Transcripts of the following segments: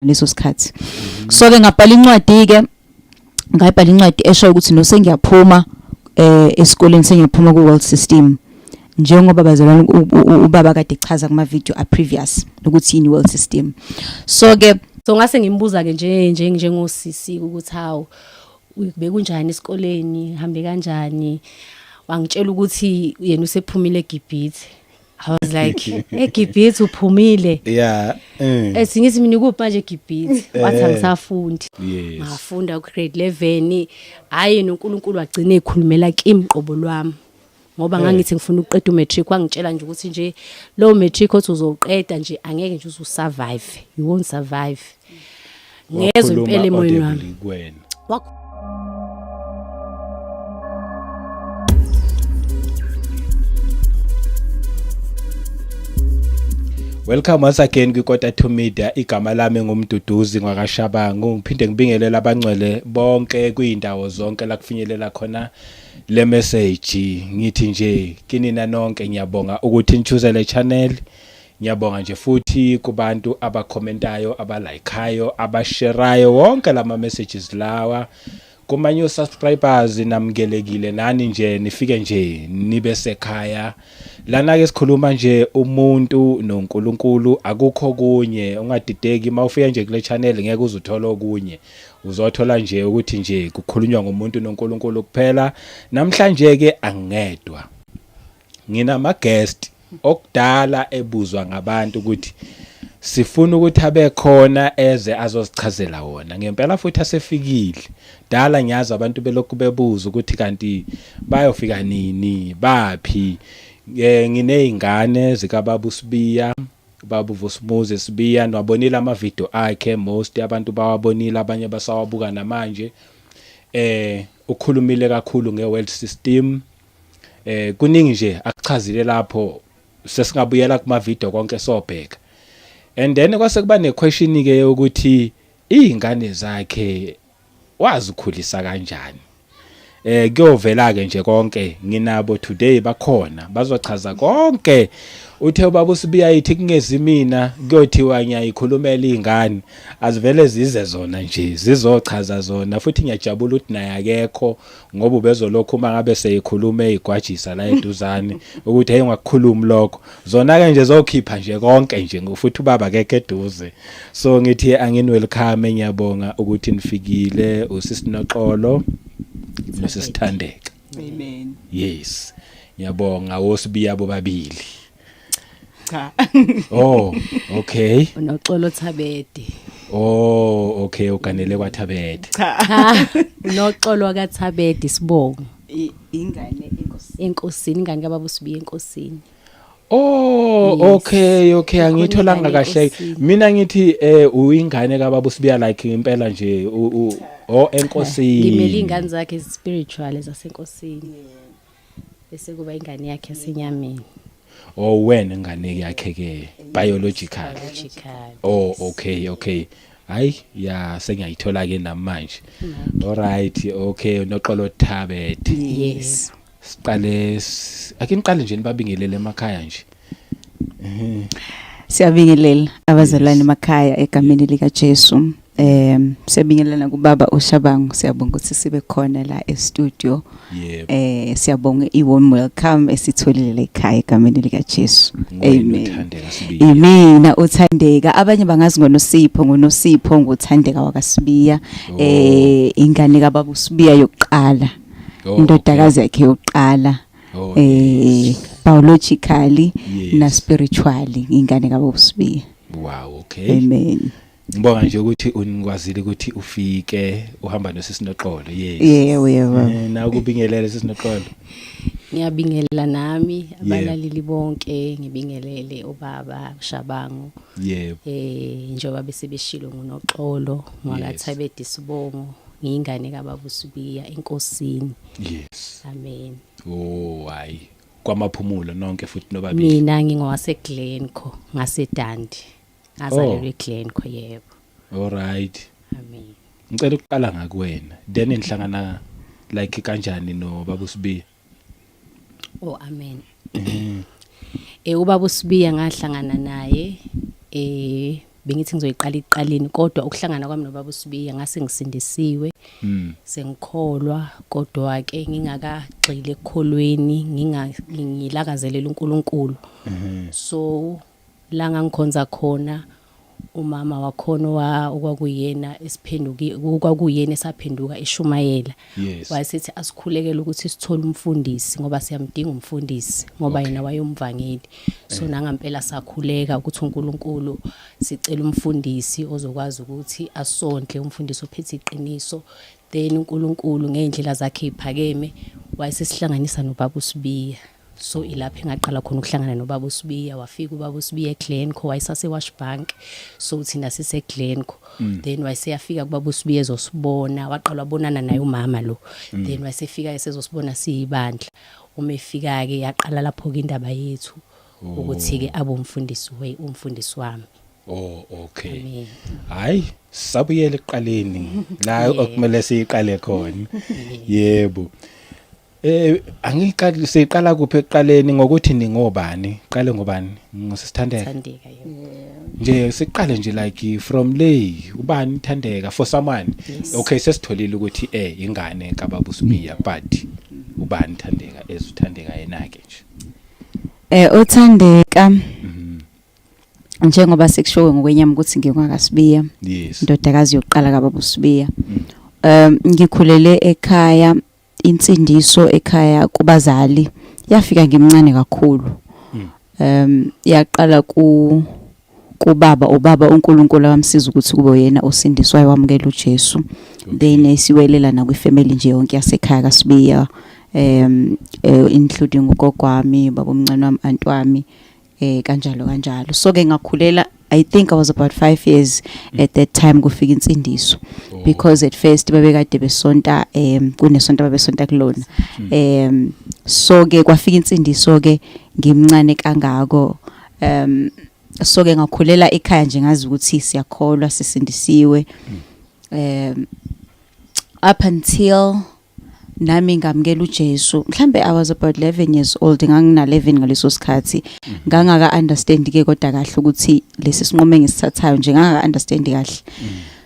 Leso sikhathi. So ke ngabhala incwadi ke, ngayibhala incwadi esho ukuthi no, sengiyaphuma esikoleni, sengiyaphuma ku world system, njengoba bazalwane ubaba kade echaza kuma video a previous ukuthi yini world system. So ke So ngase ngimbuza ke nje njengosisi ukuthi hawu, bekunjani esikoleni, hambe kanjani? Wangitshela ukuthi yena usephumile eGibhithe. I was like, "EGibhithe uphumile?" Yeah. Ethi ngithi mina, "Kuphi manje eGibhithe?" Wathi, "Angisafundi." Ngafunda ku grade 11, hayi, noNkulunkulu wagcina ekhulumela kimi qobo lwami, ngoba ngangithi ngifuna ukuqeda umatric, wangitshela nje ukuthi nje lo matric othi uzowuqeda nje, angeke nje uzusurvive, you won't survive. Ngezwe Wakhuluma impela emoyeni wami. Audibly kuwena. Welcome once again kwiKota 2 Media. Igama lami nguMduduzi ngwakaShabangu. Ngiphinde ngibingelele abangcwele bonke kuyindawo zonke la kufinyelela khona le message. Ngithi nje kinina nonke, ngiyabonga ukuthi nichoose le channel. Ngiyabonga nje futhi kubantu abacommentayo, abalikeayo, abasharayo wonke lama messages lawa. Kuma new subscribers, namukelekile nani nje, nifike nje nibe sekhaya. Lana ke sikhuluma nje umuntu noNkulunkulu, akukho kunye. Ungadideki mawufika nje kule channel, ngeke uzuthola okunye, uzothola nje ukuthi nje kukhulunywa ngomuntu noNkulunkulu kuphela. Namhlanje ke angedwa, nginama guest okudala ebuzwa ngabantu ukuthi sifuna ukuthi abe khona eze azosichazela wona ngempela, futhi asefikile. Dala ngiyazi abantu belokhu bebuza ukuthi kanti bayofika nini, baphi. Nginezingane zikababa uSibiya, baba uVusimuzi Sibiya. Niwabonile ama video akhe, most abantu bawabonile, abanye basawabuka namanje. Ukhulumile kakhulu ngeworld system, kuningi nje akuchazile lapho, sesingabuyela kuma video konke sobheka. And then kwase kuba ne question ke ukuthi izingane zakhe wazikhulisa kanjani. Kuyovela ke nje konke. Nginabo today, bakhona, bazochaza konke. Uthe ubaba uSibiya yithi kungezi mina, kuyothiwa ngiyayikhulumela izingane, azivele zize zona nje zizochaza zona. Futhi ngiyajabula ukuthi naye akekho, ngoba ubezolokhu uma ngabe seyikhuluma eyigwajisa la eduzane ukuthi hey, ungakukhulumi lokho. Zona ke nje zokhipha nje konke nje, futhi ubaba akekho eduze. So ngithi angini welcome, ngiyabonga ukuthi nifikile, usisinoxolo nosisithandeka. Amen. Yes, ngiyabonga wosibiya bobabili. Cha. Oh, okay. Unoxolo Thabede. Oh, okay, uganele kwaThabethe. Cha. Unoxolo kaThabede isibongo. Ingane inkosi. Enkosini, ingane kababa uSibiya enkosini. Oh. Yes. Okay, Ikhona angitholanga ingane kahle. enkosini. Mina ngithi uyingane kababa uSibiya, like impela nje oh, enkosini. Ngimele ingane zakhe spiritual zasenkosini. Bese kuba ingane yakhe yasenyameni. Oh, wena ingane yakhe ke biological. Biological. Oh, okay. Hayi ya, sengiyayithola ke namanje. All right, okay, noxolo Thabethe. Yes. Siqale ake niqale nje nibabingelele emakhaya nje. Siyabingelela abazalwane emakhaya egameni lika Jesu. Siyabingelela kubaba uShabangu, siyabonga ukuthi sibe khona la e studio. Siyabonga i warm welcome esitholile la ekhaya egameni lika Jesu. Amen. Amen. Uthandeka Sibiya. Imina uThandeka, abanye bangazi ngoNosipho, ngoNosipho nguThandeka wakaSibiya. Oh. Ingane kababa uSibiya yokuqala. Oh, Indodakazi yakhe yokuqala. Oh, Biologically na spiritually ingane kababa uSibiya. Wow, okay. Amen. Ngibonga nje ukuthi unikwazile ukuthi ufike uhamba nosisinoxolo. Yes. Yebo. Na ukubingelele sisinoxolo. Ngiyabingelela nami abalaleli bonke, ngibingelele ubaba Shabangu. Njengoba bese beshilo, ngunoxolo ngwakaThabede isibongo, ngiyingane kababa uSibiya enkosini. Amen. Oh, hayi. Kwamaphumulo nonke futhi nobabili. Mina ngingowase Glencoe, ngaseDundee. Ngazalelwa eGlencoe, yebo. All right. Amen. Ngicela ukuqala ngakuwena. Then nihlangana like kanjani no baba uSibiya? Oh, amen. Ubaba uSibiya ngahlangana naye. Bengithi ngizoyiqala ekuqaleni kodwa ukuhlangana kwami nobaba uSibiya ngase ngisindisiwe. Sengikholwa kodwa ke ngingakagxili ekukholweni ngingilakazelela uNkulunkulu. So la ngangikhonza khona umama wakhona wa okwakuyena esiphenduki okwakuyena esaphenduka eshumayela wayesethi asikhulekele ukuthi sithole umfundisi ngoba siyamdinga umfundisi ngoba yena wayomvangeli so nangampela sakhuleka ukuthi uNkulunkulu sicela umfundisi ozokwazi ukuthi asondle umfundisi ophethe iqiniso then uNkulunkulu ngey'ndlela zakhe ey'phakeme wayesesihlanganisa nobaba uSibiya so ilapho engaqala khona ukuhlangana nobaba uSibiya wafika ubaba uSibiya eGlencoe wayesase Wash Bank so thina sise Glencoe then wayeseyafika kubaba uSibiya ezosibona waqala wabonana naye umama lo then wayesefika esezosibona siyibandla uma efika ke yaqala lapho ke indaba yethu ukuthi ke abe umfundisi we umfundisi wami. Oh okay. Amen. Hayi sabuyela ekuqaleni la okumele siyiqale khona. Yebo. Eh angiqali siqala kuphi ekuqaleni ngokuthi ningobani? Qale ngobani? Ngosisithandeka. Thandeka yebo. Nje siqale nje like from lay ubani Thandeka for someone. Okay sesitholile ukuthi eh ingane kababa uSibiya but ubani Thandeka ezuthandeka yena ke nje. Eh uThandeka njengoba sekushowe ngokwenyama ukuthi ngingwakaSibiya indodakazi yokuqala kababa uSibiya. Ngikhulele ekhaya insindiso ekhaya kubazali yafika ngimncane kakhulu. Yaqala ku kubaba ubaba uNkulunkulu wamsiza ukuthi kube uyena osindiswayo wamukela uJesu. Then esiwelela na kwifamily nje yonke yasekhaya kaSibiya including ugogo wami baba omncane wami aunt wami kanjalo kanjalo. So ke ngakhulela I think I was about 5 years at that time kufika insindiso because at first babekade besonta kunesonto babesonta kulona so ke kwafika insindiso ke ngimncane kangako so ke ngakhulela ekhaya nje ngazi ukuthi siyakholwa sisindisiwe up until nami ngamukela uJesu mhlambe I was about 11 years old ngangina 11 ngaleso sikhathi ngangaka understand ke kodwa kahle ukuthi lesi sinqumo engisithathayo nje ngangaka understand kahle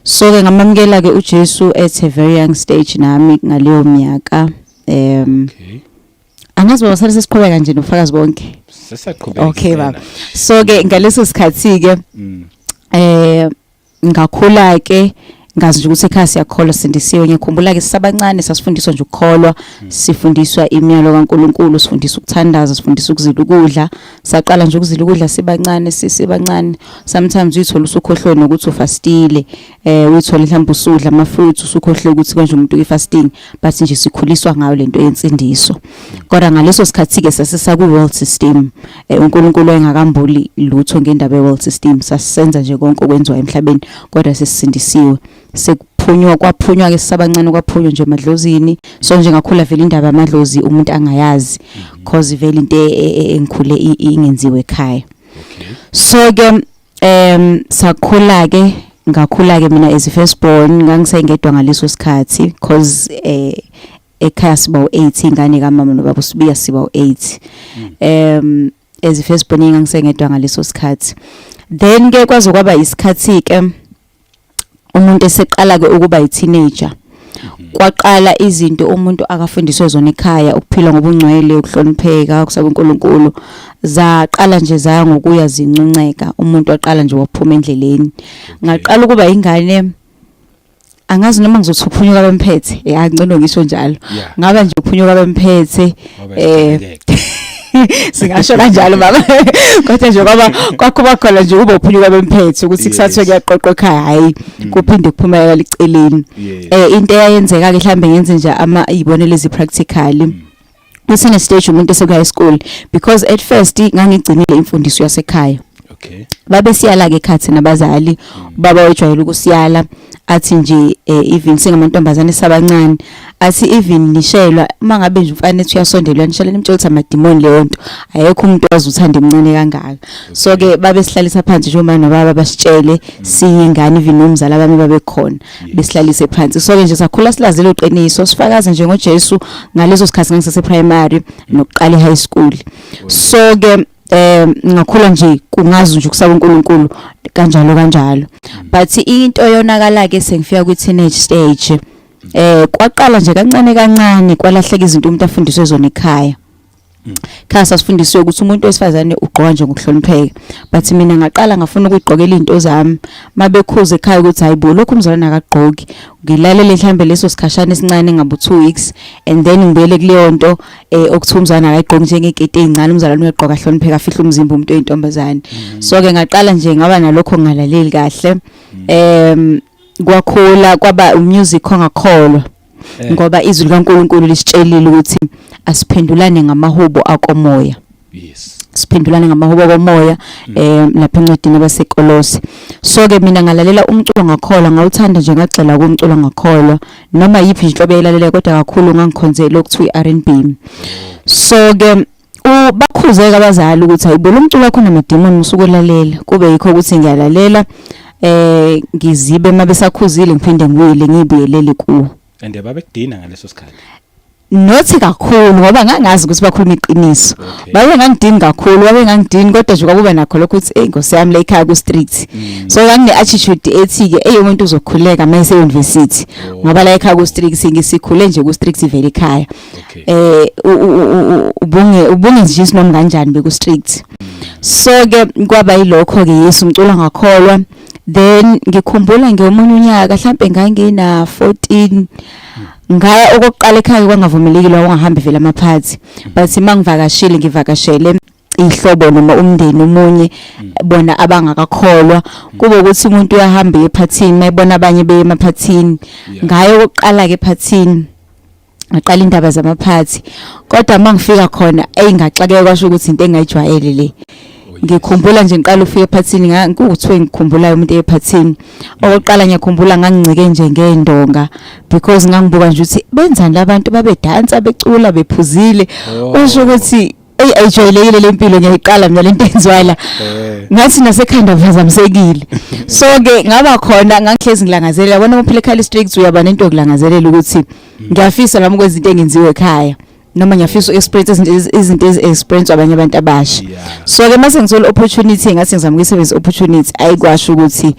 so ke ngamamukela ke uJesu at a very young stage nami ngaleyo minyaka angazi baba sale sesiqhubeka nje nobufakazi bonke Sesaqhubeka. Okay baba so ke ngaleso sikhathi ke ngakhula ke ngazi nje ukuthi ekhaya siyakholwa sindisiwe ngiyakhumbula ke sisabancane sasifundiswa nje ukukholwa sifundiswa imiyalo kaNkuluNkulu sifundiswa ukuthandaza sifundiswa ukuzila ukudla saqala nje ukuzila ukudla sibancane sisibancane sometimes uyithola usukhohlwe nokuthi ufastile uyithola mhlawumbe usudla ama fruits usukhohlwe ukuthi konje umuntu uyifasting but nje sikhuliswa ngayo lento yensindiso kodwa ngaleso sikhathi ke sasisaku world system uNkulunkulu wayengakambuli lutho ngendaba ye world system sasisenza nje konke okwenziwa emhlabeni kodwa sesisindisiwe sekuphunywa kwaphunywa ke sisabancane kwaphunywa nje emadlozini so nje ngakhula vele indaba yamadlozi umuntu angayazi cause vele into engikhule ingenziwe ekhaya so ke sakhula ke ngakhula ke mina as a first born ngangisengedwa ngaleso sikhathi cause ekhaya siba u8 ingane kamama nobaba uSibiya siba u8 as a first born ngangisengedwa ngaleso sikhathi then ke kwaze kwaba isikhathi ke umuntu eseqala ke ukuba i-teenager kwaqala izinto umuntu akafundiswe zona ekhaya ukuphila ngobungcwele ukuhlonipheka ukusaba uNkulunkulu zaqala nje zaya ngokuya zincunceka umuntu waqala nje waphuma endleleni ngaqala ukuba ingane angazi noma ngizothi uphunyuka bemphethe ya ngcono ngisho njalo ngaba nje uphunyuka bemphethe singasho kanjalo baba kodwa nje kwaba kwakho khona nje ube uphunyuka bemphethe ukuthi kusathiwe kuyaqoqwa ekhaya hayi kuphinde kuphumela liceleni into eyayenzeka ke mhlambe ngenze nje ama izibonelo ezi practical usine stage umuntu eseku high school because at first ngangigcinile imfundiso yasekhaya babesiyala ke ekhaya thina abazali ubaba wejwayele ukusiyala athi nje even singamantombazane sabancane athi even nishelwa uma ngabe nje umfana ethi uyasondela uyanishela nimtshela ukuthi amadimoni leyo nto ayekho umuntu owazi uthanda emncane kangaka so ke babesihlalisa phansi nje uma nobaba basitshele siyingane even nomzala bami babekhona besihlalise phansi so ke nje sakhula silazile uqiniso sifakaze nje ngoJesu ngaleso sikhathi ngangisase primary nokuqala high school so ke ngakhula nje kungazi nje ukusaba uNkulunkulu Kanjalo kanjalo, but into yonakala ke sengifika kwi teenage stage. Kwaqala nje kancane kancane kwalahleka izinto umuntu afundiswe zona ekhaya. Khaya sasifundisiwe ukuthi umuntu wesifazane ugqoka nje ngokuhlonipheka, but mina ngaqala ngafuna ukugqokela izinto zami. Mabekhuza ekhaya ukuthi hayibo, lokhu umzalwane akagqoki, ngilalele mhlambe leso sikhashana esincane ngabo 2 weeks and then ngibuyele kuleyo nto okuthiwa umzalwane akayigqoki, njengeketi ezincane. Umzalwane uyagqoka ahlonipheka, afihle umzimba umuntu oyintombazane. So ke ngaqala nje ngaba nalokho ngingalaleli kahle. Kwakhula kwaba umusic ongakholwa, ngoba izwi likaNkuluNkulu lisitshelile ukuthi asiphendulane ngamahubo akomoya. Siphendulane ngamahubo komoya lapha encwadini yabaseKolose. So ke mina ngalalela umculo ngakholwa, ngawuthanda nje, ngagxila kumculo ngakholwa, noma yiphi inhlobo eyilalela, kodwa kakhulu ngangikhonzele okuthiwa i-R&B. So ke bakhuzeka abazali ukuthi hayibo, lo mculo wakho namademoni, usukulalela. Kube yikho ukuthi ngiyalalela, ngizibe mabesakhuzile, ngiphinde ngibuyele ngibuyelele kuwo. And babekudina ngaleso sikhathi? Nothi kakhulu, ngoba ngangazi ukuthi bakhuluma iqiniso. Babe ngangidini kakhulu, babe ngangidini, kodwa nje kwakuba nakho lokho ukuthi hey, nkosi yami, la ekhaya ku strict. So ngangine attitude ethi ke hey, umuntu uzokhuleka mayese university, ngoba la ekhaya ku strict, ngisikhule nje ku strict vele ekhaya. Ubunge nje noma kanjani beku strict. So ke kwaba yilokho ke, Yesu, umculo ngakholwa. Then ngikhumbula ngemunye unyaka, mhlambe ngangina 14, ngaya okokuqala ekhaya. Kwangavumelekile, wangahambi vele amaphathi, but mangivakashile, ngivakashele ihlobo noma umndeni omunye, bona abangakakholwa. Kube ukuthi umuntu uyahamba ephathini mayibona abanye beye emaphathini. Ngayo okokuqala ke ephathini, ngaqala indaba zamaphathi, kodwa mangifika khona eyingaxakeka, kwasho ukuthi into engayijwayele le. Ngikhumbula nje ngiqala ufika ephathini, ngikuthiwe ngikhumbulayo umuntu ephathini okokuqala, ngiyakhumbula ngangincike nje ngendonga because ngangibuka nje ukuthi benzani labantu, babedansa, becula, bephuzile. Usho ukuthi eyi, ayijwayelekile le mpilo, ngiyayiqala mina lento enziwayo la. Ngathi nasekhanda phazamisekile. So ke ngaba khona ngangihlezi ngilangazelela, yabona, uma uphila ekhaya strict uyaba nento yokulangazelela ukuthi ngiyafisa nami ukwenza into engenziwe ekhaya, noma ngiyafisa uku-experience izinto ezi-experience abanye abantu abasha. So ke mase ngithola opportunity, ngathi ngizama ukuyisebenzisa opportunity, ayikwasho ukuthi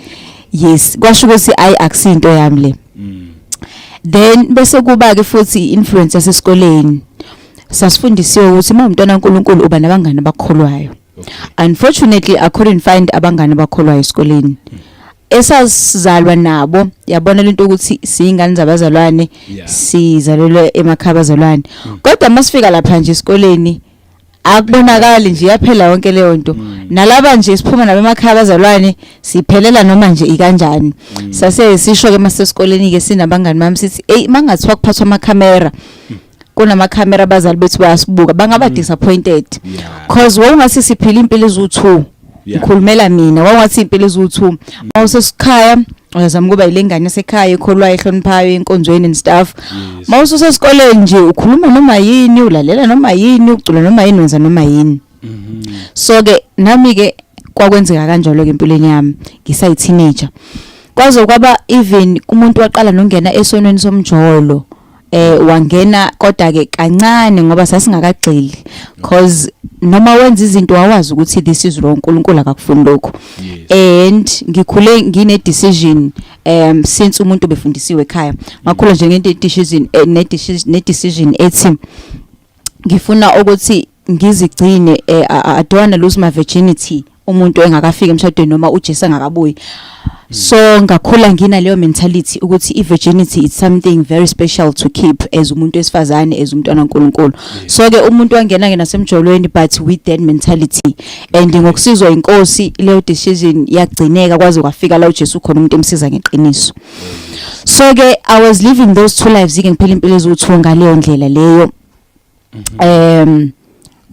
yes, kwasho ukuthi ayi, akusinto yami le. Then bese kuba ke futhi i-influence yasesikoleni. Sasifundisiwe ukuthi uma umntwana kaNkuluNkulu uba nabangani abakholwayo. Unfortunately, I couldn't find abangani abakholwayo esikoleni esasizalwa nabo. Yabona lento ukuthi siyingane zabazalwane, sizalelwe emakhaya abazalwane, kodwa masifika lapha nje esikoleni akubonakali nje, yaphela yonke leyo nto. Nalaba nje siphuma nabo emakhaya abazalwane siphelela noma nje ikanjani. Sase sisho ke masesikoleni ke sinabangani bami sithi hey, mangathiwa kuphathwa amakhamera, kunamakhamera, abazali bethu bayasibuka, bangaba disappointed, cause wawungathi siphila impilo ezu2. Ngikhulumela mina, wawungathi impilo ezu2. Mawusesikhaya uyazama ukuba yilengane esekhaya ekholwayo, ehloniphayo, enkonzweni and stuff. Mawususesikoleni nje ukhuluma noma yini, ulalela noma yini, ucula noma yini, wenza noma yini. So ke nami ke kwakwenzeka kanjalo ke empilweni yami ngisayi teenager, kwaze kwaba even umuntu waqala nongena esonweni somjolo. Wangena kodwa ke kancane, ngoba sasingakagxili, cause noma wenza izinto wawazi ukuthi this is wrong, uNkulunkulu akakufuni lokho. And ngikhule ngine decision, since umuntu befundisiwe ekhaya, ngakhula nje ngene decision, ne decision ethi ngifuna ukuthi ngizigcine, I don't wanna lose my virginity umuntu engakafiki emshadweni noma uJesu engakabuyi. So ngakhula ngina leyo mentality ukuthi i-virginity is something very special to keep as umuntu wesifazane, as umntwana kaNkuluNkulu. So ke umuntu wangena ke nasemjolweni, but with that mentality, and ngokusizwa inkosi leyo decision yagcineka kwaze kwafika la uJesu khona, umuntu emsiza ngeqiniso. So ke I was living those two lives ke, ngiphila impilo eziwu2 ngaleyo ndlela leyo.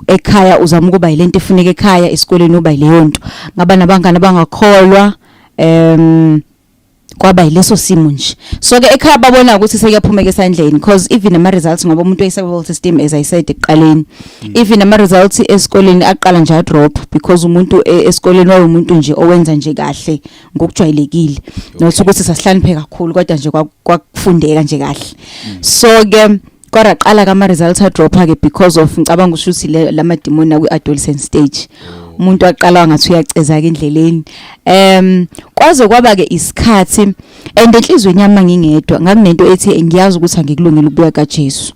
Ekhaya uzama ukuba yilento efuneka ekhaya, esikoleni uba yileyo nto. Ngaba nabangani abangakholwa, kwaba yileso simo nje. So ke ekhaya babona ukuthi sekuyaphumeka esandleni, because even ama results, ngoba umuntu oyi-survival system, as I said ekuqaleni, even ama results esikoleni aqala nje a drop, because umuntu esikoleni wayemuntu nje owenza nje kahle ngokujwayelekile, not ukuthi sasihlakaniphe kakhulu, kodwa nje kwakufundeka nje kahle. So ke kodwa qala kama results a drop ke because of ngicabanga ukuthi lamadimoni akwi adolescent stage. Umuntu waqala ngathi uyaceza ke endleleni. Kwaze kwaba ke isikhathi and enhlizweni yami ngingedwa ngakunento ethi ngiyazi ukuthi angikulungile ukubuya kaJesu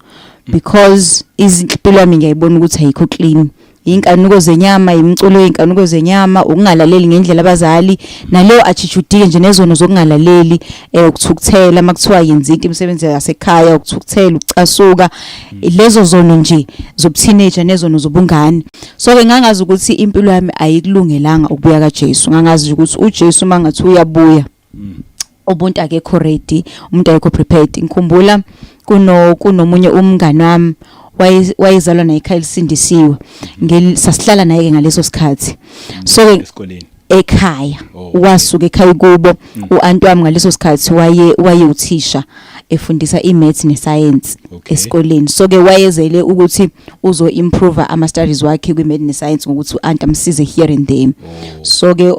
because izimpilo yami ngiyayibona ukuthi ayikho clean. Inkanuko zenyama, imiculo yeinkanuko zenyama, ukungalaleli ngendlela abazali, naleyo attitude nje nezono zokungalaleli, ukuthukuthela makuthiwa yenza into imisebenzi yasekhaya, ukuthukuthela, ukucasuka, lezo zono nje zobuteenager nezono zobungane. So ke ngangazi ukuthi impilo yami ayikulungelanga ukubuya kaJesu. Ngangazi ukuthi uJesu mangathi uyabuya, ubuntu akekho ready, umuntu akekho prepared. Ngikhumbula kunomunye umngani wami wayezalwa naye ekhaya elisindisiwe, sasihlala naye ke ngaleso sikhathi. So ke esikoleni ekhaya wasuka ekhaya kubo uanti wami ngaleso sikhathi waye uthisha efundisa imaths nescience esikoleni. So ke wayezele ukuthi uzo improve ama studies wakhe kwi maths nescience ngokuthi uanti amsize here and there. So ke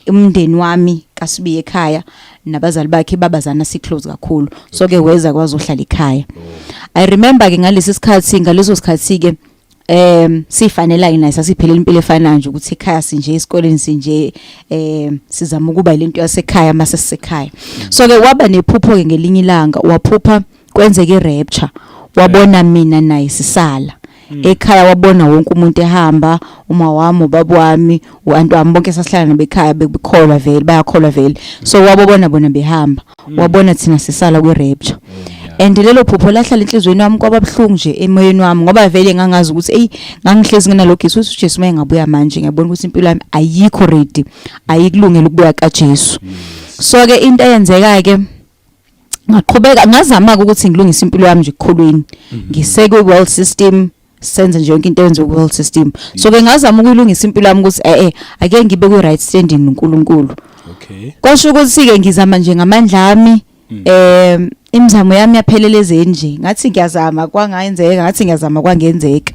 umndeni wami kaSibiya ekhaya nabazali bakhe babazana si close kakhulu, so ke weza kwazohlala ekhaya. I remember ke ngalesi sikhathi, ngaleso sikhathi ke sifanela ke naye, sasiphelela impilo efanayo nje ukuthi ekhaya sinje, esikoleni sinje, sizama ukuba lento yasekhaya mase sisekhaya. So ke waba nephupho ke ngelinye ilanga, waphupha kwenzeka irapture, wabona mina naye sisala ekhaya, wabona wonke umuntu ehamba, uma wami, ubaba wami, uanti wami, bonke sasihlala nabekhaya bekukholwa vele, bayakholwa vele. So wabona bona behamba, wabona thina sisala kwi-rapture. And lelo phupho lahlala enhliziyweni wami, kwaba buhlungu nje emoyeni wami ngoba vele ngangazi ukuthi ey, ngangihlezi nginalokho ukuthi uJesu mayengabuya manje, ngiyabona ukuthi impilo yami ayikho ready, ayikulungela ukubuya kaJesu. So ke into eyenzeka ke, ngaqhubeka ngazama ukuthi ngilungise impilo yami nje ekukholweni, ngiseke world system, senze nje yonke into eyenziwa ku-world system. So ke ngazama ukuyilungisa impilo yami ukuthi ake ngibe kwi-right standing noNkulunkulu. Kwasho ukuthi-ke ngizama nje ngamandla ami, imizamo yami yaphelela ezeni nje, ngathi ngiyazama kwangayenzeka, ngathi ngiyazama kwangenzeka.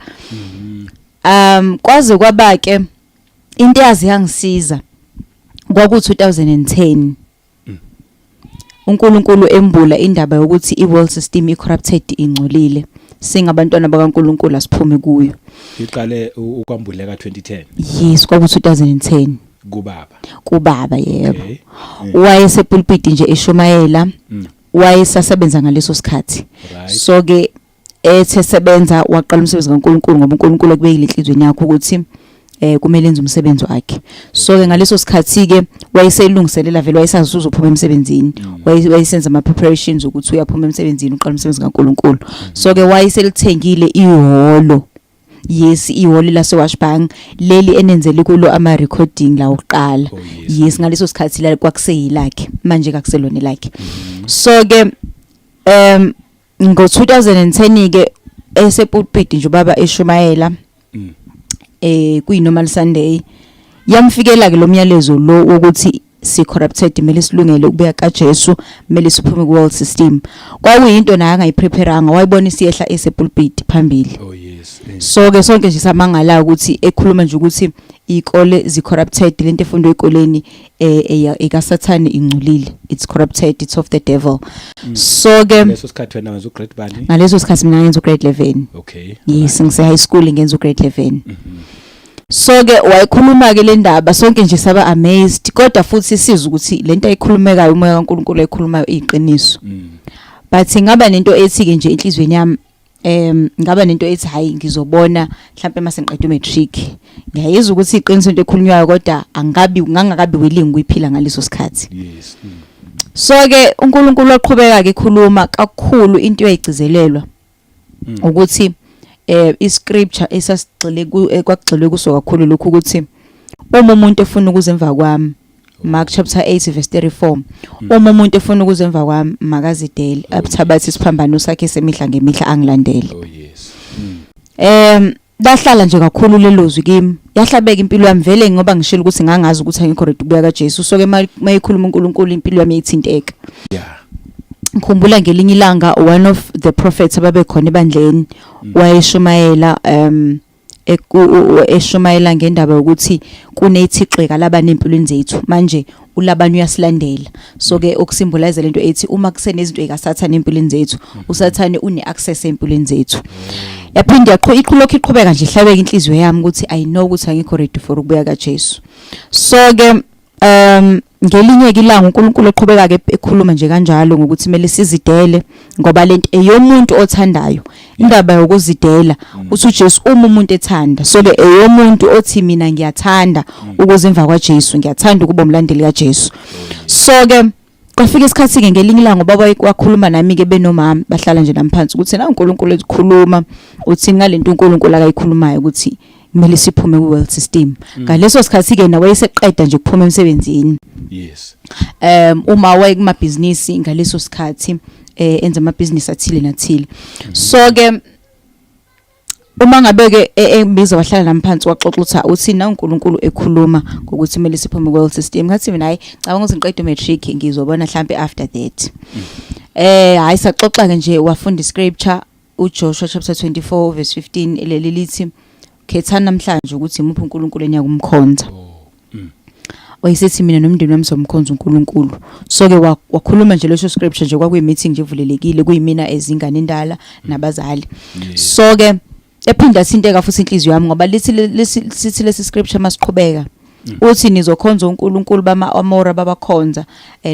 Kwaze kwaba ke into eyazi yangisiza kwaku 2010, uNkulunkulu embula indaba yokuthi i-world system i-corrupted, ingcolile, singabantwana bakaNkulunkulu asiphume kuyo. Iqale ukwambuleka 2010? Yes, kwaku 2010. Kubaba? Kubaba, yebo. Wayesepulpit nje eshumayela, wayesasebenza ngaleso sikhathi. So ke ethe sebenza waqala umsebenzi kaNkulunkulu ngoba uNkulunkulu ekubekile enhliziyweni yakhe ukuthi kumele enze umsebenzi wakhe. So ke ngaleso sikhathi ke wayeselungiselela vele, wayesazi uzophuma emsebenzini, wayesenza ama preparations ukuthi uyaphuma emsebenzini, uqala umsebenzi kaNkulunkulu. So ke wayeselithengile ihholo, yes, ihholo lase Washbank leli enenzele kulo ama recording la oqala. Yes, ngaleso sikhathi la kwakuseyilakhe, manje kakuselona lakhe. So ke ngo 2010 ke esepulpit nje ubaba eshumayela kuyi normal Sunday, yamfikela ke lo myalezo lo wokuthi si corrupted, kumele silungele ukubuya kaJesu, kumele siphume ku world system. Kwakuyinto naye angayipreparanga, wayibona isiyehla esepulpit phambili. oh yes So ke sonke nje samangala ukuthi ekhuluma nje ukuthi ikole zi corrupted, lento efundwe ekoleni ekaSathane, ingcolile, it's corrupted, it's of the devil. So ke Leso sikhathi wena wenza ugrade bani? Ngaleso sikhathi mina ngenza ugrade 11. Yes, ngise high school ngenza ugrade 11. So ke wayekhuluma ke le ndaba, sonke nje saba amazed, kodwa futhi sizwe ukuthi lento ayikhulumekayo, umoya kaNkulunkulu ayikhulumayo, iqiniso. But ngaba nento ethi ke nje enhlizweni yami, ngaba nento ethi hayi, ngizobona mhlawumbe mase ngiqeda umatric. Ngiyayizwa ukuthi iqiniso into ekhulunywayo, kodwa angabi ngangakabi willing ukuyiphila ngaleso sikhathi. So ke uNkulunkulu waqhubeka ke ekhuluma kakhulu, into eyayigcizelelwa ukuthi iscripture esasigxile ku kwakugxilwe kuso kakhulu lokhu ukuthi uma umuntu efuna ukuza emva kwami, Mark chapter 8 verse 34, uma umuntu efuna ukuza emva kwami makazidele, abuthabathe isiphambano sakhe semihla ngemihla, angilandele. oh yes Lahlala nje kakhulu lelozwi kimi, yahlabeka impilo yami vele ngoba ngishilo ukuthi ngangazi ukuthi angikho ready ukubuya kaJesu. So ke mayikhuluma uNkulunkulu impilo yami iyithinteka. Ngikhumbula ngelinye ilanga one of the prophets ababekhona ebandleni wayeshumayela. Eshumayela ngendaba yokuthi kunethixo ekaLabani empilweni zethu. Manje uLabani uyasilandela, so ke okusymbolize lento ethi uma kusenezinto ekaSathane empilweni zethu, uSathane une access empilweni zethu. Yaphinde yaqhubeka, iqhubeka nje ihlabeka inhliziyo yami ukuthi I know ukuthi angikho ready for ukubuya kaJesu. So ke ngelinye ke ilanga uNkulunkulu eqhubeka ke ekhuluma nje kanjalo ngokuthi kumele sizidele, ngoba lento eyomuntu othandayo, indaba yokuzidela. Uthi uJesu uma umuntu ethanda, so ke eyomuntu othi mina ngiyathanda ukuze emva kwaJesu, ngiyathanda ukuba umlandeli kaJesu. So ke kwafika isikhathi ke ngelinye ilanga ubaba wakhuluma nami ke benomama, bahlala nje nami phansi ukuthi na uNkulunkulu ekhuluma, uthi ngalento uNkulunkulu akayikhulumayo ukuthi kumele siphume ku world system. Ngaleso sikhathi ke nawe wayeseqeda nje ukuphuma emsebenzini. Uma wayekumabhizinisi ngaleso sikhathi, enza amabhizinisi athile nathile. So ke uma ngabe ke embiza, wahlala nami phansi, waxoxa ukuthi uthi na uNkulunkulu ekhuluma ngokuthi kumele siphume ku world system. Ngathi mina, hayi, cabanga ukuthi ngiqede umatric, ngizobona mhlambe after that. Hayi, saxoxa ke nje, wafunda iscripture uJoshua chapter 24 verse 15, leli lithi khethani namhlanje ukuthi imuphi uNkulunkulu eniyakumkhonza. Wayesethi mina nomndeni wami somkhonza uNkulunkulu. So ke wakhuluma nje leso scripture nje, kwakuyi meeting nje evulelekile, kuyimina ezingane endala nabazali. So ke ephinda athinteka futhi inhliziyo yami, ngoba lithi sithi lesi scripture masiqhubeka uthi nizokhonza uNkulunkulu bama Amora babakhonza,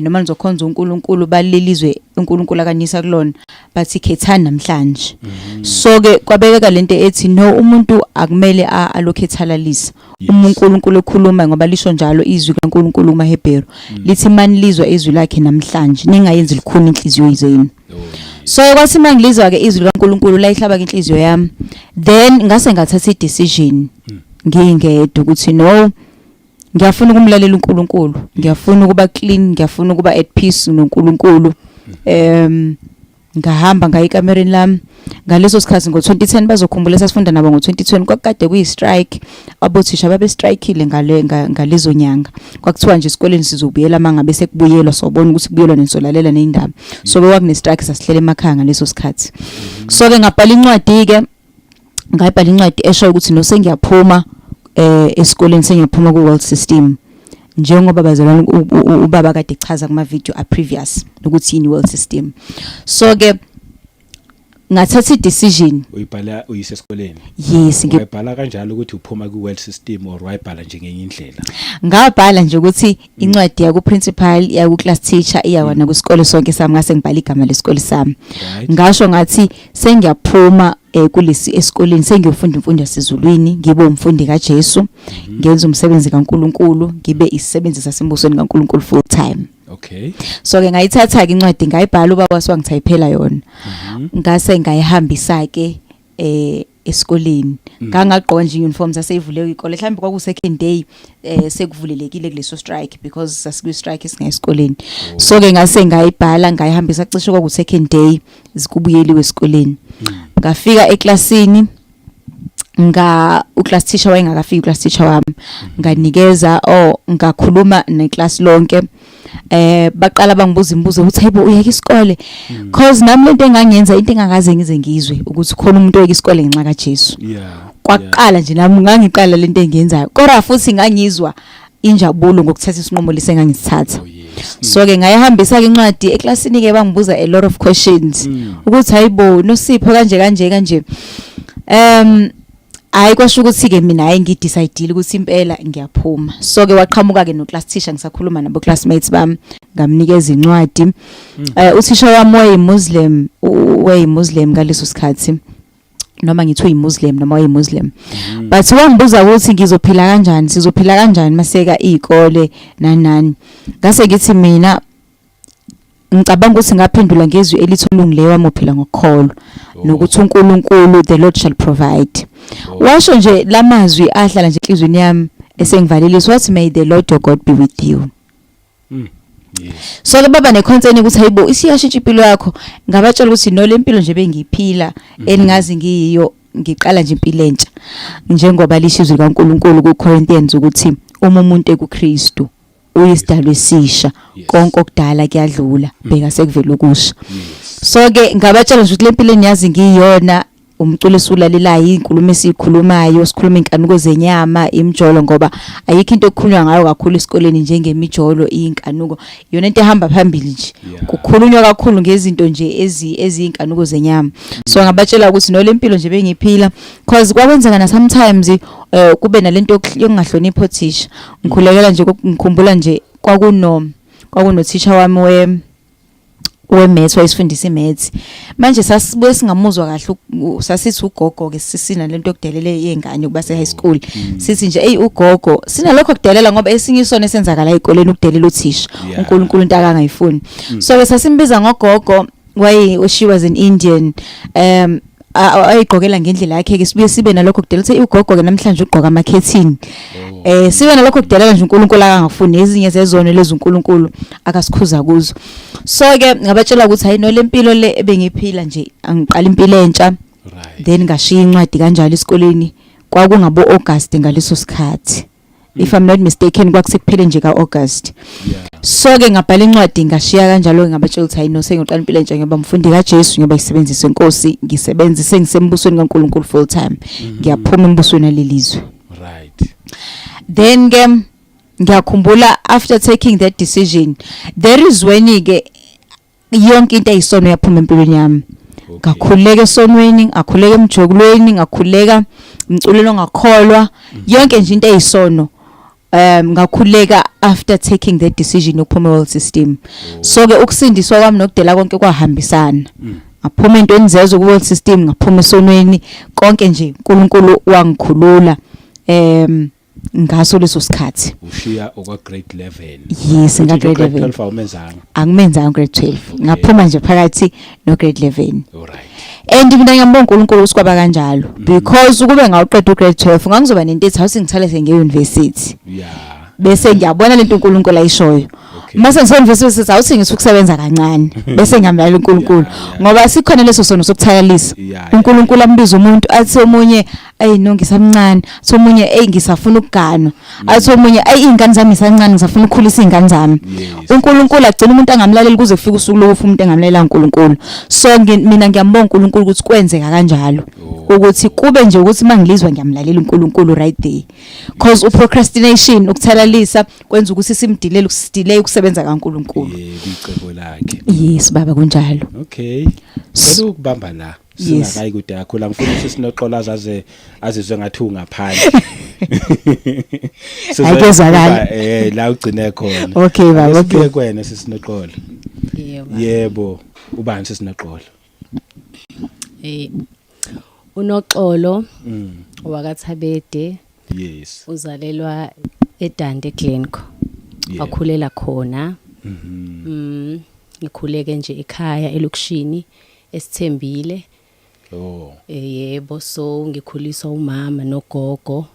noma nizokhonza uNkulunkulu balelizwe uNkulunkulu akanisa kulona, bathi khethani namhlanje. So ke kwabekeka lento ethi no, umuntu akumele alokhu ethalalisa uma uNkulunkulu ekhuluma, ngoba lisho njalo izwi kaNkulunkulu kumaHebheru, lithi manilizwa izwi lakhe namhlanje, ningayenzi lukhuni inhliziyo zenu. So kwathi mangilizwa ke izwi likaNkulunkulu, layihlaba ke inhliziyo yami, then ngase ngathatha i-decision ngingedwa ukuthi no, ngiyafuna ukumlalela uNkulunkulu, ngiyafuna ukuba clean, ngiyafuna ukuba at peace noNkulunkulu. Ngahamba ngaya ekamereni lami ngaleso sikhathi ngo-2010. Bazokhumbula sasifunda nabo ngo-2020, kwakukade kuyi-strike, abothisha babe strikeile ngalezo nyanga. Kwakuthiwa nje esikoleni sizobuyela uma ngabe sekubuyelwa, sobona ukuthi kubuyelwa nesolalela ney'ndaba. So ke kwakune-strike, sasihlele emakhaya ngaleso sikhathi. So ke ngabhala incwadi-ke, ngayibhala incwadi eshoyo ukuthi no, sengiyaphuma esikoleni, sengiyaphuma ku-world system, njengoba bazalwane ubaba kade echaza kuma video a previous ukuthi yini world system. So ke ngathatha i-decision. Uyibhala uyise esikoleni? Yes. Wayibhala kanjalo ukuthi uphuma ku-world system, or wayibhala nje ngenye indlela? Ngabhala nje ukuthi incwadi yaku principal, yaku class teacher, iyawana kusikole sonke sami, ngase ngibhala igama lesikole sami. Ngasho ngathi sengiyaphuma kulesi esikoleni, sengiyofunda imfundo yasezulwini, ngibe umfundi kaJesu, ngenza umsebenzi kaNkuluNkulu, ngibe isisebenzi sasembusweni kaNkuluNkulu full time. So ke ngayithatha ke incwadi, ngayibhala, ubaba wangithayiphela yona, ngase ngayihambisa ke esikoleni. Ngangagqoka nje uniform, saseyivule ikole, mhlawumbe kwaku second day sekuvulelekile kuleso strike, because sasikwi strike singa esikoleni. So ke ngase ngayibhala, ngayihambisa, cishe kwaku second day zikubuyeliwe esikoleni. Ngafika eklasini, nga uclass teacher wayengakafiki uclass teacher wami, nganikeza, oh, ngakhuluma neclass lonke. Baqala bangibuza imibuzo ukuthi hayibo, uyeka isikole, cause nami lento engangenza into engakaze ngize ngizwe ukuthi khona umuntu oyeka isikole ngenxa kaJesu. Kwaqala nje nami ngangiqala lento engiyenzayo, kodwa futhi ngangizwa injabulo ngokuthatha isinqumo lesi engangisithatha. So ke ngayihambisa ke incwadi eklasini ke, bangibuza a lot of questions ukuthi hayibo, Nosipho, kanje kanje kanje. Hayi, kwasho ukuthi ke mina hayi, ngidecide ukuthi impela ngiyaphuma. So ke waqhamuka ke no class teacher, ngisakhuluma nabo classmates bami, ngamnikeza incwadi. Uthisha wami wayemuslim, wayemuslim ngaleso sikhathi, noma ngithi uyimuslim noma wayemuslim, but wangibuza ukuthi ngizophila kanjani, sizophila kanjani maseka izikole nani nani. Ngase ngithi mina ngicabanga ukuthi ngaphendula ngezwi elithi olungileyo wami uphila ngokukholwa, nokuthi uNkulunkulu, the Lord shall provide. Washo nje lamazwi ahlala nje enhlizweni yami esengivalelisa, wathi, "May the Lord your God be with you." So ke baba neconcern ukuthi hayibo, isiyashintsha impilo yakho. Ngabatshela ukuthi no, le mpilo nje bengiyiphila eningazi ngiyiyo, ngiqala nje impilo entsha, njengoba lisho izwi likaNkulunkulu kuCorinthians ukuthi uma umuntu ekuKristu uyisidalwa esisha, konke okudala kuyadlula, bheka sekuvela okusha. So ke ngabatshela nje ukuthi le mpilo eniyazi ngiyona. Umculo esulalelayo, izinkulumo esikhulumayo, sikhuluma inkanuko zenyama, imijolo, ngoba ayikho into okukhulunywa ngayo kakhulu esikoleni njengemijolo, inkanuko. Iyona into ehamba phambili nje. Kukhulunywa kakhulu ngezinto nje eziyinkanuko zenyama. So ngabatshela ukuthi no, lempilo nje bengiphila, cause kwakwenzeka na sometimes kube nalento yokungahloniphi othisha. Ngikhulekela nje, ngikhumbula nje kwakunothisha wami we-maths, wayesifundisa i-maths. Manje sasibuye singamuzwa kahle, sasithi ugogo ke, sisina lento yokudelela yengane kuba se high school, sithi nje, "Ey, ugogo." Sinalokho kudelela, ngoba esinye isono esenzakala ezikoleni ukudelela uthisha. UNkulunkulu into akangayifuni. So ke sasimbiza ngogogo. Waye, she was an Indian, ayigqokela ngendlela yakhe ke. Sibuye sibe nalokho kudelela, uthi ugogo ke namhlanje ugqoka amakhethini. Sibe nalokho kudelela nje uNkulunkulu akangafuni, ezinye zezono lezi uNkulunkulu akasikhuza kuzo. So ke ngabatshela ukuthi hayi no, lempilo le ebengiphila nje, angiqala impilo entsha. Then ngashiya incwadi kanjalo esikoleni. Kwakungabo August ngaleso sikhathi, if I'm not mistaken, kwakusekuphele nje kaAugust. So ke ngabhala incwadi, ngashiya kanjalo. Ngabatshela ukuthi hayi no, sengiqala impilo entsha, ngoba umfundi kaJesu, ngoba isebenzise inkosi, ngisebenzise ngisembusweni kaNkulunkulu full time, ngiyaphuma embusweni walelizwe. Then ke ngiyakhumbula, after taking that decision, there is when ke yonke into eyisono yaphuma empilweni yami. Ngakhuleka esonweni, ngakhuleka emjokulweni, ngakhuleka umculelo ongakholwa, yonke nje into eyisono, ngakhuleka after taking that decision yokuphuma world system. So ke ukusindiswa kwami nokudela konke kwahambisana. Ngaphuma entweni zezwe ku world system, ngaphuma esonweni, konke nje uNkulunkulu wangikhulula ngaso leso sikhathi. Ushiya okwa grade 11? Yes, nga grade 11. 12 awumenzanga? Angimenzanga grade 12, ngaphuma nje phakathi no grade 11. And mina ngiyambonga uNkulunkulu ukuthi kwaba kanjalo, because ukube ngawuqeda ugrade 12, ngangizoba nento ethi awuthi ngithalese nge-university, bese ngiyabona lento uNkulunkulu ayishoyo. Mase ngise-university sithi awuthi ngithi ukusebenza kancane, bese ngiyamlalela uNkulunkulu, ngoba sikhona leso sono sokuthalalisa. UNkulunkulu ambiza umuntu, athi omunye, "Ayi no, ngisamncane." Athi omunye, "Ey, ngisafuna ukuganwa." Athi omunye, "Ayi, izingane zami isancane, ngisafuna ukukhulisa izingane zami." UNkulunkulu agcina umuntu angamlaleli kuze kufike usuku lokufa umuntu engamlalela uNkulunkulu. So mina ngiyambonga uNkulunkulu ukuthi kwenzeka kanjalo, ukuthi kube nje ukuthi mangilizwa ngiyamlalela uNkulunkulu right there, cause uprocrastination, ukuthalalisa, kwenza ukuthi simdelay, ukusidelay ukusebenza kaNkulunkulu. Yebo, icebo lakhe. Yes baba, kunjalo. Okay, cela ukubamba la. Singakayi kude kakhulu, angifuni ukuthi sinoxola azaze azizwe ngathi ungaphandle. Hayi, kuyezwakala. La ugcine khona. Okay, baba, Ake sibuye okay. Kuwena sisinoxolo. Yebo. Yebo, ubani sisinoxolo? Unoxolo wakaThabede. Uzalelwa eDande Glencoe. Wakhulela khona. Ngikhuleke nje ekhaya elokishini esithembile. Yebo, so ngikhuliswa umama nogogo.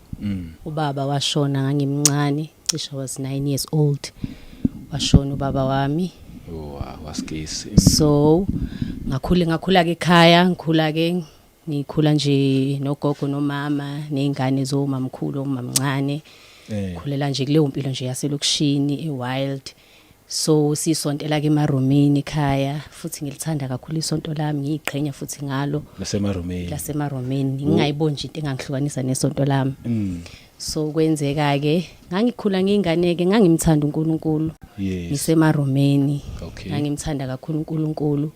Ubaba washona ngangimncane, cishe was 9 years old. Washona ubaba wami. Oh, wow, wasikisi. So ngakhula ke ekhaya, ngikhula ke, ngikhula nje nogogo nomama nezingane zomamkhulu, omamncane. Khulela nje kuleyo mpilo nje yaselokishini ewild. So sisontela ke emaromeni ekhaya, futhi ngilithanda kakhulu isonto lami, ngiyiqhenya futhi ngalo. Lasemaromeni. Lasemaromeni. Ngingayiboni nje into engangihlukanisa nesonto lami. So kwenzeka ke ngangikhula ngiyingane ke, ngangimthanda uNkulunkulu. Ngisemaromeni. Ngangimthanda kakhulu uNkulunkulu.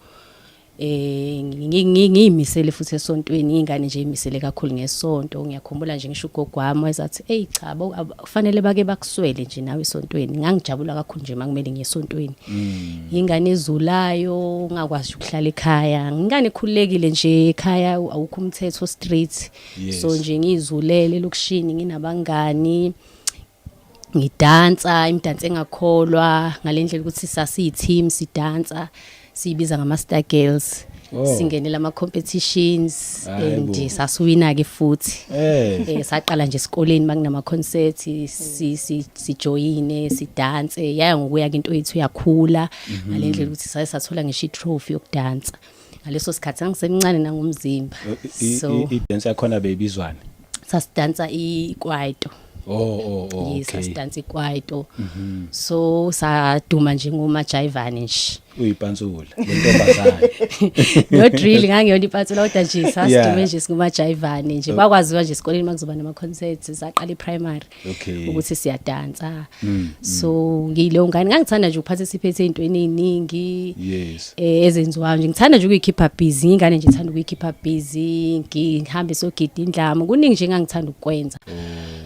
Ngiyimisele futhi esontweni, ingane nje imisele kakhulu ngesonto. Ngiyakhumbula nje ngisho ugogo wami wayezathi, "Hey cha bo, kufanele bake bakuswele nje nawe esontweni." Ngangijabula kakhulu nje makumele ngiye esontweni. Ingane ezulayo, ungakwazi ukuhlala ekhaya, ingane ekhululekile nje ekhaya, awukho umthetho street. So nje ngizulele elokishini, nginabangani, ngidansa imidanso engakholwa ngalendlela ukuthi sasiyi team, sidansa, siyibiza ngama Star Girls. Singenela ama competitions Hayi and bo. sasiwina ke futhi. Saqala nje esikoleni makunama concert si si sijoyine, sidanse, yaya ngokuya ke into yethu yakhula ngalendlela ukuthi saye sathola ngisho i-trophy yokudansa. Ngaleso sikhathi ngangisemncane nangomzimba. So I-dance yakhona beyibizwana? Sasidansa ikwaito. Oh. Yes, sasidansa ikwaito. So saduma nje ngomajayivane nje. Uyipansula lentombazane. Not really, ngangiyona ipansula kodwa nje sasidume nje singumajayivane nje. Bakwaziwa nje esikoleni makuzoba nama concerts, saqala iprimary ukuthi siyadansa. So ngiyileyo ngane, ngangithanda nje ukuparticipate ey'ntweni ey'ningi ezenziwayo nje. Ngithanda nje ukuyikhipha busy, ngingane nje ithanda ukuyikhipha busy, ngihambe sogida indlamu, kuningi nje engangithanda ukukwenza.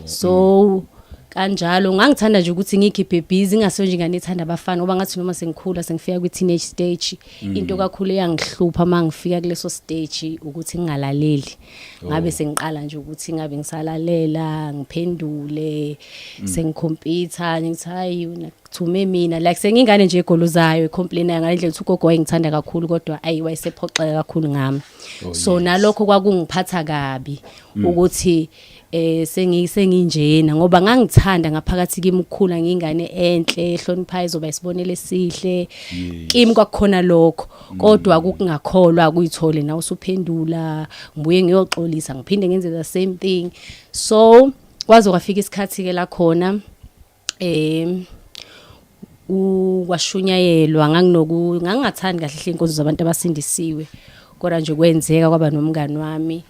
So kanjalo ngangithanda nje ukuthi ngiyikhiphe busy, ingasiyo nje ingane ethanda abafana, ngoba ngathi noma sengikhula sengifika kwi-teenage stage, into kakhulu eyangihlupha uma ngifika kuleso stage ukuthi ngingalaleli. Ngabe sengiqala nje ukuthi ngabe ngisalalela, ngiphendule, sengikhompyutha, ngithi hayi wena kuthume mina, like sengingane nje egolozayo, ecomplainayo ngale ndlela ukuthi ugogo wayengithanda kakhulu kodwa ayi wayesephoxeka kakhulu ngami. So nalokho kwakungiphatha kabi ukuthi senginjena, ngoba ngangithanda ngaphakathi kimi ukukhula ngingane enhle ehloniphayo, izoba isibonelo esihle kimi, kwakukhona lokho, kodwa kukungakholwa kuyithole nawe usuphendula, ngibuye ngiyoxolisa, ngiphinde ngenze the same thing. So kwaze kwafika isikhathi ke la khona ukwashunyayelwa, ngangingathandi kahle hle inkonzo zabantu abasindisiwe, kodwa nje kwenzeka kwaba nomngani wami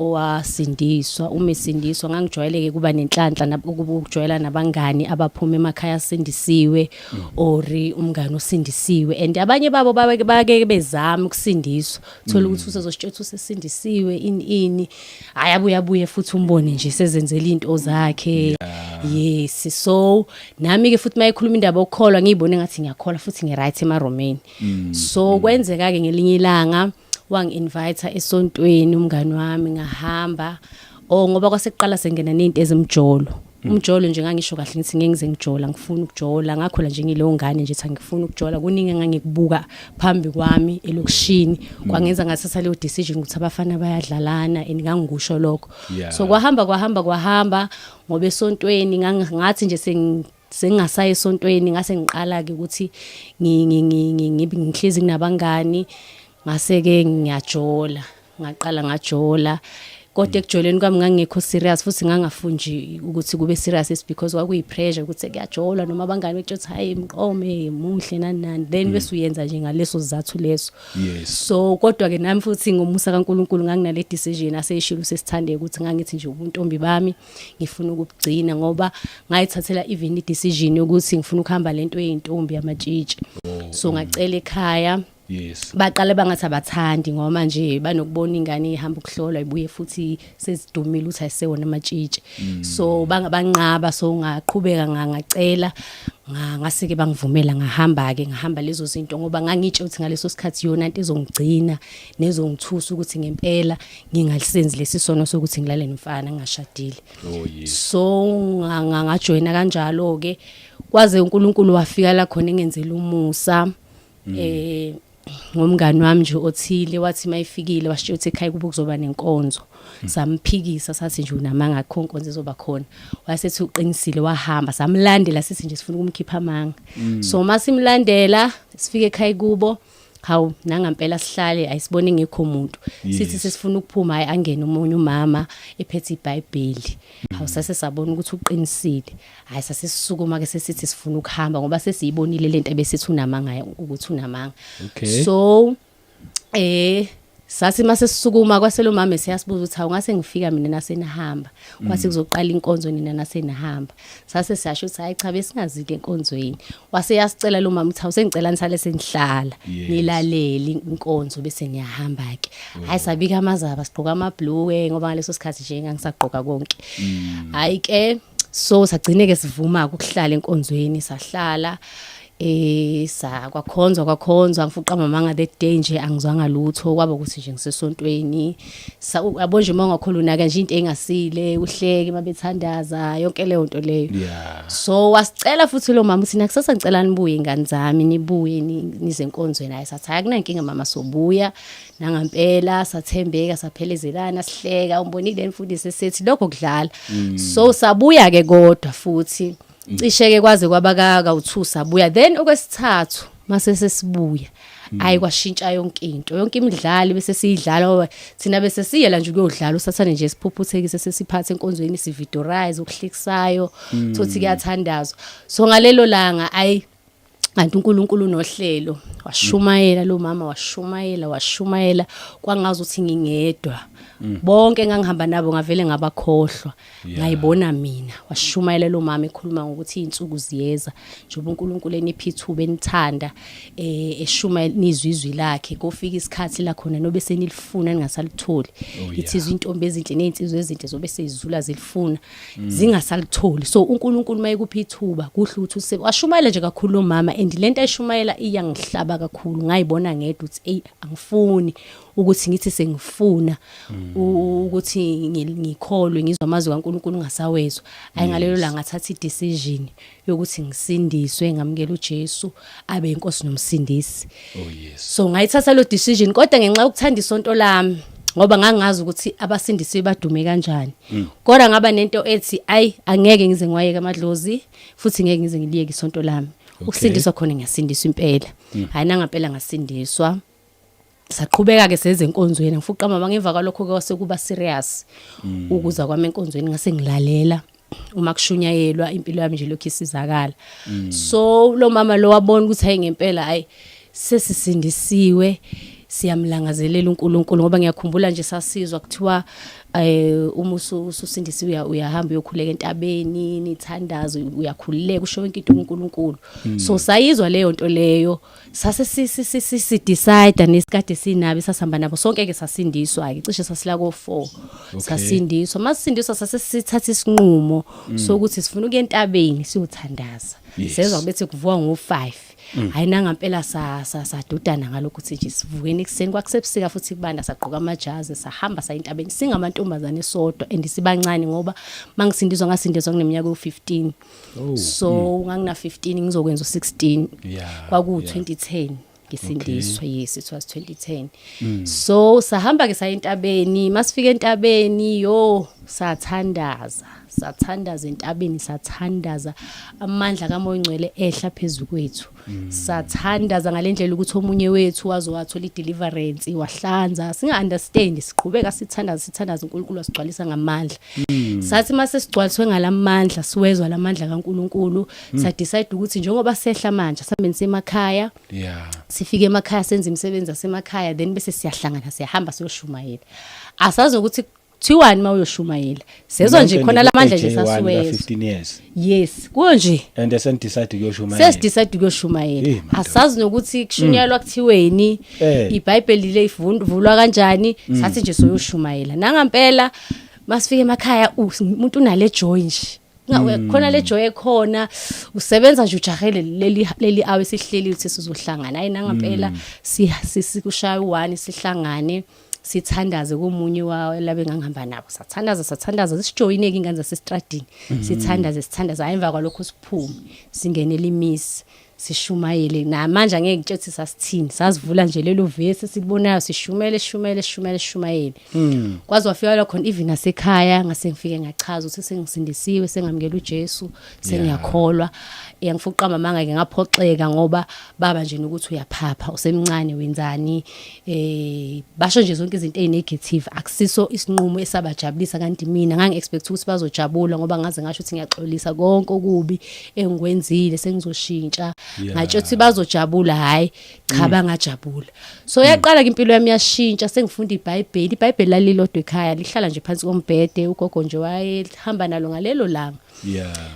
owasindiswa. Uma esindiswa, ngangijwayeleke kuba nenhlanhla ukujwayela nabangani abaphuma emakhaya asindisiwe or umngani osindisiwe, and abanye babo bake bezama ukusindiswa, thola ukuthi usezositshela ukuthi usesindisiwe ini ini, hayi abuye abuye futhi umbone nje sezenzela into zakhe. Yes, so nami ke futhi mayekhuluma indaba yokukholwa, ngiyibone ngathi ngiyakholwa futhi ngiright emaromeni. So kwenzeka ke ngelinye ilanga wangi-invite esontweni umngani wami, ngahamba, oh ngoba kwasekuqala sengena nezinto ezimjolo. Umjolo nje ngangisho kahle ngithi ngeke ngize ngijola, ngifuna ukujola. Ngakhula nje ngileyo ngane nje ethi angifuni ukujola. Kuningi engangikubuka phambi kwami elokishini kwangenza ngathatha leyo decision ukuthi abafana bayadlalana, and ngangikusho lokho. So kwahamba kwahamba kwahamba, ngoba esontweni ngathi nje sengingasayi esontweni, ngase ngiqala ke ukuthi ngihlezi nginabangani, ngase ke ngiyajola, ngaqala ngajola. Kodwa ekujoleni kwami ngangingekho serious, futhi ngangafuni nje ukuthi kube serious. It's because kwakuyi pressure ukuthi kuyajolwa, noma abangani bethu ukuthi hayi mqome muhle nani nani, then bese uyenza nje ngaleso sizathu leso. So kodwa ke nami futhi ngomusa kaNkuluNkulu nganginale decision aseyishilo sesithande ukuthi ngangithi nje ubuntombi bami ngifuna ukubugcina, ngoba ngayithathela even i decision yokuthi ngifuna ukuhamba lento yeintombi yamatshitshi. So ngacela ekhaya, baqale bangathi abathandi, ngoba manje banokubona ingane ihamba ukuhlolwa ibuye futhi sezidumile ukuthi ayisewona amatshitshi, so bangabanqaba. So ngaqhubeka ngacela, ngase ke bangivumela, ngahamba ke, ngahamba lezo zinto, ngoba ngangitshe ukuthi ngaleso sikhathi yona into ezongigcina nezongithusa ukuthi ngempela ngingalisenzi lesi sono sokuthi ngilale nomfana ngingashadile. So ngajoyina kanjalo ke, kwaze uNkulunkulu wafika la khona engenzela umusa ngomngani wami nje othile, wathi mayifikile washo ukuthi ekhaya kubo kuzoba nenkonzo. Samphikisa sathi nje unamanga, akho inkonzo ezoba khona. Wasethi uqinisile, wahamba, samlandela sithi nje sifuna ukumkhipha amanga. So masimlandela sifike ekhaya kubo, hawu nangampela sihlale ayisibone ngekho umuntu, sithi sesifuna ukuphuma, hayi angene umunye umama ephethe iBhayibheli. Hawu, sase sabona ukuthi uqinisile. Hayi sasisukuma ke sesithi sifuna ukuhamba, ngoba sesiyibonile lento ebesithi unamanga ukuthi unamanga. So sathi mase sisukuma kwaselo mama siyasibuza ukuthi hawu ngase ngifika mina nasenihamba, kwathi kuzoqala inkonzo nina nasenihamba. Sase siyasho ukuthi hayi cha, besingazike enkonzweni. Wase yasicela lo mama ukuthi hawu sengicela nisale senihlala nilalele inkonzo bese niyahamba ke. Hayi sabika amazaba, sigqoka ama blue, ngoba ngaleso sikhathi nje ngangisagqoka konke. Hayi ke so sagcine ke sivuma ukuhlala enkonzweni, sahlala sa kwakhonzwa kwakhonzwa. Ngifuqa mamanga that day nje angizwanga lutho, kwaba ukuthi nje ngisesontweni. Yabo nje uma ungakholwa unaka nje into engasile, uhleke mabethandaza, yonke leyo nto leyo. So wasicela futhi lo mama uthi nakusasa ngicela nibuye ingane zami, nibuye nize enkonzweni. Hayi sathi hayi akunankinga mama, sobuya. Nangampela sathembeka, saphelezelana, sihleka, umbonile mfundisi esethi lokho kudlala. So sabuya ke, kodwa futhi cishe ke kwaze kwaba ka u2 sabuya. Then okwesithathu mase sesibuya, ayi kwashintsha yonke into, yonke imidlalo bese siyidlala, ngoba thina bese siyela nje ukuyodlala usathane nje siphuphuthekise, sesiphathe enkonzweni, sividorize okuhlekisayo, thothi kuyathandazwa. So ngalelo langa ayi Kanti uNkulunkulu unohlelo. Washumayela lo mama, washumayela, washumayela, kwangazi ukuthi ngingedwa. Bonke engangihamba nabo ngavele ngabakhohlwa. Ngayibona mina. Washumayela lo mama ekhuluma ngokuthi izinsuku ziyeza njengoba uNkulunkulu enipha ithuba enithanda, eshumayela nizwe izwi lakhe, kofika isikhathi la khona nobe senilifuna ningasalitholi. Ithi izintombi ezinhle nezinsizwa ezinhle zobe sezizula zilifuna zingasalitholi. So uNkulunkulu mayekupha ithuba kuhle ukuthi use washumayela nje kakhulu lo mama, and lento ayishumayela iyangihlaba kakhulu. Ngayibona ngedwa ukuthi ey, angifuni ukuthi ngithi sengifuna ukuthi ngikholwe ngizwe amazwi kaNkulunkulu ngasawezwa. Ayi, ngalelo langa ngathatha i-decision yokuthi ngisindiswe, ngamukela uJesu abe inkosi nomsindisi. Oh yes. So ngayithatha lo decision, kodwa ngenxa yokuthanda isonto lami, ngoba ngangazi ukuthi abasindisiwe badume kanjani, kodwa ngaba nento ethi ayi, angeke ngize ngiwayeke amadlozi futhi ngeke ngize ngiliyeke isonto lami. Ukusindiswa khona ngiyasindiswa impela. Hayi, nangampela ngasindiswa. Saqhubeka ke seze enkonzweni. Ngifuqa mama, ngemva kwalokho ke kwase kuba serious ukuza kwami enkonzweni. Ngase ngilalela uma kushunyayelwa, impilo yami nje lokhu isizakala. So lo mama lo wabona ukuthi hayi, ngempela hayi, sesisindisiwe, siyamlangazelela uNkulunkulu, ngoba ngiyakhumbula nje sasizwa kuthiwa uma ususindisiwe uyahamba uyokhuleka entabeni, nithandazo, uyakhululeka, usho yonke into kuNkulunkulu. So sayizwa leyo nto leyo, sase si decide nesikade sinabi, sasihamba nabo sonke ke, sasindiswa ke, cishe sasila ko 4. Sasindiswa. Masindiswa sase sithatha isinqumo sokuthi sifuna ukuya entabeni siyothandaza. Sezwa bethi kuvuka ngo5. Hayi, nangampela sa sadudana ngalokho ukuthi nje sivukeni ekuseni, kwakusebusika futhi kubanda, sagqoka amajazi, sahamba saya entabeni singamantombazane sodwa and sibancane, ngoba mangisindiswa ngasindiswa ngineminyaka yo15. So ngangina 15 ngizokwenza u16. Kwaku 2010 ngisindiswa. Yes, it was 2010. So sahamba ke saya entabeni. Masifika entabeni, yo, sathandaza, sathandaza entabeni, sathandaza, amandla kaMoya oNgcwele ehla phezulu kwethu. Sathandaza ngalendlela ukuthi omunye wethu waze wathola i-deliverance, wahlanza. Singa understand, siqhubeka sithandaza, sithandaza, uNkulunkulu wasigcwalisa ngamandla. Sathi mase sigcwaliswe ngalamandla, siwezwa lamandla kaNkulunkulu, sa decide ukuthi njengoba sehla manje sihambeni semakhaya. Sifike emakhaya, senze imisebenzi yasemakhaya, then bese siyahlangana, siyahamba siyoshumayela. Asazi ukuthi kuthiwani uma uyoshumayela, sezwa nje khona lamandla nje sasiwezwa. 15 years. Yes, kuyo nje. And sen decide ukuyoshumayela. Sesi-decide ukuyoshumayela. Hey, madoda. Asazi nokuthi kushunyayelwa kuthiweni, iBhayibheli le ivulwa kanjani. Sathi nje soyoshumayela. Nangampela masifike emakhaya umuntu unale joy nje. Khona le joy ekhona, usebenza nje ujahele leli awe sihleli ukuthi sizohlangana. Hayi, nangampela sikushaya u1 sihlangane, sithandaze komunye walabe engangihamba nabo. Sathandaza, sathandaza, sijoyine ke ingane zasestradini, sithandaze, sithandaze. Hayi, emva kwalokho siphume singenele imisi, sishumayele. Namanje angeke ngitshe ukuthi sasithini, sasivula nje lelo vesi silibonayo, sishumele, sishumele, sishumele, sishumayele, kwaze wafika la khona even nasekhaya. Ngase ngifike ngachaza ukuthi sengisindisiwe, sengamukela uJesu, sengiyakholwa. Ngifuqa mama ke ngaphoxeka, ngoba baba nje nokuthi uyaphapha, usemncane, wenzani, basho nje zonke izinto ezinegative. Akusiso isinqumo esabajabulisa, kanti mina ngangi expect ukuthi bazojabula, ngoba ngaze ngasho ukuthi ngiyaxolisa konke okubi engikwenzile, sengizoshintsha. Ngatsho ukuthi bazojabula. Hayi cha, bangajabula. So yaqala ke impilo yami yashintsha, sengifunda iBhayibheli. IBhayibheli lalilodwa ekhaya, lihlala nje phansi kombhede, ugogo nje wayehamba nalo ngalelo langa.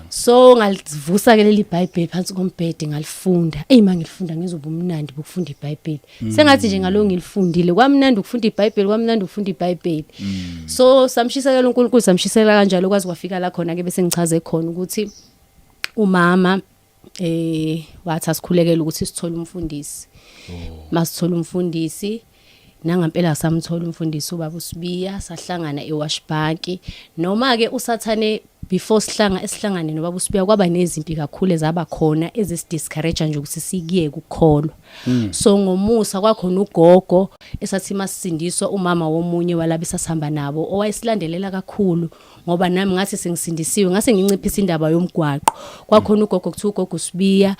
So ngalivusa ke leli iBhayibheli phansi kombhede, ngalifunda. Ey, mangilifunda ngizoba umnandi bokufunda iBhayibheli, sengathi nje ngalo ngilifundile, kwamnandi ukufunda iBhayibheli, kwamnandi ukufunda iBhayibheli. So samshisekela uNkulunkulu, samshisekela kanjalo kwazi kwafika la khona ke bese ngichaze khona ukuthi umama wathi asikhulekele ukuthi sithole umfundisi. Masithola umfundisi, nangampela samthola umfundisi, ubaba uSibiya. Sahlangana eWash Bank, noma ke usathane before sihlanga esihlangane nobaba uSibiya kwaba nezimpi kakhulu ezaba khona ezisidiscourage nje ukuthi sikuyeke ukukholwa. So ngomusa kwakhona ugogo esathi masindiswa, umama womunye walabo esasihamba nabo, owayesilandelela kakhulu, ngoba nami ngathi sengisindisiwe ngase nginciphisa indaba yomgwaqo. Kwakhona ugogo kuthiwa ugogo uSibiya.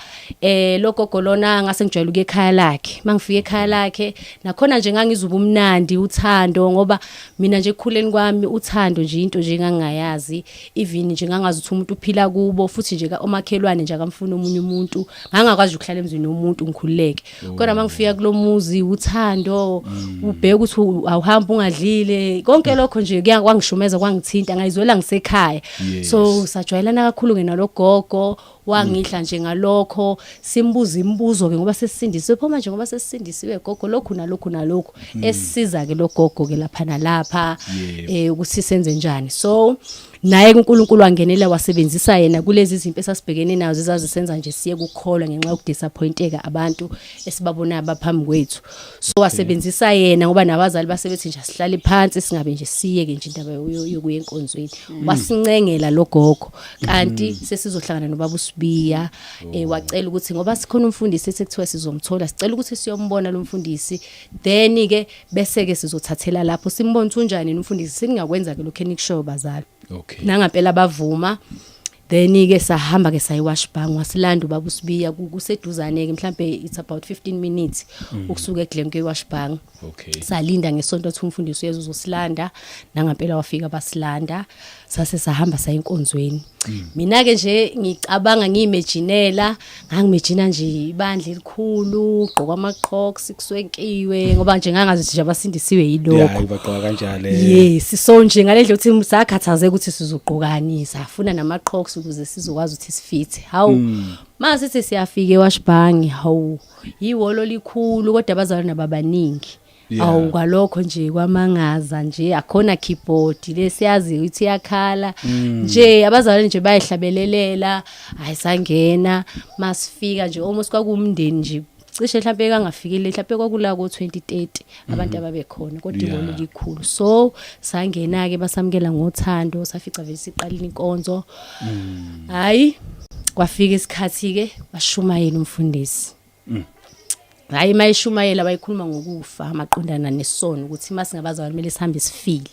Lo gogo lona ngase ngijwayele ukuya ekhaya lakhe. Mangifika ekhaya lakhe nakhona nje ngangizuba umnandi uthando, ngoba mina nje ekukhuleni kwami uthando nje into nje engangingayazi. Even Even nje ngangazi ukuthi umuntu uphila kubo, futhi nje omakhelwane nje akamfuni omunye umuntu. Ngangakwazi ukuhlala emzini womuntu ngikhululeke, kodwa mangifika kulomuzi uthando, ubheka ukuthi awuhamba ungadlile, konke lokho nje kwangishumeza, kwangithinta, ngayizwela ngisekhaya. So sajwayelana kakhulu ke nalogogo, wangidla nje ngalokho. Simbuza imibuzo ke ngoba sesisindisiwe pho manje, ngoba sesisindisiwe gogo, lokhu nalokhu nalokhu, esisiza ke logogo ke lapha nalapha ukuthi senze njani. So naye uNkulunkulu wangenela, wasebenzisa yena kulezi zinto esasibhekene nazo ezazisenza nje siye kukholwa ngenxa yokudisappointeka abantu esibabonayo baphambi kwethu. So wasebenzisa yena ngoba nabazali basebethi nje asihlale phansi, singabe nje siyeke nje indaba yokuya enkonzweni. Wasincengela lo gogo, kanti sesizohlangana nobaba uSibiya. Wacela ukuthi ngoba sikhona umfundisi esekuthiwa sizomthola, sicela ukuthi siyombona lo mfundisi, then ke bese ke sizothathela lapho, simbone ukuthi unjani umfundisi, singakwenza ke lokho enikushoyo bazali. Nangampela bavuma. Then ke sahamba ke sayi Washbank, wasilanda ubaba uSibiya. Kuseduzane ke, mhlambe it's about 15 minutes ukusuka eGlen kuye Washbank. Salinda ngesonto athi umfundisi uyeza uzosilanda. Nangampela wafika, basilanda, sase sahamba saya enkonzweni. Mina ke nje ngicabanga, ngiyimaginela, ngangimagina nje ibandla elikhulu, gqoka amaqhoks, kuswenkiwe, ngoba nje ngangazi ukuthi nje abasindisiwe yilokho. Yeah, bagqoka kanjalo. Yes, so nje ngalendlela ukuthi sakhathazeka ukuthi sizogqokani, safuna namaqhoks ukuze sizokwazi ukuthi sifithe. Hawu, masithi siyafika eWashbank, hawu, yiwolo likhulu kodwa abazalwane ababaningi. Awu, kwalokho nje kwamangaza nje, akhona keyboard lesiyazi ukuthi iyakhala nje, abazalwane nje bayihlabelelela. Hayi, sangena, masifika nje almost kwakumndeni nje cishe mhlawumbe kangafikile, mhlawumbe kwakula ko 2030 abantu ababekhona, kodwa ihholo likhulu. So sangena ke, basamukela ngothando, safica vele siqalile inkonzo. Hayi, kwafika isikhathi ke washumayela umfundisi. Hayi, mayishumayela wayikhuluma ngokufa amaqondana nesono, ukuthi masingabazalwane kumele sihambe sifile,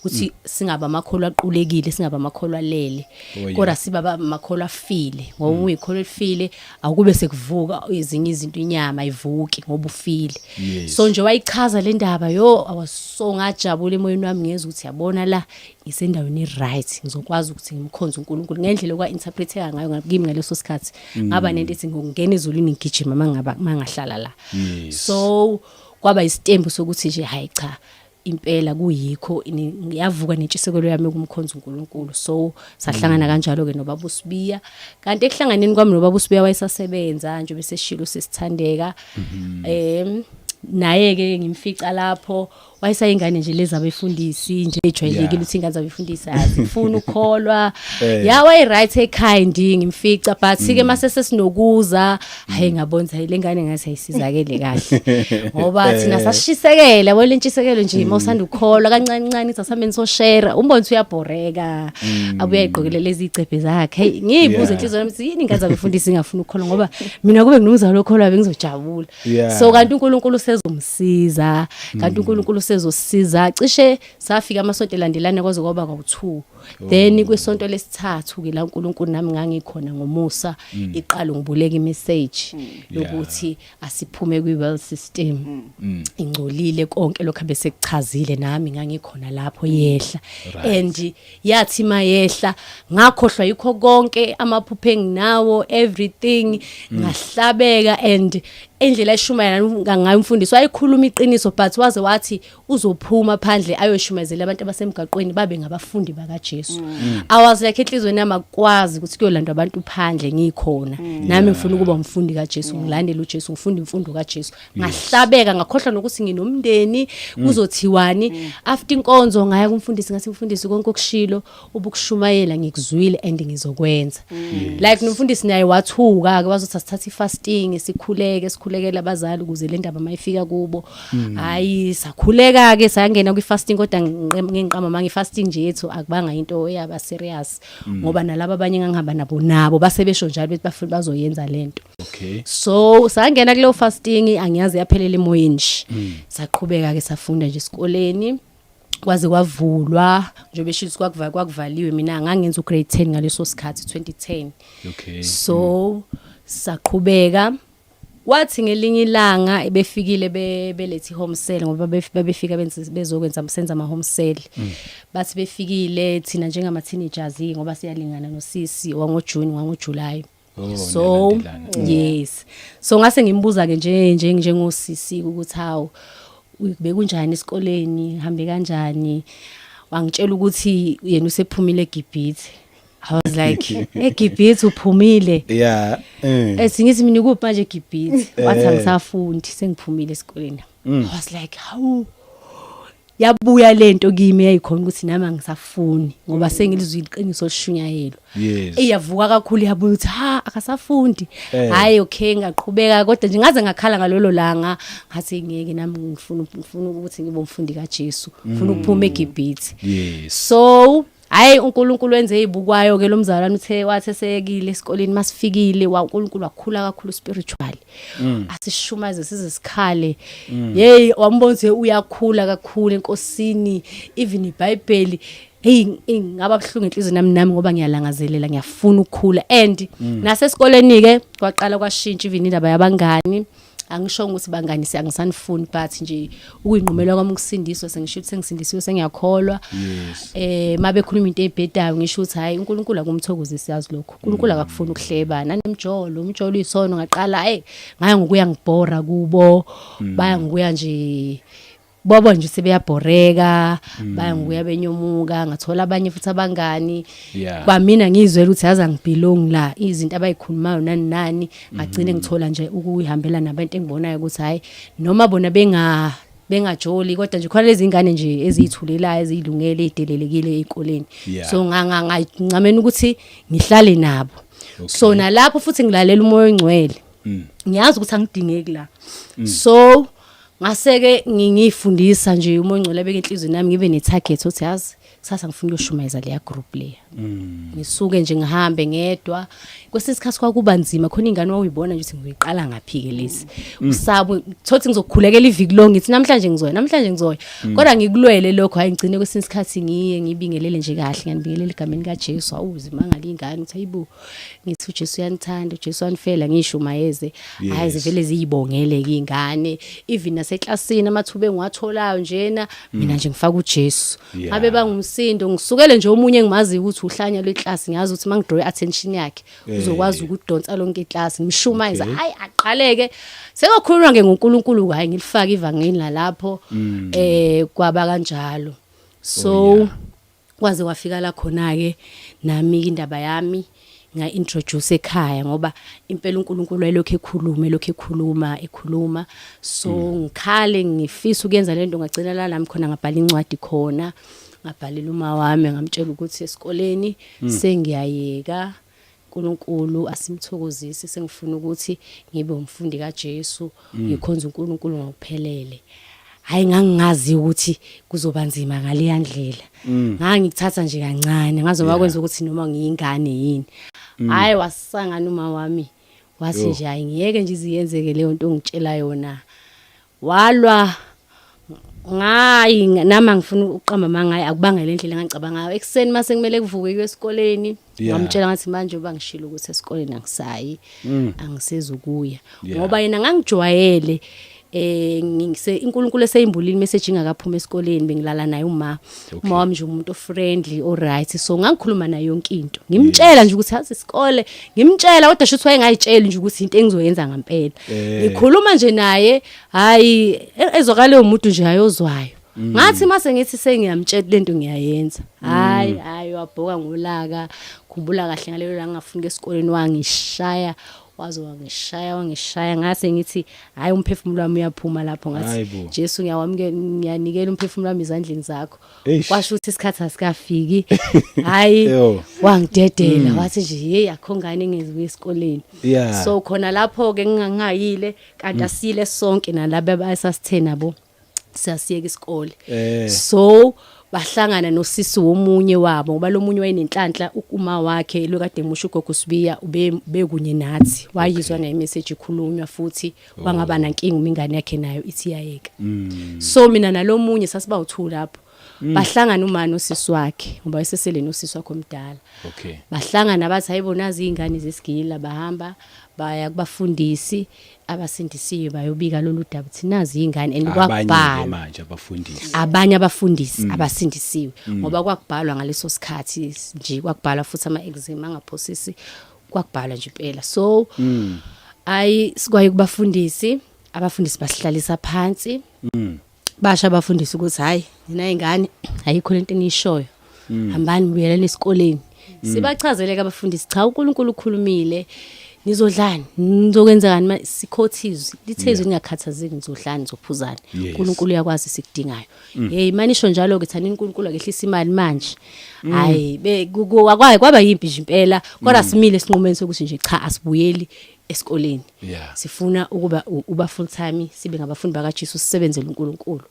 ukuthi singaba amakholwa aqulekile, singaba amakholwa alele, kodwa siba amakholwa afile, ngoba uyikholwa elifile awukube sekuvuka ezinye izinto, inyama ayivuki ngoba ufile. So nje wayichaza le ndaba yo, I was so, ngajabula emoyeni wami, ngezwa ukuthi yabona la ngisendaweni right, ngizokwazi ukuthi ngimkhonze uNkulunkulu ngendlela okwa interpreteka ngayo kimi ngaleso sikhathi. Ngaba nento ethi ngokungena ezulwini ngigijima mangaba mangahlala la. So kwaba isitembu sokuthi nje hayi cha, impela kuyikho, ngiyavuka nentshisekelo yami ukumkhonza uNkulunkulu. So sahlangana kanjalo ke nobaba uSibiya. Kanti ekuhlanganeni kwami nobaba uSibiya wayesasebenza nje beseshilo sesithandeka. Naye ke ngimfica lapho wayesayingane nje lezi abefundisi nje ejwayelekile ukuthi ingane zabefundisi azifuni ukukholwa. Ya, waye right ekind ngimfica, but ke mase sesinokuza, hayi, ngabona hayi, lengane ngathi ayisizakele kahle, ngoba thina sasishisekela, yabo lentshisekelo nje mawusanda ukukholwa kancane kancane, sasambeni so share, umbona ukuthi uyabhoreka, abuye ayigqokele lezi icebhe zakhe. Hey, ngiyibuza inhliziyo yami ukuthi yini ingane zabefundisi ingafuni ukukholwa, ngoba mina kube nginomzali okholwa bengizojabula. So kanti uNkulunkulu usezomsiza, kanti uNkulunkulu usezosiza. Cishe safika amasonto elandelana kwaze kwaba kawu2, then kwisonto lesithathu ke la uNkulunkulu nami ngangikhona ngomusa iqala ngibuleka imessage yokuthi asiphume kwi world system, ingcolile, konke lokho bese kuchazile, nami ngangikhona lapho yehla. And yathi mayehla ngakhohlwa yikho konke amaphupho enginawo, everything, ngahlabeka. And indlela eshumayela ngayo umfundisi, wayekhuluma iqiniso, but waze wathi uzophuma phandle ayoshumayezela abantu abasemgaqweni babe ngabafundi bakaJesu. I was like, enhlizweni yami, akwazi ukuthi kuyolandwa abantu phandle ngikhona nami ngifuna ukuba umfundi kaJesu, ngilandele uJesu, ngifunda imfundo kaJesu. Ngahlabeka, ngakhohlwa nokuthi nginomndeni, kuzothiwani after inkonzo. Ngaya kumfundisi ngathi, "Mfundisi, konke okushilo ubukushumayela ngikuzwile and ngizokwenza." Like nomfundisi naye wathuka ke, wazothi asithathe ifasting, sikhuleke, sikhulekele abazali ukuze le ndaba mayifika kubo. Hayi, sakhuleka ke, sayangena kwi fasting, kodwa nginqama mangi fasting nje yethu akubanga into eyaba serious, ngoba nalabo abanye engangihamba nabo basebesho njalo bethi bafuna bazoyenza lento. So sangena kuleyo fasting, angiyazi yaphelela emoyeni nje. Saqhubeka ke safunda nje esikoleni kwaze kwavulwa, njengoba esho ukuthi kwakuvaliwe. Mina ngangenza ugrade 10 ngaleso sikhathi, 2010. So saqhubeka. Kwathi ngelinye ilanga befikile belethe home cell ngoba babefika benze bezokwenza senza ama home cell. Bathi befikile thina njengama teenagers ngoba siyalingana nosisi wango June wango July. Oh, So niyalandelana. yes. So ngase ngimbuza ke nje nje njengosisi ukuthi hawu, bekunjani esikoleni, hambe kanjani? Wangitshela ukuthi yena usephumile eGibhithe. I was like, eGibhithe uphumile? Ethi ngithi mina, kuphi manje eGibhithe? Wathi, angisafundi, sengiphumile esikoleni. I was like, hawu, yabuya lento kimi yayikhona ukuthi nami angisafuni ngoba sengilizwile iqiniso lishunyayelwa. Iyavuka kakhulu, yabuya ukuthi ha, akasafundi. Hayi, okay, ngaqhubeka kodwa nje ngaze ngakhala ngalolo langa, ngathi ngeke nami ngifuna ukuthi ngibe umfundi kaJesu, ngifuna ukuphuma eGibhithe. So hayi, uNkulunkulu wenze izibukwayo ke. Lo mzalwane uthe wathi eseyekile esikoleni, masifikile wa uNkulunkulu wakhula kakhulu spiritually, asishumaze size sikhale. Hey, wambona ukuthi uyakhula kakhulu enkosini, even iBhayibheli. Hey, ngaba buhlungu enhliziyweni nami ngoba ngiyalangazelela, ngiyafuna ukukhula. And nasesikoleni ke kwaqala kwashintsha, even indaba yabangani. Angisho ukuthi bangani angisanifuni, but nje ukuyinqumela kwami ukusindiswa, sengisho ukuthi sengisindisiwe, sengiyakholwa. Mabekhuluma into ebhedayo, ngisho ukuthi hayi, uNkulunkulu akumthokozisi, yazi lokho, uNkulunkulu akakufuni ukuhleba nanemjolo, umjolo uyisono. Ngaqala, hey, ngaya ngokuya ngibhora kubo, baya ngokuya nje bobo nje sebeyabhoreka, baya ngokuya benyomuka. Ngathola abanye futhi abangani. Kwamina ngizwela ukuthi yazi angibelong la, izinto abayikhulumayo nani nani. Ngagcine ngithola nje ukuyihambela nabantu engibonayo ukuthi hayi, noma bona bengajoli, kodwa nje khona lezi ingane nje eziyithulelayo, eziyilungele, ezidelelekile ezikoleni. So ngancamena ukuthi ngihlale nabo. So nalapho futhi ngilalela uMoya oNgcwele, ngiyazi ukuthi angidingeki la. So ngaseke ngiyifundisa nje, uMoya oNgcwele abeke enhliziyweni nami, ngibe ne-target othi yazi kusasa ngifuna ukuyoshumayeza leya group leya. Ngisuke nje ngihambe ngedwa. Kwesinye isikhathi kwakuba nzima khona, ingane wawuyibona nje ukuthi ngiyiqala ngaphi-ke lezi, usabu thothi ngizokhulekela iviki lonke, ngithi namhlanje ngizoya, namhlanje ngizoya, kodwa ngikulwele lokho. Hayi, ngigcine kwesinye isikhathi ngiye ngibingelele nje kahle, ngiyanibingelela egameni kaJesu. Awuzimangala ingane ukuthi ayibo, ngithi uJesu uyanithanda, uJesu wanifela, ngishumayeze. Hayi, zivele ziyibongele-ke iy'ngane. Even naseklasini amathuba engiwatholayo njena, mina nje ngifaka uJesu. Ngabe bangumsindo, ngisukele nje omunye engimaziyo ukuthi uhlanya lweklasi, ngiyazi ukuthi mangidraw i-attention yakhe uzokwazi ukudonsa lonke iklasi, ngimshumayeza. Hayi, aqaleke sekukhulunywa ke ngoNkulunkulu, hayi, ngilifake ivangeli nalapho. Kwaba kanjalo. So kwaze kwafika la khona ke nami indaba yami nga-introduce ekhaya, ngoba impela uNkulunkulu wayelokhu ekhuluma, elokhu ekhuluma, ekhuluma. So ngikhale ngifisa ukuyenza lento, ngagcina la nami khona ngabhala incwadi khona, ngabhalela uma wami, ngamtshela ukuthi esikoleni sengiyayeka, uNkulunkulu asimthokozisi, sengifuna ukuthi ngibe umfundi kaJesu, ngikhonza uNkulunkulu ngokuphelele. Hayi, ngangingazi ukuthi kuzoba nzima ngaleya ndlela. Ngangikuthatha nje kancane, ngazoba kwenza ukuthi noma ngiyingane yini. Hayi, wasangana uma wami, wathi nje hayi, ngiyeke nje iziyenzeke leyo nto ongitshela yona. Walwa ngayi nami, angifuna ukuqamba amanga, akubanga le ndlela engangicabanga ngayo. Ekuseni mase kumele kuvuke kuye esikoleni, ngamtshela ngathi manje uba ngishilo ukuthi esikoleni angisayi, angisezukuya, ngoba yena ngangijwayele ngise iNkulunkulu eseyimbulile message ingakaphuma esikoleni, bengilala naye uma. Uma wami nje umuntu friendly, alright, so ngangikhuluma naye yonke into, ngimtshela nje ukuthi yazi isikole, ngimtshela, kodwa shuthi wayengayitsheli nje ukuthi into engizoyenza ngempela. Ngikhuluma nje naye, hayi, ezwakale umuntu nje ayozwayo. Ngathi mase ngithi sengiyamtshela lento ngiyayenza, hayi, hayi, wabhoka ngolaka. Khumbula kahle ngalelo langa ngafunda esikoleni, wangishaya, waze wangishaya, wangishaya, ngase ngithi hayi, umphefumulo wami uyaphuma lapho. Ngathi, Hayibo. Jesu, ngiyawamukela, ngiyanikela umphefumulo wami ezandleni zakho. Eish. Kwasho ukuthi isikhathi asikafiki. Hayi, Yo. wangidedela, wathi nje hey, akho ngane engezibuya esikoleni. So khona lapho ke ngingangayile, kanti asile sonke nalabo abasasithe nabo siyasiyeka isikole. So bahlangana nosisi womunye wabo, ngoba lo munye wayenenhlanhla, uma wakhe lo kade emusha, ugogo Sibiya, ube bekunye nathi, wayizwa naye message ikhulunywa futhi, wangaba nankinga uma ingane yakhe nayo ithi iyayeka. So mina nalomunye sasiba u2 lapho. Bahlangana uma nosisi wakhe ngoba wayesesele nosisi wakhe omdala. Okay. Bahlangana bathi hayibo nazi izingane zesigila bahamba baya kubafundisi abasindisiwe bayobika lolu daba ukuthi nazi izingane and Abanye ke kwakubhalwa manje abafundisi. Abanye abafundisi abasindisiwe ngoba kwakubhalwa ngaleso sikhathi nje kwakubhalwa futhi ama exam angaphosisi kwakubhalwa nje impela so ayi sikwaye kubafundisi abafundisi basihlalisa phansi basho abafundisi ukuthi hayi nina ingane ayikho lento eniyishoyo hambani buyelani esikoleni sibachazele ke abafundisi cha uNkulunkulu ukhulumile nizodlani nizokwenzakani sikhothizwe lithe izwi ningakhathazeki nizodlani nizophuzani uNkulunkulu uyakwazi sikudingayo hey manisho njalo ke thani uNkulunkulu akehlisa imali manje hayi akwaye kwaba yimpi nje impela kodwa simile esinqumeni sokuthi nje cha asibuyeli esikoleni sifuna ukuba uba full time sibe ngabafundi bakaJesu sisebenzele uNkulunkulu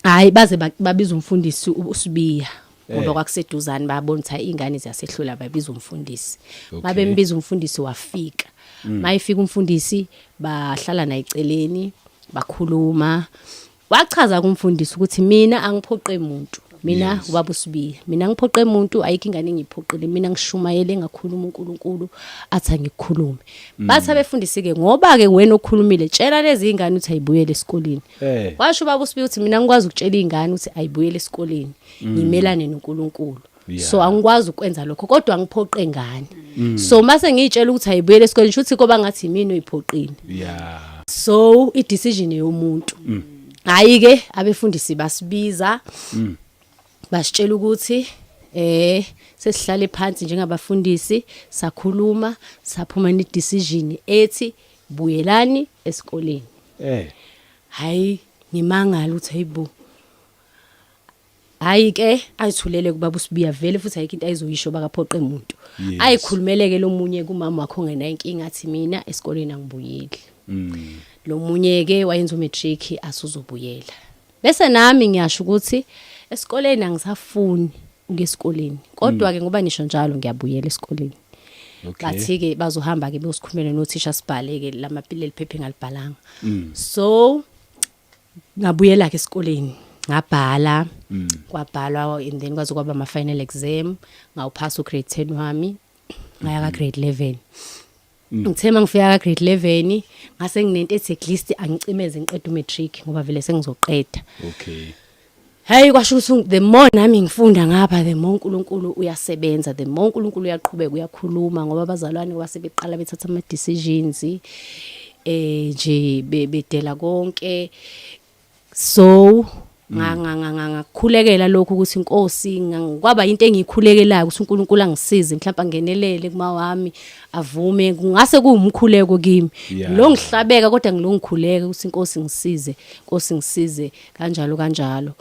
hayi baze babiza umfundisi uSibiya ngoba kwakuseduzane babona ukuthi hayi ingane ziyasehlula babiza umfundisi mabembiza umfundisi wafika mayifika umfundisi bahlala naye eceleni bakhuluma wachaza kumfundisi ukuthi mina angiphoqe muntu mina ubaba uSibiya mina ngiphoqe muntu ayikho ingane engiyiphoqile mina ngishumayele ngakhuluma uNkulunkulu athi angikukhulume bathi abefundisi ke ngoba ke wena okhulumile tshela lezi ingane ukuthi ayibuyele esikoleni washo ubaba uSibiya ukuthi mina ngikwazi ukutshela ingane ukuthi ayibuyele esikoleni ngimelane noNkulunkulu so angikwazi ukwenza lokho kodwa ngiphoqe ngane so mase ngiyitshela ukuthi ayibuyele esikoleni shuthi koba ngathi yimina oyiphoqile so i decision yomuntu hayi ke abefundisi basibiza basitshela ukuthi sesihlale phansi njengabafundisi sakhuluma saphuma ne decision ethi buyelani esikoleni hayi ngimangala ukuthi hayibo hayi ke ayithulele kubaba uSibiya vele futhi ayikho into ayizoyisho bakaphoqe umuntu ayikhulumeleke lomunye kumama wakho ongenayo inkinga athi mina esikoleni angibuyeli lo munye ke wayenza umatric asuzobuyela bese nami ngiyasho ukuthi esikoleni angisafuni ukuya esikoleni kodwa ke ngoba nisho njalo ngiyabuyela esikoleni bathi ke bazohamba ke beyosikhulumela nothisha sibhale ke lamapileli phepha engalibhalanga so ngabuyela ke esikoleni ngabhala kwabhalwa and then kwaze kwaba ama final exam ngawuphasa ugrade 10 wami ngaya ka grade 11 ngithe mangifika ka grade 11 ngase nginento ethi at least angicimeze ngiqede umatric ngoba vele sengizoqeda okay Hey kwasho ukuthi the more nami ngifunda ngapha the more uNkulunkulu uyasebenza the more uNkulunkulu uyaqhubeka uyakhuluma ngoba abazalwane wasebeqala bethatha ama decisions nje bedela konke so ngakhulekela lokhu ukuthi inkosi kwaba into engiyikhulekelayo ukuthi uNkulunkulu angisize mhlawumbe angenelele kuma wami avume kungase kuwumkhuleko kimi lo ngihlabeka kodwa ngilongikhuleka ukuthi inkosi ngisize inkosi ngisize kanjalo kanjalo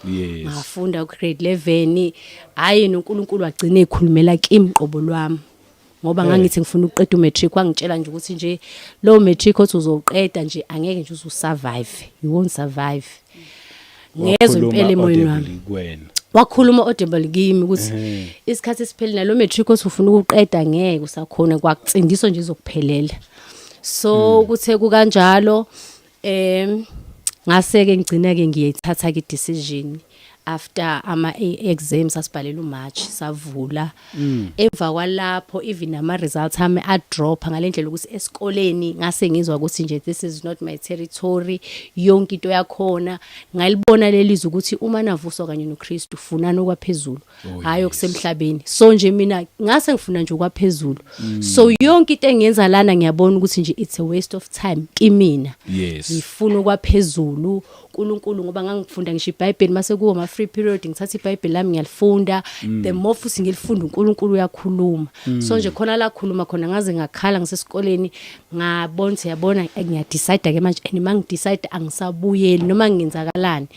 ngafunda ku grade 11 hayi noNkulunkulu wagcina ekhulumela kimi qobo lwami ngoba ngangithi ngifuna ukuqeda umatric wangitshela nje ukuthi nje lo matric othi uzoqeda nje angeke nje uzusurvive you won't survive ngezwe impela emoyeni wami wakhuluma audible kimi ukuthi isikhathi esiphelile nalo matric othi ufuna ukuqeda ngeke usakhona kwakutsindiswa nje izokuphelela so kuthe kukanjalo ngase ke ngigcina ke ngiyithatha ke decision after ama exams asibhalela uMarch savula emva kwalapho even ama results ami a drop ngalendlela ukuthi esikoleni ngase ngizwa ukuthi nje this is not my territory yonke into yakhona ngalibona lelizwi ukuthi uma navuswa kanye noKristu funani okwaphezulu hayi okusemhlabeni so nje mina ngase ngifuna nje okwaphezulu so yonke into engiyenza lana ngiyabona ukuthi nje it's a waste of time kimina ngifuna okwaphezulu uNkulunkulu ngoba ngangifunda ngisho iBhayibheli mase kuwo ama free period ngithatha iBhayibheli lami ngiyalifunda the more futhi ngilifunda uNkulunkulu uyakhuluma so nje khona la khuluma khona ngaze ngakhala ngisesikoleni ngabona ukuthi yabona ngiyadecide ke manje and mangidecide angisabuyeli noma ngingenzakalani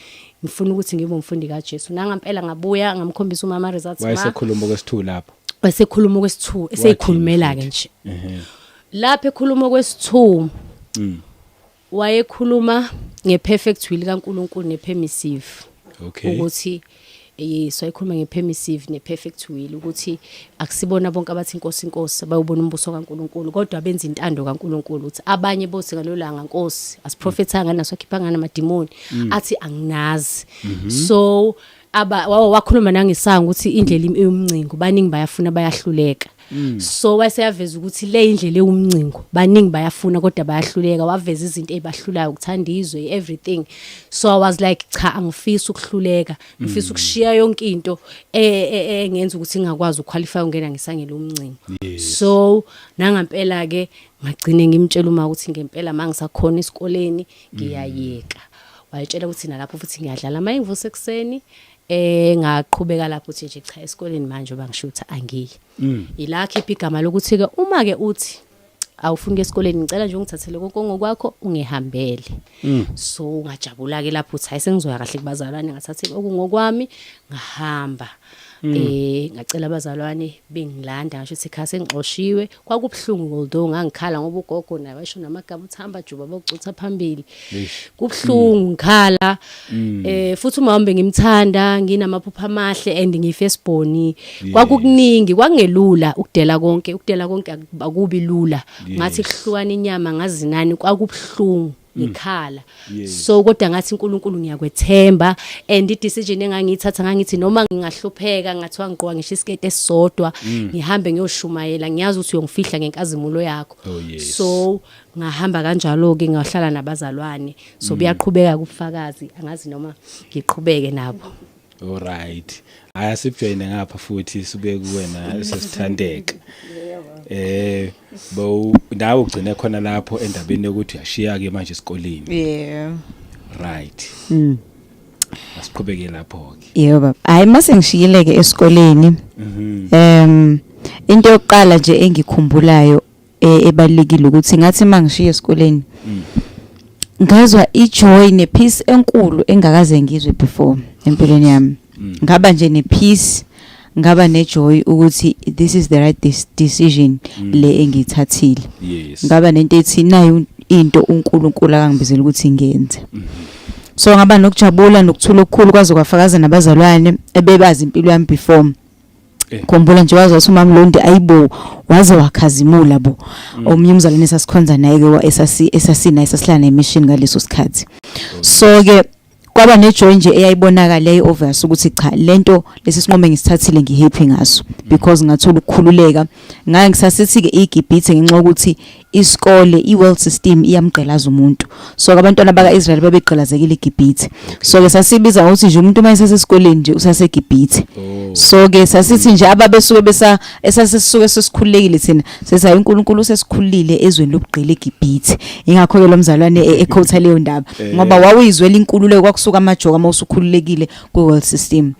ngifuna ukuthi ngibe umfundi kaJesu nangampela ngabuya ngamkhombisa umama results ma wayesekhuluma okwesithu lapho wayesekhuluma okwesithu eseyikhulumela ke nje lapho ekhuluma okwesithu wayekhuluma ngeperfect will kaNkuluNkulu nepermissive ukuthi Yes, wayekhuluma nge-permissive ne-perfect will, ukuthi akusibona bonke abathi inkosi, inkosi bayobona umbuso kaNkulunkulu, kodwa benza intando kaNkulunkulu. Ukuthi abanye bothi ngalolanga, "Nkosi, asiprofethanga naso, akhipha ngana amadimoni?" Athi, "Anginazi." So aba wakhuluma nangesango ukuthi indlela eyumncingo, baningi bayafuna, bayahluleka. So wayeseyaveza ukuthi le indlela ewumncingo, baningi bayafuna kodwa bayahluleka. Waveza izinto ezibahlulayo, ukuthanda izwe, everything. So I was like, cha, angifisi ukuhluleka, ngifisa ukushiya yonke into engenza ukuthi ngingakwazi ukuqualify ungena ngesangelo umncingo. So nangampela ke ngagcine ngimtshela uma ukuthi ngempela mangisakhona esikoleni ngiyayeka. Wayetshela ukuthi nalapho futhi ngiyadlala uma ngivuse ekuseni. Ngaqhubeka lapho uthi nje cha, esikoleni manje oba ngisho ukuthi angiyi. Ila khipha igama lokuthi ke uma ke uthi awufuni ke esikoleni, ngicela nje ungithathele konke ngokwakho, ungihambele. So ngajabula ke lapho uthi hayi, sengizoya kahle kubazalwane. Ngathatha okungokwami, ngahamba. Ngacela abazalwane bengilanda, ngisho ukuthi ekhaya sengixoshiwe. Kwakubuhlungu, although ngangikhala ngoba ugogo naye wayesho namagama uthi, "Hamba juba, bokucutha phambili." Kubuhlungu, ngikhala. Futhi uma wami ngimthanda, nginamaphupho amahle and ngiyi-firstborn. Kwakukuningi, kwakungelula ukudela konke. Ukudela konke akubi lula, ngathi kuhlukana inyama ngazinani. Kwakubuhlungu, ngikhala. So kodwa ngathi, uNkulunkulu ngiyakwethemba, and i-decision engangiyithatha ngangithi noma ngingahlupheka, ngathiwa ngigqoka ngisho isikete esisodwa, ngihambe ngiyoshumayela, ngiyazi ukuthi uyongifihla ngenkazimulo yakho. So ngahamba kanjalo ke, ngahlala nabazalwane. So buyaqhubeka kubufakazi, angazi noma ngiqhubeke nabo. Alright. Aya sijoyine ngapha futhi sibuye kuwena, sesithandeka. Bo nawe ugcine khona lapho endabeni yokuthi uyashiya ke manje esikoleni. Yeah. Right. Asiqhubeke lapho ke. Yebo baba. Hayi, mase ngishiyile ke esikoleni. Into yokuqala nje engikhumbulayo ebalekile ukuthi ngathi mangishiya esikoleni, ngazwa ijoy nepeace enkulu engakaze ngizwe before empilweni yami. Ngaba nje nepeace, ngaba nejoy ukuthi this is the right decision le engiyithathile. Ngaba nento ethi nayo into uNkulunkulu akangibizela ukuthi ngiyenze. So ngaba nokujabula nokuthula okukhulu, kwaze kwafakaza nabazalwane ebebazi impilo yami before. Khumbula nje waze wathi umama Londi, "Ayibo, waze wakhazimula bo." Omunye umzalwane esasikhonza naye ke, esasina esasihlala nemission ngaleso sikhathi. So ke kwaba nejoy nje eyayibonakala, yayi obvious ukuthi cha, lento lesi sinqumo ngisithathile, ngihappy ngaso because ngathola ukukhululeka. Ngake ngisasithi ke iGibhithe ngenxa yokuthi isikole, i-world system iyamgqilaza umuntu. So abantwana baka-Israel babegqilazekile iGibhithe. So ke sasibiza ngokuthi nje umuntu uma esasesikoleni nje usaseGibhithe. So ke sasithi nje ababesuke besa esasisuke sesikhululekile thina, sesayi uNkulunkulu sesikhululile ezweni lobugqila eGibhithe. Ingakho ke lo mzalwane equote leyo ndaba ngoba wawuyizwela inkululeko, kwakusuka amajoka uma usukhululekile kwi-world system.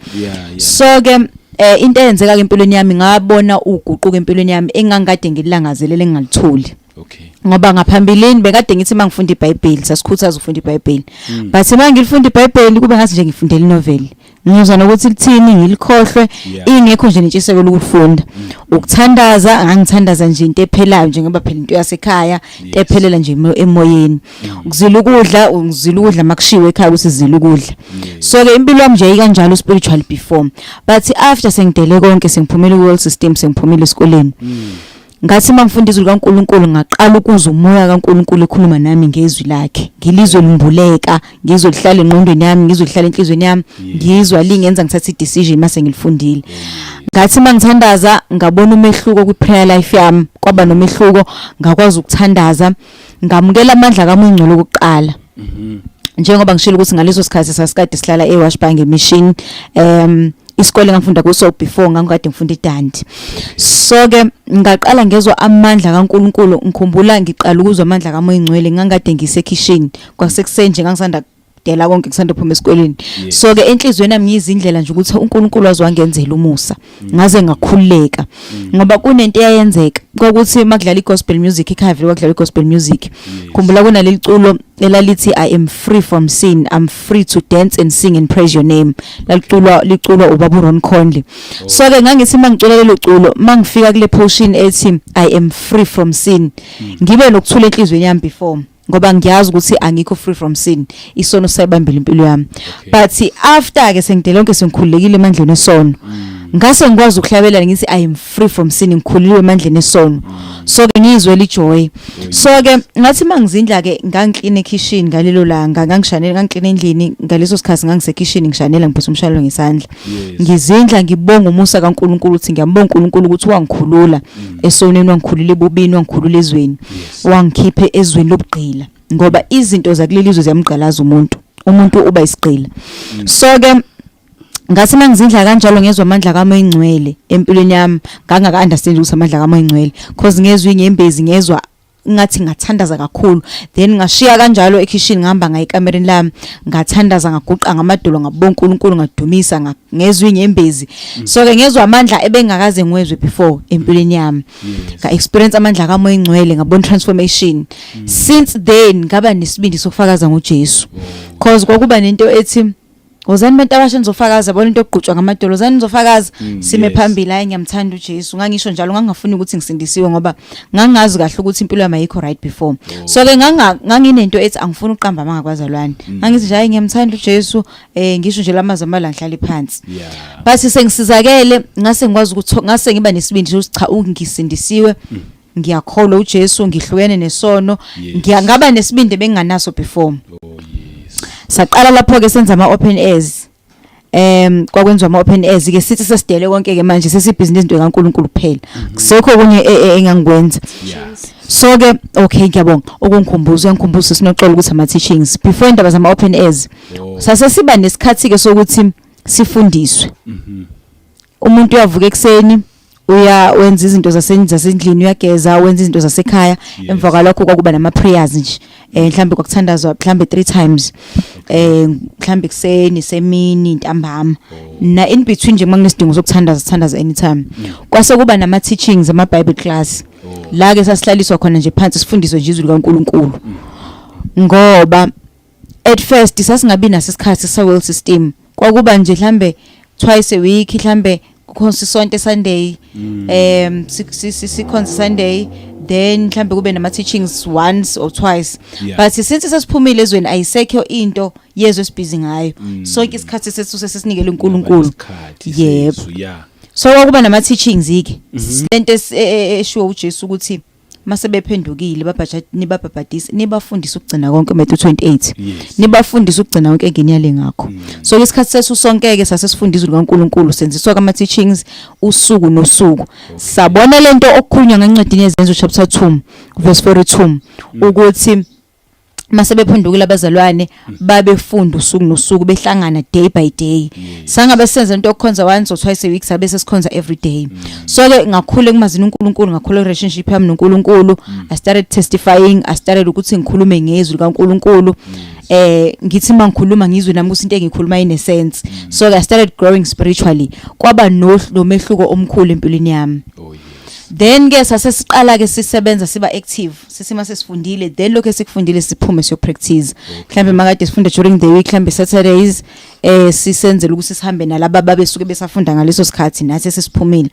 So ke into eyenzeka ke empilweni yami, ngabona uguquko empilweni yami engangikade ngilangazelele ngingalitholi. Ngoba ngaphambilini bekade ngithi mangifunda iBhayibheli, sasikhuthaza ukufunda iBhayibheli, but mangilifunda iBhayibheli kube ngathi nje ngifundela inovel, ngizwa nokuthi lithini ngilikhohlwe. Ingekho nje nentshisekelo ukufunda. Ukuthandaza, ngangithandaza nje into ephelayo nje ngoba phela into yasekhaya, into ephelela nje emoyeni. Ukuzila ukudla, ngizila ukudla makushiwe ekhaya ukuthi sizila ukudla. So ke impilo yami nje ikanjalo spiritual before, but after sengidele konke, sengiphumile ku world system, sengiphumile esikoleni, ngathi mangifunda izwi likaNkuluNkulu, ngaqala ukuzwa umoya kaNkuluNkulu ekhuluma nami ngezwi lakhe. Ngilizwe limbuleka, ngizwe lihlala engqondweni yami, ngizwe lihlala enhliziyweni yami, ngizwa lingenza ngithathe i-decision mase ngilifundile. Ngathi mangithandaza, ngabona umehluko kwi-prayer life yami, kwaba nomehluko, ngakwazi ukuthandaza, ngamukela amandla kaMoya Ngcwele okokuqala. Njengoba ngishilo ukuthi ngaleso sikhathi sasikade sihlala eWashbank Mission, isikole ngafunda kuso before, ngangikade ngifunda iDundee. So ke ngaqala ngezwa amandla kaNkuluNkulu. Ngikhumbula ngiqala ukuzwa amandla kaMoya Ngcwele, ngangikade ngisekhishini, kwasekuseni nje, ngangisanda kudela konke, kusanda kuphuma esikoleni. So ke enhliziyweni yami ngiyizindlela nje ukuthi uNkulunkulu waze wangenzela umusa, ngaze ngakhululeka, ngoba kunento eyayenzeka kwakuthi makudlala igospel music ekhaya, vele kwakudlala igospel music. Khumbula kunaleli culo elalithi, "I am free from sin, I'm free to dance and sing and praise your name," laliculwa, liculwa ubaba uRon Conley. So ke ngangithi mangicula lelo culo, mangifika kule portion ethi "I am free from sin", ngibe nokuthula enhliziyweni yami before. Ngoba ngiyazi ukuthi angikho free from sin, isono sayibambile impilo yami. But after ke sengidele konke, sengikhululekile emandleni esono, ngase ngikwazi ukuhlabelela ngithi, "I am free from sin, ngikhululiwe emandleni esono." So ke ngizwe lijoy. So ke ngathi mangizindla ke, ngangiclean ekitchen ngalelo langa, ngangishanela, ngangiclean endlini ngaleso sikhathi, ngangise kitchen ngishanela, ngiphethe umshayelo ngesandla. Ngizindla ngibonga umusa kaNkuluNkulu, ukuthi ngiyambonga uNkulunkulu ukuthi wangikhulula esonweni, wangikhulula ebubini, wangikhulula ezweni, wangikhiphe ezweni lobugqila, ngoba izinto zakuleli zwe ziyamgqalaza umuntu, umuntu uba isigqila. So ke ngathi mangizindla kanjalo, ngezwe amandla kaMoya Ingcwele empilweni yami. Ngangaka understand ukuthi amandla kaMoya Ingcwele, cause ngezwe inyembezi, ngezwa ngathi ngathandaza kakhulu. Then ngashiya kanjalo ekitchen, ngihamba ngayi ekamereni lami, ngathandaza, ngaguqa ngamadolo, ngabonga uNkulunkulu, ngadumisa, ngezwe inyembezi. So ke ngezwe amandla ebengakaze ngiwezwe before empilweni yami. Nga experience amandla kaMoya Ingcwele, ngabona transformation. Since then ngaba nesibindi sokufakaza ngoJesu, cause kwakuba nento ethi, "Wozani bantu abasha nizofakaza," bona into okugqutshwa ngamadolo, "Wozani nizofakaza." Sime phambili, "Hayi, ngiyamthanda uJesu." Ngangisho njalo, ngangingafuni ukuthi ngisindisiwe ngoba ngangazi kahle ukuthi impilo yami ayikho right before. So ke nganginento ethi angifuni ukuqamba amanga kwazalwane. Ngangithi nje, "Hayi, ngiyamthanda uJesu," ngisho nje lamazwi amala, ngihlale phansi. But sengisizakele, ngase ngikwazi ukuthi ngase ngiba nesibindi sokuthi cha, ungisindisiwe, ngiyakholwa uJesu, ngihlukene nesono. Ngaba nesibindi benginganaso before. Saqala lapho ke senza ama open airs. Kwakwenziwa ama open airs ke, sithi sesidele konke ke manje, sesibhizinisi into kaNkuluNkulu kuphela, kusekho kunye engangikwenza. So ke okay, ngiyabonga ukungikhumbuza, uyangikhumbuza sinoxolo ukuthi ama teachings before indaba zama open airs. Sase siba nesikhathi ke sokuthi sifundiswe. Umuntu uyavuka ekseni, uya wenza izinto zasendlini, uyageza, wenza izinto zasekhaya. Emva kwalokho kwakuba nama prayers nje, mhlambe kwakuthandazwa mhlambe 3 times, mhlambe kuseni, semini, ntambama, na in between nje makunesidingo sokuthandaza, sithandaza anytime. Kwase kuba nama teachings, ama Bible class. La ke sasihlaliswa khona nje phansi, sifundiswe nje izwi likaNkuluNkulu, ngoba at first sasingabi naso isikhathi sa world system. Kwakuba nje mhlambe twice a week, mhlambe kukhonza isonto Sunday, sikhonza Sunday, then mhlambe kube nama teachings once or twice. But since sesiphumile ezweni, ayisekho into yezwe esibhizi ngayo. Sonke isikhathi sethu sesinikele uNkulunkulu. Isikhathi sethu, yeah. So kwakuba nama teachings ke, lento eshiwo uJesu ukuthi mase bephendukile babhaja, nibabhabhadise, nibafundise ukugcina konke, Matthew 28. Nibafundise ukugcina konke enginiyale ngakho. So isikhathi sethu sonke ke sasesifunda izwi likaNkuluNkulu, senziswa kama teachings usuku nosuku. Sabona lento okukhulunywa ngencwadini yeZenzo chapter 2 verse 42, ukuthi mase bephendukile abazalwane, babefunda usuku nosuku, behlangana day by day. Sangabe senza into yokukhonza once or twice a week, sabe sesikhonza every day. So ke ngakhula ekumazini uNkulunkulu, ngakhula relationship yami noNkulunkulu. I started testifying, I started ukuthi ngikhulume ngezwi likaNkulunkulu. Ngithi mangikhuluma, ngizwe nami ukuthi into engikhuluma ine sense. So I started growing spiritually, kwaba nomehluko omkhulu empilweni yami. Then ke sase siqala ke sisebenza, siba active, sisima sesifundile, then lokho esikufundile siphume siyo practice. Mhlambe makade sifunda during the week, mhlambe Saturdays sisenzela ukuthi sihambe nalaba babesuke besafunda ngaleso sikhathi, nathi sesiphumile.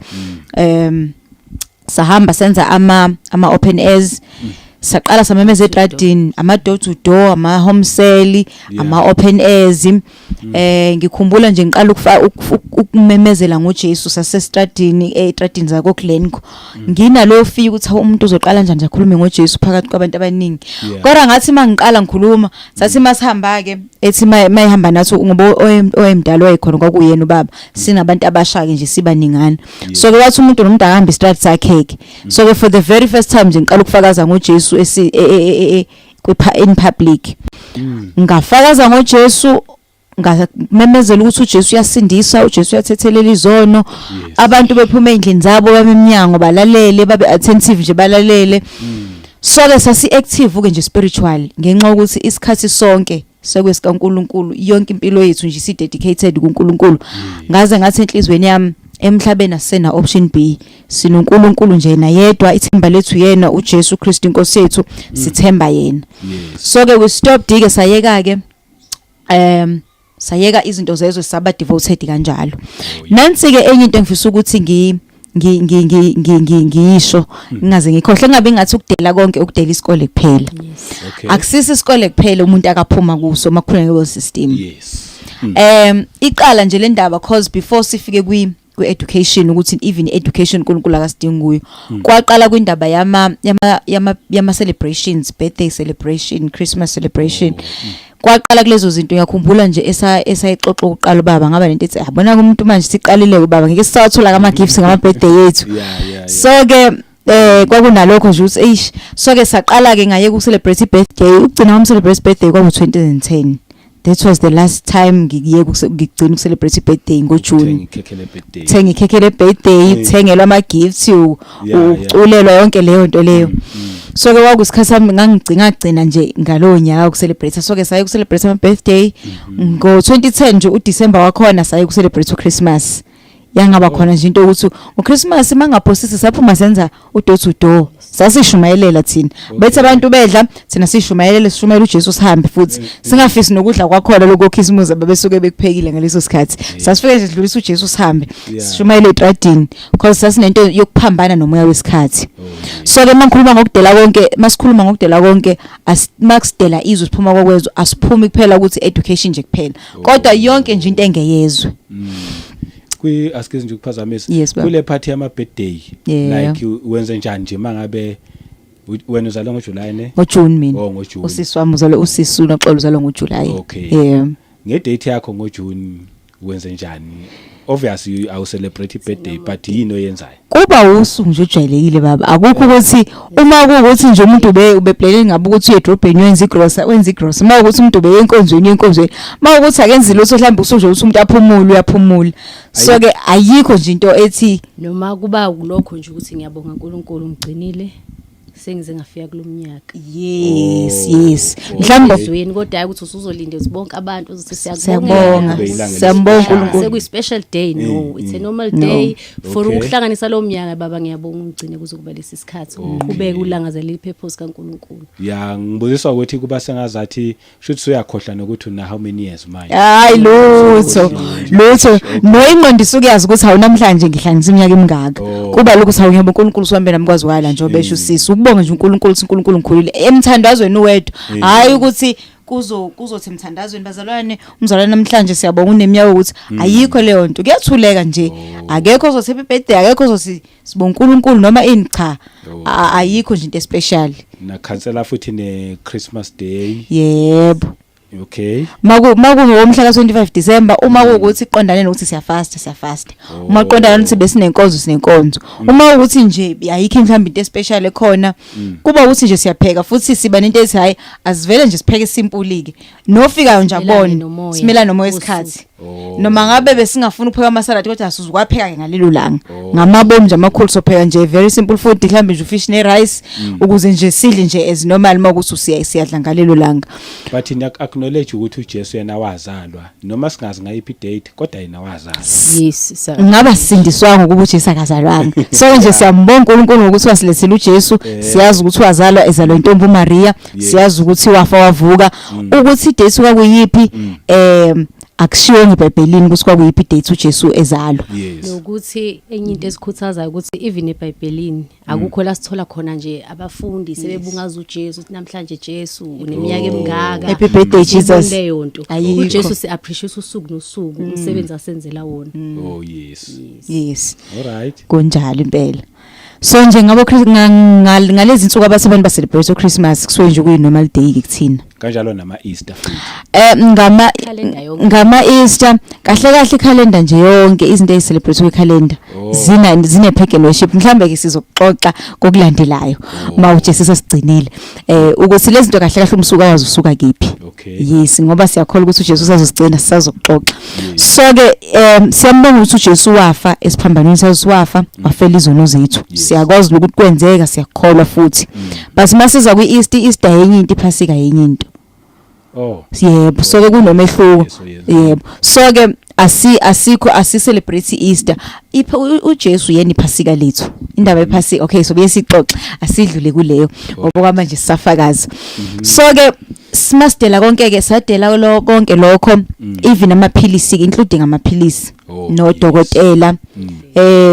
Sahamba senza ama open airs, saqala samemeza etradini, ama door to door, ama home cell, ama open airs. Ngikhumbula nje ngiqala ukumemezela ngoJesu sasestradini, etradini zako Glencoe, nginalo fear ukuthi hawu, umuntu uzoqala kanjani nje akhulume ngoJesu phakathi kwabantu abaningi? Kodwa ngathi mangiqala ngikhuluma, sathi masihamba ke, ethi mayihamba nathi, ngoba oyemdala wayekhona, kwakuyena ubaba, sinabantu abasha ke nje, sibaningana. So ke wathi umuntu nomuntu akahamba istrad sakhe ke. So ke for the very first time nje ngiqala ukufakaza ngoJesu esi in public, ngafakaza ngoJesu, ngamemezela ukuthi uJesu uyasindisa, uJesu uyathethelela izono. Abantu bephuma endlini zabo, bame eminyango, balalele, babe attentive nje, balalele. So ke sasi active ke nje spiritual, ngenxa yokuthi isikhathi sonke sekwesikaNkuluNkulu, yonke impilo yethu nje si dedicated kuNkulunkulu. Ngaze ngathi enhlizweni yami, emhlabeni asena option B, sinoNkulunkulu nje yena yedwa, ithemba lethu yena uJesu Kristu inkosi yethu, sithemba yena. So ke we stopped ke, sayeka ke, sayeka izinto zezwe, saba devoted kanjalo. Nansi ke enye into engifisa ukuthi ngi Ngiyisho ngingaze ngikhohle, kungabe ngathi ukudela konke ukudela isikole kuphela. Akusisi isikole kuphela umuntu akaphuma kuso makhuluma nge system. Iqala nje le ndaba, cause before sifike kwi kwi-education, ukuthi even education uNkulunkulu akasidingi kuyo, kwaqala kwindaba yama celebrations, birthday celebration, Christmas celebration. Kwaqala kulezo zinto. Ngiyakhumbula nje esayixoxa ukuqala ubaba, ngaba lento ethi, yabona umuntu manje siqalile ubaba, ngeke sisawathola ama gifts ngama birthday yethu. So ke kwakunalokho nje ukuthi eish, so ke saqala ke ngaye ku celebrate i-birthday. Ugcina wami celebrate birthday kwaku 2010. That was the last time ngiye ngigcina uku-celebrate i-birthday ngoJune. Uthenga ikhekhe le-birthday. Thenga ikhekhe le-birthday, uthengelwa ama-gifts, uculelwa yonke leyo nto leyo. So ke kwakuyisikhathi sami ngangigcina gcina nje ngalowo nyaka uku-celebrate. So ke saye uku-celebrate ama-birthday ngo-2010 nje uDecember wakhona, saye uku-celebrate uChristmas. Yangaba khona nje into yokuthi uChristmas mangaphosisi saphuma senza u-door to door, sasishumayelela thina, bethi abantu bedla, thina sishumayelele, sishumayela uJesu, sihambe futhi singafisi nokudla kwakhona lokho Christmas ababesuke bekuphekile ngaleso sikhathi. Sasifike nje sidlulisa uJesu sihambe, sishumayele etradini, because sasinento yokuphambana nomoya wesikhathi. So ke mangikhuluma ngokudela konke, masikhuluma ngokudela konke, makusidela izwe, siphuma kokwezwe, asiphumi kuphela ukuthi education nje kuphela, kodwa yonke nje into engeyezwe. Kwi askies nje ukuphazamisa. Yes, baba. Kule party yama birthday, like wenze njani nje mangabe wena uzalwa ngoJuly, ne? NgoJune mina. Oh, ngoJune. Usisi wami uzalwe, usisi uNoxolo uzalwa ngoJuly. Yeah. Nge-date yakho ngoJune wenze njani? Obviously awu celebrate birthday, but yini oyenzayo? Kuba usuku nje ojwayelekile, baba. Akukho ukuthi uma kuwukuthi nje umuntu ube-planele ngabe ukuthi uye edrobheni wenza igrosa, wenza igrosa. Uma ukuthi umuntu ubeye enkonzweni, uye enkonzweni. Uma ukuthi akenzi lutho, mhlawumbe usuku nje ukuthi umuntu aphumule, uyaphumula. So ke ayikho nje into ethi Noma kuba kulokho nje ukuthi ngiyabonga uNkulunkulu ngigcinile sengize ngafika kulomnyaka. Yes. Oh, Yes, mhlawumbe. Ezweni, kodwa hayi ukuthi usuzolinda ukuthi bonke abantu uzothi Siyabonga. siyakubonga. Kube ilanga Siyambonga eli-special. uNkulunkulu. Sekuyi special day? No, it's a normal No. day for ukuhlanganisa lo mnyaka. Baba, ngiyabonga ungigcine kuze kuba lesi sikhathi, uqhubeke ulangazelela i-purpose kaNkulunkulu. Ya, ngibuziswa ukuthi kuba sengazathi shuthi uyakhohlwa nokuthi una how many years manje. Hayi, lutho lutho. No, ingqondo isuke yazi ukuthi hawu, namhlanje ngihlanganisa iminyaka emingaka. Kuba lokhu sawu ngiyabonga uNkulunkulu sihambe nami kwazi wala njengoba esho usisi, ukubonga nje uNkulunkulu ukuthi uNkulunkulu ngikhulile emthandazweni wedwa, hayi ukuthi kuzothi emthandazweni, bazalwane, umzalwane namhlanje siyabonga uneminyaka, ukuthi ayikho leyo nto. Kuyathuleka nje, akekho ozothi happy birthday, akekho ozothi sibonga uNkulunkulu noma ini, cha. Ayikho nje into especial. Na cancela futhi ne Christmas Day? Yebo. Maku ngomhla ka25 December, uma kuwukuthi iqondane nokuthi siyafasta, siyafasta. Uma qondana nokuthi besinenkonzo, sinenkonzo. Uma ukuthi nje ayikho mhlawumbe into especial ekhona, kuba ukuthi nje siyapheka futhi siba nento ethi hayi, asivele nje sipheke simple ke, nofikayo nje Simelane abone. nomoya Simelane nomoya wosuku. wesikhathi. Noma ngabe besingafuna ukupheka ama-salad, kodwa asizukuwapheka ke ngalelo langa ngamabomu nje amakhulu, sopheka nje very simple food, mhlawumbe nje ufish ne-rice, ukuze nje sidle nje as normal uma ukuthi siyadla ngalelo langa. But niya acknowledge ukuthi uJesu yena wazalwa, noma singazi ngayiphi date, kodwa yena wazalwa. Yes, sir. Ngaba sisindiswanga ukuba uJesu akazalwanga. So nje siyambonga uNkulunkulu ngokuthi wasilethela uJesu. Siyazi ukuthi wazalwa, ezalwa intombi uMaria. Siyazi ukuthi wafa, wavuka. Ukuthi idate kwakuyiphi, akushiwo eBhayibhelini ukuthi kwakuyiphi idate uJesu ezalwa. Nokuthi enye into esikhuthazayo ukuthi even eBhayibhelini akukho la sithola khona nje abafundi sebebungaza uJesu ukuthi namhlanje Jesu uneminyaka emingaka. Happy birthday, Jesus. Leyo nto. Ayikho. uJesu si appreciate usuku nosuku umsebenzi asenzela wona. Oh yes. Yes. All right. Kunjalo impela. So nje ngabo ngalezi insuku abathi abantu ba celebrate uChristmas, kusuke nje kuyi normal day ke kuthina. Kanjalo nama Easter futhi. Ngama Calendar yonke. Ngama Easter, kahle kahle calendar nje yonke izinto ezicelebrate kwi-calendar zine pagan worship. Mhlambe ke sizoxoxa kokulandelayo uma uJesu sesigcinile ukuthi lezi zinto kahle kahle umsuka wazo usuka kephi. Yes, ngoba siyakholwa ukuthi uJesu usazosigcina, sisazoxoxa. So ke siyambonga ukuthi uJesu wafa esiphambanweni, sazi wafa, wafela izono zethu. Siyakwazi ukuthi kwenzeka, siyakholwa futhi. But masiza kwi-Easter, Easter yenye into, iphasika yenye into. Yebo, so ke kunomehluko. Yes, oh, yes. Yebo, so ke Asi asikho asi celebrate Easter. Ipha uJesu yena iphasika lethu. Indaba yephasika, okay, so bese sixoxa asidlule kuleyo ngoba kwamanje sisafakaza. So ke simasidela konke ke, sadela lo konke lokho, even amaphilisi, including amaphilisi nodokotela.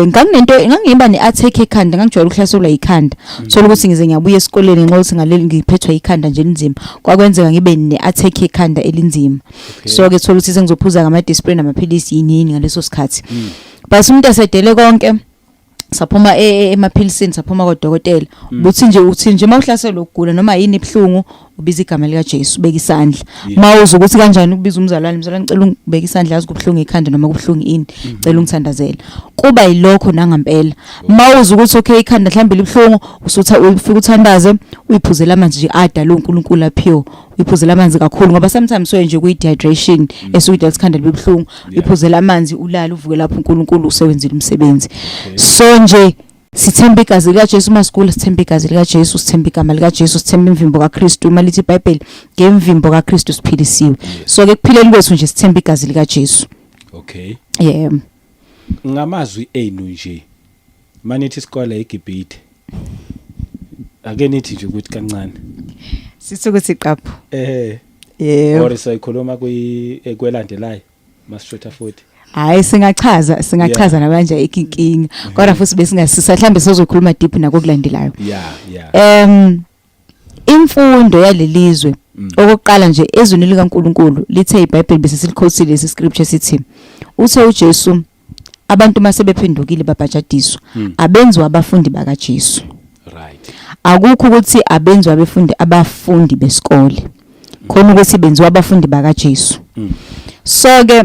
Nganginento ngangiba neattack ekhanda, ngangijwayele ukuhlaselwa ikhanda. Thola ukuthi ngize ngiyabuya esikoleni ngenxa yokuthi ngaleli ngiphethwe ikhanda nje elinzima. Kwakwenzeka ngibe neattack ekhanda elinzima. So ke thola ukuthi sengizophuza ngama Disprin, amaphilisi, yini yini ngaleso sikhathi. But umuntu esedele konke, saphuma emaphilisini, saphuma kodokotela, ubuthi nje, uthi nje mawuhlaselwa ukugula noma yini ibhlungu, ubiza igama lika Jesu, ubeka isandla. Mawuza ukuthi kanjani ukubiza umzalwane, mzalwane, ngicela ungibeke isandla, yazi kubhlungu ikhanda noma kubhlungu ini, cela ungithandazele. Kuba yilokho nangampela. Mawuza ukuthi okay, ikhanda mhlawumbe libhlungu, usutha ufika uthandaze, uyiphuzela amanzi nje adala uNkulunkulu aphiwe, uyiphuzela amanzi kakhulu, ngoba sometimes soye nje kuyi dehydration esuke idala ikhanda libe buhlungu. Uyiphuzela amanzi, ulale, uvuke lapho uNkulunkulu usewenzile umsebenzi. So nje sithemba igazi likaJesu masigula, sithemba igazi likaJesu, sithemba igama likaJesu, sithemba imvimbo kaKristu. Uma lithi iBhayibheli, ngemvimbo kaKristu siphilisiwe. So ke kuphileni kwethu nje sithemba igazi likaJesu. Yeah. Ngamazwi enu nje, manithi isikole iGibhithe, ake nithi nje ukuthi kancane. Sithi ukuthi qaphu. Yebo. Or sayikhuluma kwi kwelandelayo masishotha futhi. Hayi, singachaza, singachaza nabanje, ayikho inkinga, kodwa futhi besingasisa mhlambe sizokhuluma deep nakokulandelayo. Imfundo yalelizwe, okokuqala nje, ezwini likaNkuluNkulu lithe, iBhayibheli bese silikhothile lesi scripture, sithi uthe uJesu abantu mase bephendukile babhajadiswa, abenziwa abafundi bakaJesu. Akukho ukuthi abenziwa abefundi, abafundi besikole khona, ukuthi benziwa abafundi bakaJesu. So ke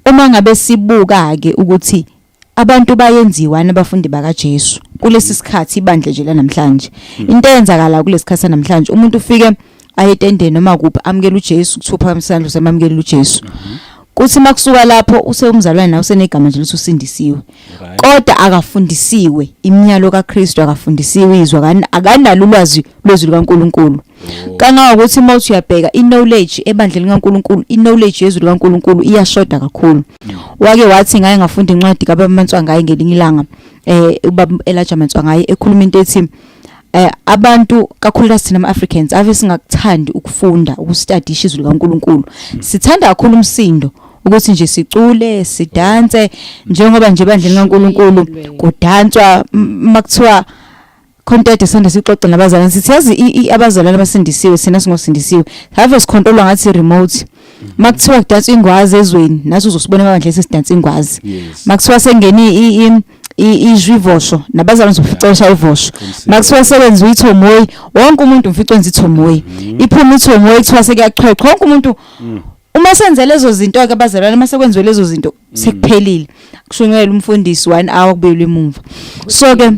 uma ngabe sibuka ke ukuthi abantu bayenziwa abafundi bakaJesu kulesi sikhathi, ibandla nje lanamhlanje, into eyenzakala kulesi sikhathi namhlanje, umuntu ufike aye etendeni noma kuphi, amukela uJesu, kuthiwa uphakamisa isandla, usemamukela uJesu. Kuthi makusuka lapho usewumzalwane nawe, usenegama nje lithi usindisiwe, kodwa akafundisiwe imiyalo kaKristu, akafundisiwe izwi, akanalo ulwazi lwezwi likaNkuluNkulu. Kangangokuthi uma uthi uyabheka i-knowledge ebandleni likaNkuluNkulu, i-knowledge yezwi likaNkuluNkulu iyashoda kakhulu. Wake wathi, ngaye ngafunda incwadi kababa Mantswangaye ngelinye ilanga, ubaba Elijah Mantswangaye ekhuluma into ethi abantu, kakhulukazi thina ama-Africans, ave singakuthandi ukufunda, ukustadisha izwi likaNkuluNkulu. Sithanda kakhulu umsindo, ukuthi nje sicule, sidanse, njengoba nje ebandleni likaNkuluNkulu kudanswa. Makuthiwa khonto sanda sixoxe nabazalwane, sithi yazi abazalwane abasindisiwe, thina singosindisiwe have sikhontrolwa ngathi remote. Makuthiwa kudanswa ingwazi ezweni, nathi uzosibona emabandleni sesidansa ingwazi. Makuthiwa sengeni izwi ivosho, nabazalwane uzofica ivosho. Makuthiwa sebenza uyithomoyi, wonke umuntu umfica wenza ithomoyi. Iphuma ithomoyi, kuthiwa sekuyachwechwa, wonke umuntu. Uma senze lezo zinto ke abazalwane, uma sekwenziwe lezo zinto, sekuphelile, kushunyayela umfundisi 1 hour, kubuyelwe emuva. So ke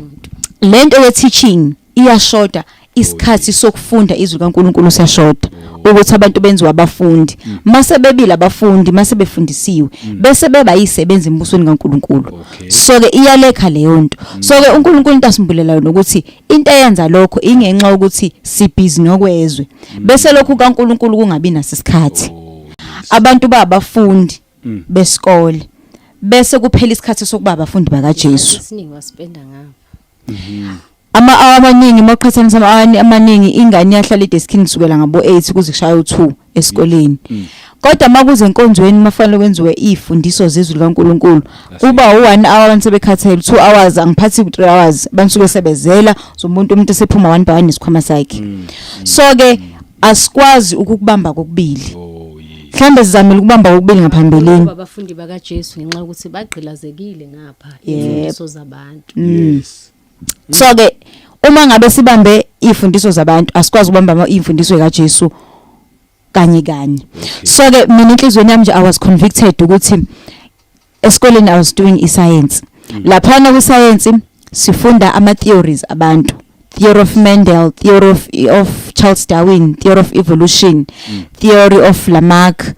lento ye teaching iyashoda, isikhathi sokufunda izwi kaNkuluNkulu siyashoda, ukuthi abantu benziwa abafundi. Mase bebile abafundi, mase befundisiwe, bese beba yisebenza embusweni kaNkuluNkulu. So ke iyalekha leyo nto. So ke uNkulunkulu into asimbulela yona ukuthi into eyenza lokho ingenxa ukuthi sibhizi nokwezwe, bese lokhu kaNkuluNkulu kungabi nasisikhathi. Abantu babafundi besikole, bese kuphela isikhathi sokuba abafundi bakaJesu. Esiningi waspenda ngapha. Ama-hour amaningi, uma uqhathanisa ama-hour amaningi, ingane iyahlala edeskini kusukela ngabo-8 kuze kushaye u-2 esikoleni, kodwa uma kuze enkonzweni, uma kufanele kwenziwe iy'fundiso zezwi likaNkulunkulu, kuba u-1 hour, abantu sebekhathele, 2 hours, angiphathi ku-3 hours, abantu suke sebezela zomuntu, umuntu esephuma one by one nesikhwama sakhe. So-ke asikwazi ukukubamba kokubili. Mhlawumbe sizamile ukubamba kokubili ngaphambilini. Ngoba abafundi bakaJesu, ngenxa yokuthi bagqilazekile ngapha imfundiso zabantu. So ke uma ngabe sibambe ifundiso zabantu, asikwazi ukubamba imfundiso kaJesu kanye kanye. So ke mina enhlizweni yami nje I was convicted ukuthi esikoleni I was doing i-science. Laphana kwi-science sifunda ama theories abantu, theory of Mendel, theory of Charles Darwin, theory of evolution, theory of Lamarck,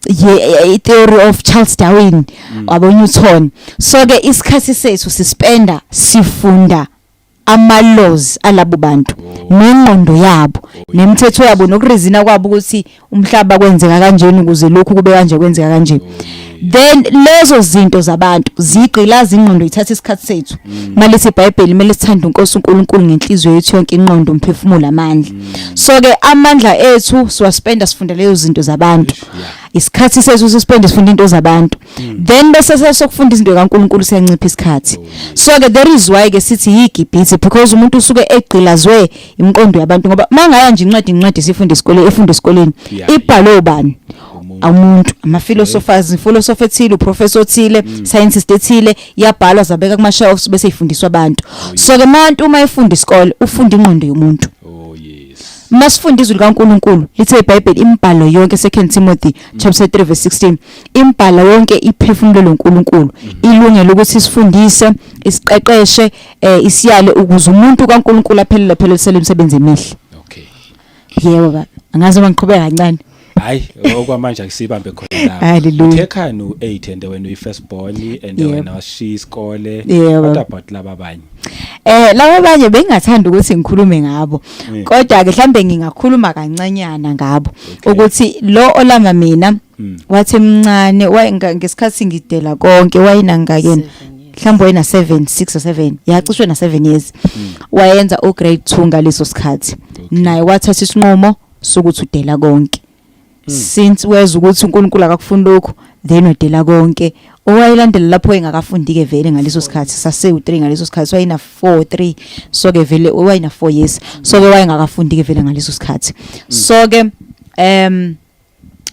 ye theory of Charles Darwin, wabo Newton. So ke isikhathi sethu sispenda sifunda. Ama laws alabo bantu nengqondo yabo nemithetho yabo nokurizina kwabo ukuthi umhlaba kwenzeka kanjeni ukuze lokhu kube kanje, kwenzeka kanje. Then lezo zinto zabantu zigqilaza ingqondo, ithatha isikhathi sethu. Malithi iBhayibheli kumele sithande uNkosi uNkulunkulu ngenhliziyo yethu yonke, ingqondo, umphefumulo, amandla. So ke amandla ethu siwaspenda sifunda lezo zinto zabantu. Isikhathi sethu sispende sifunda into zabantu, then bese sesokufunda izinto kaNkulunkulu siyancipha isikhathi. So ke there is why ke sithi yigibhithi, because umuntu usuke egqilazwe imiqondo yabantu, ngoba mangaya nje incwadi sifunda isikole, efunda esikoleni, ibhalwe ubani? Umuntu. Umuntu, ama-philosophers, philosopher ethile, uprofessor othile, scientist ethile, yabhalwa, zabeka kuma shelves, bese ifundiswa abantu. So ke umuntu uma efunda isikole ufunda ingqondo yomuntu. Oh yes. Masifunda izwi likaNkuluNkulu, lithe iBhayibheli imibhalo yonke, 2 Timothy chapter 3 verse 16, imibhalo yonke iphefumulelwe uNkulunkulu, ilungele ukuthi isifundise, isiqeqeshe, isiyale, ukuze umuntu kaNkuluNkulu aphelele, aphelele imisebenzi emihle. Yebo baba, angazi uma ngiqhubeka kancane. Hayi, okwamanje akusibambe khona lapho. Hallelujah. Uthe khani u8 and wena uyi first born and wena washiya isikole. Yebo. What about laba abanye? Laba abanye bengingathanda ukuthi ngikhulume ngabo. Kodwa ke mhlambe ngingakhuluma kancanyana ngabo. Ukuthi lo olama mina wathi emncane ngesikhathi ngidela konke wayinangakena, mhlawumbe wayena 7, 6 or 7, yacishwe na 7 years. Wayenza u grade 2 ngaleso sikhathi. Naye wathatha isinqumo sokuthi udela konke. Since weza ukuthi uNkulunkulu akakufuni lokho, then udela konke. Owayelandela lapho engakafundi ke vele ngaleso sikhathi, sase u3 ngaleso sikhathi, wayena 4 3, so ke vele wayena 4 years, so ke wayengakafundi ke vele ngaleso sikhathi. So ke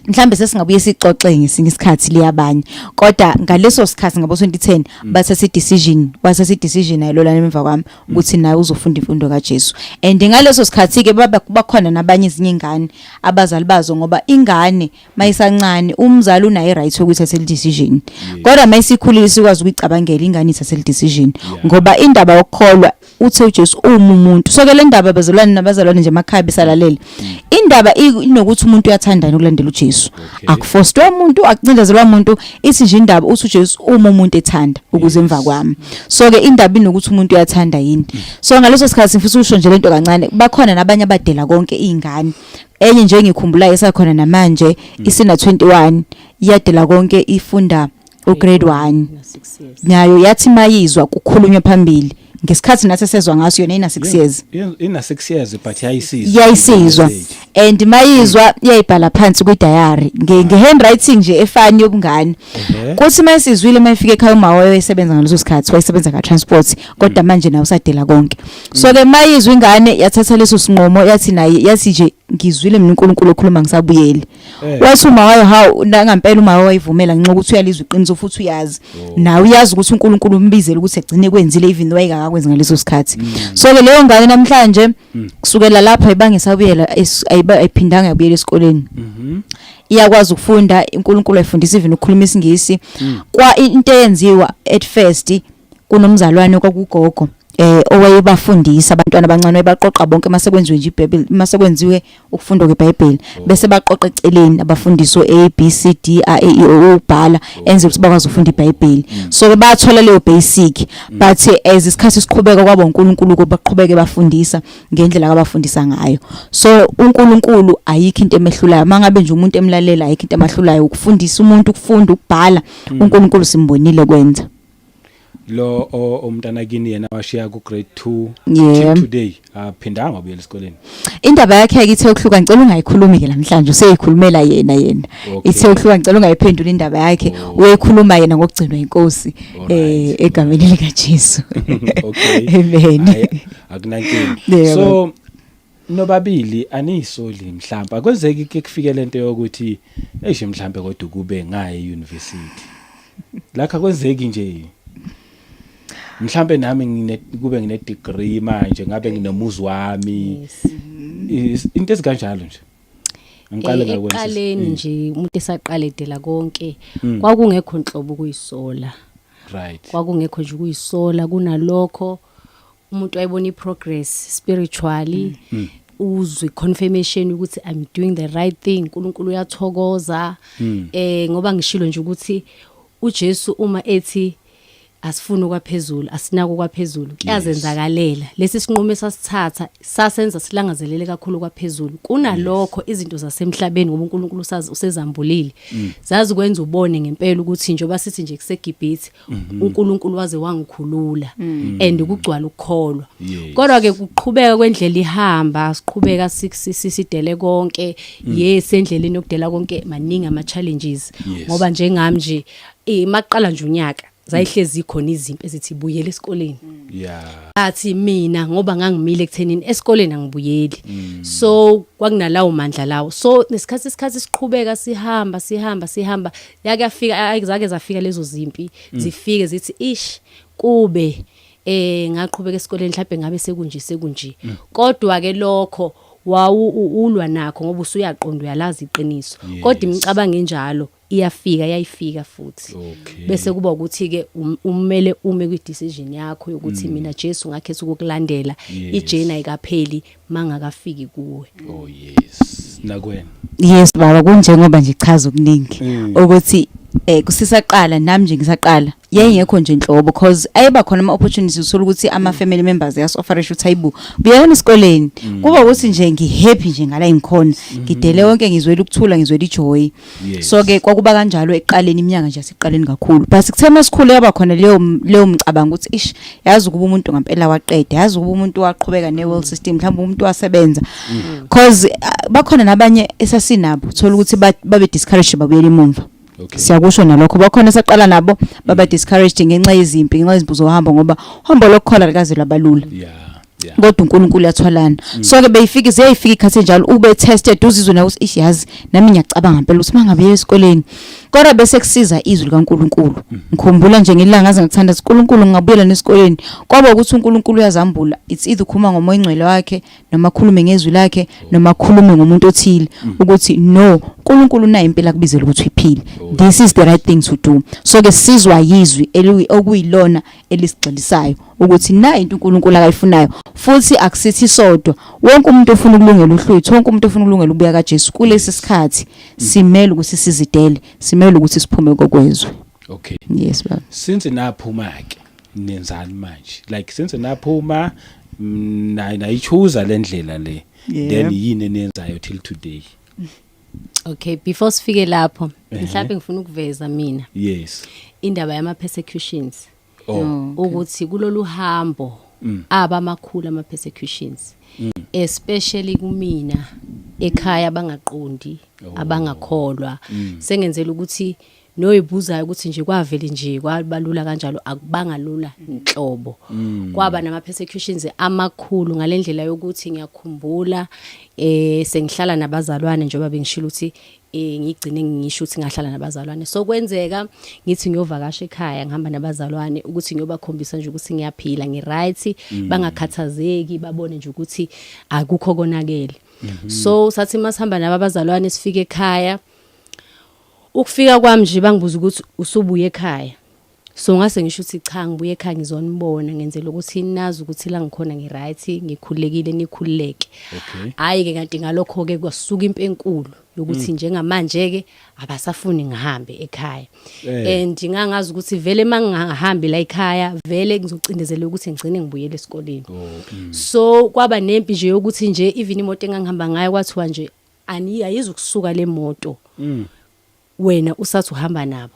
mhlambe sesingabuye sixoxe ngesinye isikhathi liyabanye, kodwa ngaleso sikhathi ngabo 2010 bathatha i-decision, wathatha i-decision naye lolana emva kwami ukuthi naye uzofunda imfundo kaJesu. And ngaleso sikhathi ke baba bakhona nabanye ezinye ingane abazali bazo, ngoba ingane mayisancane umzali unayo right yokuthi athathe decision, kodwa mayisikhulile sikwazi ukuyicabangela ingane ithathe decision, ngoba indaba yokukholwa, uthe uJesu uma umuntu. So ke le ndaba, bazalwane nabazalwane nje emakhaya besalalele indaba, inokuthi umuntu uyathandana ukulandela uJesu. Akufostwe umuntu, akucindezelwa umuntu. Ithi nje indaba, uthi uJesu uma umuntu ethanda ukuze emva kwami. So ke indaba inokuthi umuntu uyathanda yini. So ngaleso sikhathi, ngifisa ukusho nje lento kancane, bakhona nabanye abadela konke, izingane. Enye nje engikhumbulayo esakhona namanje, isina 21, iyadela konke, ifunda ugrade 1. Na 6 years. Nayo yathi mayizwa kukhulunywa phambili ngesikhathi nathi sezwa ngaso, yona ina 6 years. Ina 6 years, but yayisizwa. Yayisizwa, and mayizwa iyayibhala phansi kwi-diary nge-handwriting nje efani yobungane. Kuthi mayisizwile, mayifika ekhaya, uma wayesebenza ngaleso sikhathi, wayesebenza ka-transport, kodwa manje nawe usadela konke. So ke mayizwa ingane yathatha leso sinqumo, yathi naye, yathi nje, "Ngizwile mina uNkulunkulu okhuluma, ngisabuyeli." Wathi uma wayo, "Hawu, nangampela." Uma wayivumela ngenxa ukuthi uyalizwa iqiniso futhi uyazi nawe, uyazi ukuthi uNkulunkulu umbizele ukuthi egcine kwenzile, even though wayengakakwenzi ngaleso sikhathi. So ke leyo ngane namhlanje, kusukela lapho ayibange isabuyela, ayiphindanga yabuyela esikoleni. Iyakwazi ukufunda, uNkulunkulu ayifundisa even ukukhuluma isiNgisi. Kwa into eyenziwa at first, kunomzalwane kwakugogo owayebafundisa abantwana abancane, wayebaqoqa bonke mase kwenziwe nje iBhayibheli, mase kwenziwe ukufundwa kweBhayibheli, bese baqoqa eceleni abafundiso A B C D A E I O U, ubhala, enze ukuthi bakwazi ukufunda iBhayibheli. So ke bathola leyo basic, but as isikhathi siqhubeka kwaba uNkulunkulu baqhubeke bafundisa ngendlela abafundisa ngayo. So uNkulunkulu ayikho into emehlulayo mangabe nje umuntu emlalela, ayikho into emahlulayo ukufundisa umuntu ukufunda, ukubhala. uNkulunkulu simbonile kwenza. Lo umntana kini yena washiya ku grade 2 till today aphindanga wabuyela esikoleni? Indaba yakhe ke ithe ukuhluka, ngicela ungayikhulumi ke namhlanje, useyikhulumela yena. Ithe ukuhluka, ngicela ungayiphenduli indaba yakhe. Uyayikhuluma yena ngokugcinwa inkosi, egameni lika Jesu. Amen. Hayi, akunankinga. So nobabili aniyisoli mhlawumbe, akwenzeki ke kufike lento yokuthi eish, mhlawumbe kodwa kube ngaye university lakho, akwenzeki nje mhlambe nami ngine kube ngine degree manje, ngabe nginomuzi wami? Into ezikanjalo nje, angiqale ngakwenza. Ekuqaleni nje umuntu esaqala edela konke, kwakungekho nhlobo ukuyisola. Kwakungekho nje ukuyisola. Kunalokho umuntu wayebona iprogress spiritually, uzwe confirmation ukuthi I'm doing the right thing, uNkulunkulu uyathokoza, ngoba ngishilo nje ukuthi uJesu uma ethi Asifuni okwaphezulu, asinako okwaphezulu, kuyazenzakalela. Lesi sinqumo esasithatha sasenza silangazelele kakhulu kwaphezulu kunalokho izinto zasemhlabeni, ngoba uNkulunkulu usazi usezambulile. Zazi kwenza ubone ngempela ukuthi njengoba sithi nje kuseGibhithe, uNkulunkulu waze wangikhulula and kugcwala ukukholwa. Kodwa ke kuqhubeka kwendlela ihamba, siqhubeka sidele konke. Yes, endleleni yokudela konke maningi ama challenges, ngoba njengami nje, maqala nje unyaka zayihlezi khona izimpi ezithi buyele esikoleni. Athi mina ngoba ngangimile ekuthenini esikoleni angibuyeli, so kwakunalawo mandla lawo. So nesikhathi, isikhathi siqhubeka, sihamba, sihamba, sihamba, yake yafika, ayizake zafika lezo zimpi, zifike zithi ish, kube ngaqhubeka esikoleni mhlawumbe ngabe sekunje sekunje. Kodwa ke lokho wawu ulwa nakho ngoba usuyaqonda, uyalazi iqiniso, kodwa imicabango enjalo iyafika, yayifika futhi. Bese kuba ukuthi ke umele ume kwi decision yakho yokuthi mina Jesu ngakhetha ukukulandela. Ijourney ayikapheli mangakafiki kuwe. Oh yes, nakwena? Yes baba, kunjengoba nje chaza okuningi ukuthi kusisaqala nami nje ngisaqala yayingekho nje inhlobo, because ayiba khona ama opportunities, uthola ukuthi ama family members yas-offerisha ukuthi hayibo, buyelani esikoleni. Kuba ukuthi nje ngihappy nje ngala ngikhona, ngidele wonke, ngizwela ukuthula, ngizwela ijoy. So ke kwakuba kanjalo eqaleni, iminyaka nje yasiqaleni kakhulu, but kuthe masikhule yaba khona leyo mcabango ukuthi ish, yazi ukuba umuntu ngempela waqeda, yazi ukuba umuntu waqhubeka ne world system, mhlawumbe umuntu wasebenza, cause bakhona nabanye esasinabo, thola ukuthi babe discouraged, babuyela emumva. Siyakusho nalokho, bakhona saqala nabo baba discouraged ngenxa yezimpi, ngenxa yezimpi zohambo, ngoba uhambo lokukhola likaze lwabalula. Kodwa uNkulunkulu uyathwalana. So ke beyifika, ziyayifika ikhathi njalo ube tested, uzizwe nawe ukuthi ish, yazi nami ngiyacabanga ngempela ukuthi mangabe esikoleni, kodwa bese kusiza izwi likaNkulunkulu. Ngikhumbula nje ngelanga ngaze ngakuthanda uNkulunkulu, ngingabuyela nesikoleni, kwaba ukuthi uNkulunkulu uyazambula. It's either ukhuluma ngomoya ingcwele wakhe, noma akhulume ngezwi lakhe, noma akhulume ngomuntu othile ukuthi no, uNkulunkulu unayo impela akubizela ukuthi uyiphile, this is the right thing to do. So ke sizwa yizwi okuyilona elisigxilisayo ukuthi na into uNkulunkulu akayifunayo, futhi akusithi sodwa, wonke umuntu ofuna ukulungela uhlwitho, wonke umuntu ofuna ukulungela ukubuya kaJesu kulesi sikhathi, simele ukuthi sizidele, simele ukuthi siphume kokwezwe. Yes baba. Since naphuma ke, nenzani manje? Like since naphuma, nayichoose le ndlela le, then yini eniyenzayo till today? Okay, before sifike lapho, mhlawumbe ngifuna ukuveza mina indaba yama persecutions, ukuthi kulolu hambo aba amakhulu ama persecutions, especially kumina ekhaya bangaqondi, abangakholwa. Sengenzela ukuthi noyibuzayo ukuthi nje kwavele nje kwabalula kanjalo, akubanga lula nhlobo. Kwaba nama persecutions amakhulu ngalendlela yokuthi ngiyakhumbula sengihlala nabazalwane, njengoba bengishilo ukuthi ngigcine ngisho ukuthi ngahlala nabazalwane. So kwenzeka ngithi ngiyovakasha ekhaya, ngihamba nabazalwane ukuthi ngiyobakhombisa nje ukuthi ngiyaphila, ngi-right, bangakhathazeki, babone nje ukuthi akukho konakele. So sathi masihamba nabo abazalwane, sifike ekhaya, ukufika kwami nje bangibuza ukuthi usubuye ekhaya. So ngase ngisho ukuthi cha, ngibuye ekhaya ngizonibona, ngenzela ukuthi nazi ukuthi la ngikhona ngi-right, ngikhululekile, nikhululeke. Hhayi ke, kanti ngalokho ke kwasuka impi enkulu yokuthi njengamanje ke abasafuni ngihambe ekhaya. And ngangazi ukuthi vele mangingahambi la ekhaya, vele ngizocindezela ukuthi ngigcine ngibuyele esikoleni. So kwaba nempi nje yokuthi nje even imoto engangihamba ngayo kwathiwa nje ani ayizukusuka le moto, wena usathi uhamba nabo.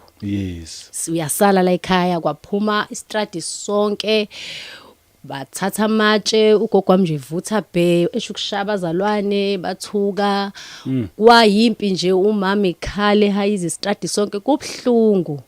Uyasala la ekhaya. Kwaphuma istradi sonke, bathatha amatshe, ugogo wami nje vutha bhe, esho ukushaya abazalwane, bathuka. Kwayimpi nje, umama ekhale hayize istradi sonke, kubhlungu.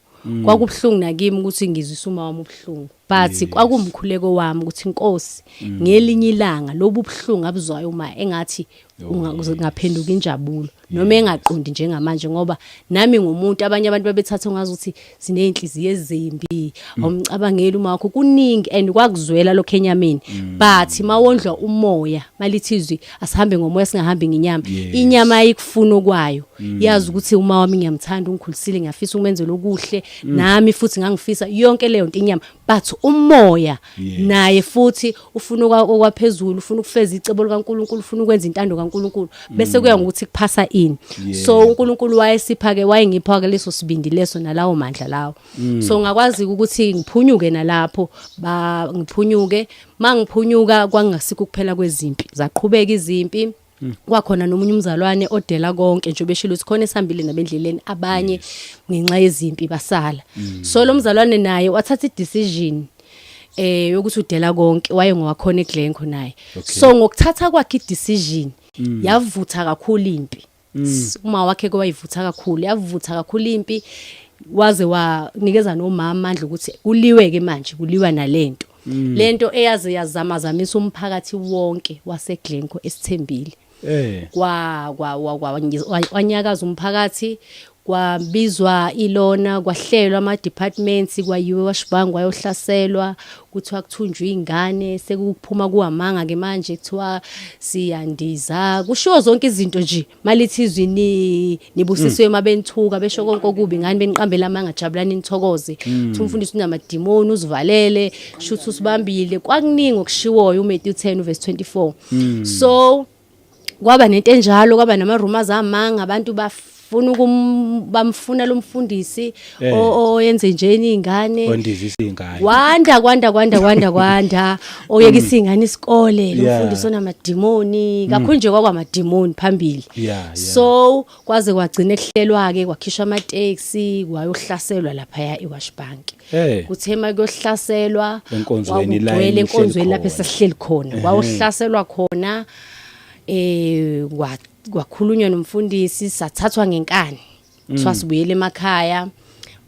Kwakubhlungu nakimi ukuthi ngizwisa uma wami ubuhlungu, but kwakumkhuleko wami ukuthi inkosi ngelinye ilanga lobu buhlungu abuzwayo uma engathi ungaphenduka injabulo, noma engaqondi njengamanje, ngoba nami ngumuntu. Abanye abantu babethatha ngazi ukuthi sineyinhliziyo ezimbi, awumcabangeli uma wakho, kuningi, and kwakuzwela lokho enyameni. But mawondlwa umoya, malithi izwi asihambe ngomoya, singahambi ngenyama. Inyama ayikufuna okwayo, yazi ukuthi uma wami ngiyamthanda, ungikhulisile, ngiyafisa ukumenzela okuhle, nami futhi ngangifisa yonke leyo nto inyama, but umoya naye futhi ufuna okwaphezulu, ufuna ukufeza icebo likaNkuluNkulu, ufuna ukwenza intando kaNkulunkulu. noNkulunkulu bese kuya ngokuthi kuphasa ini. So uNkulunkulu wayesipha ke, wayengipha ke leso sibindi leso nalawo mandla lawo. So ngakwazi ukuthi ngiphunyuke nalapho, ba ngiphunyuke. Mangiphunyuka kwangasikho kuphela kwezimpi, zaqhubeka izimpi. Kwakhona nomunye umzalwane odela konke nje, beshilo ukuthi khona esihambile nabendleleni abanye ngenxa yezimpi basala. So lo mzalwane naye wathatha i-decision yokuthi udela konke, waye ngowakhona eGlencoe naye. So ngokuthatha kwakhe i-decision yavutha kakhulu impi. Uma wakhe kwayivutha kakhulu, yavutha kakhulu impi, waze wanikeza nomama amandla ukuthi kuliwe ke manje, kuliwa nalento lento eyaze yazamazamisa umphakathi wonke waseGlencoe esithembile. Kwa kwa kwa- kwa- wanyakaza umphakathi, kwabizwa ilona, kwahlelwa ama departments, kwayiwe washibhangu, kwayohlaselwa, kuthiwa kuthunjwe ingane. Sekuphuma kuwamanga ke manje, kuthiwa siyandiza, kushiwo zonke izinto nje. Malithi izwi ni nibusisiwe mabenithuka, besho konke okubi ngani, beniqambela amanga, jabulani nithokoze. Uthi umfundisi unamadimoni, uzivalele, shuthi usibambile. Kwakuningi okushiwoyo, uMatthew 10 verse 24. So kwaba nento enjalo, kwaba nama rumors amanga, abantu bafuna bamfuna lo mfundisi oyenze njeni ingane. Ondizisa ingane. Kwanda, kwanda, kwanda, kwanda, kwanda, oyekisa ingane isikole lo mfundisi onamadimoni kakhulu nje, kwakwamadimoni phambili. So kwaze kwagcina kuhlelwa ke, kwakhishwa amateksi, kwayohlaselwa lapha ya eWash Bank. Kuthe makuyohlaselwa Enkonzweni la kwakugcwele enihleli enkonzweni lapho khona. esasihleli khona, kwayohlaselwa khona, kwakhulunywa nomfundisi, sathathwa ngenkani, kuthiwa sibuyele emakhaya.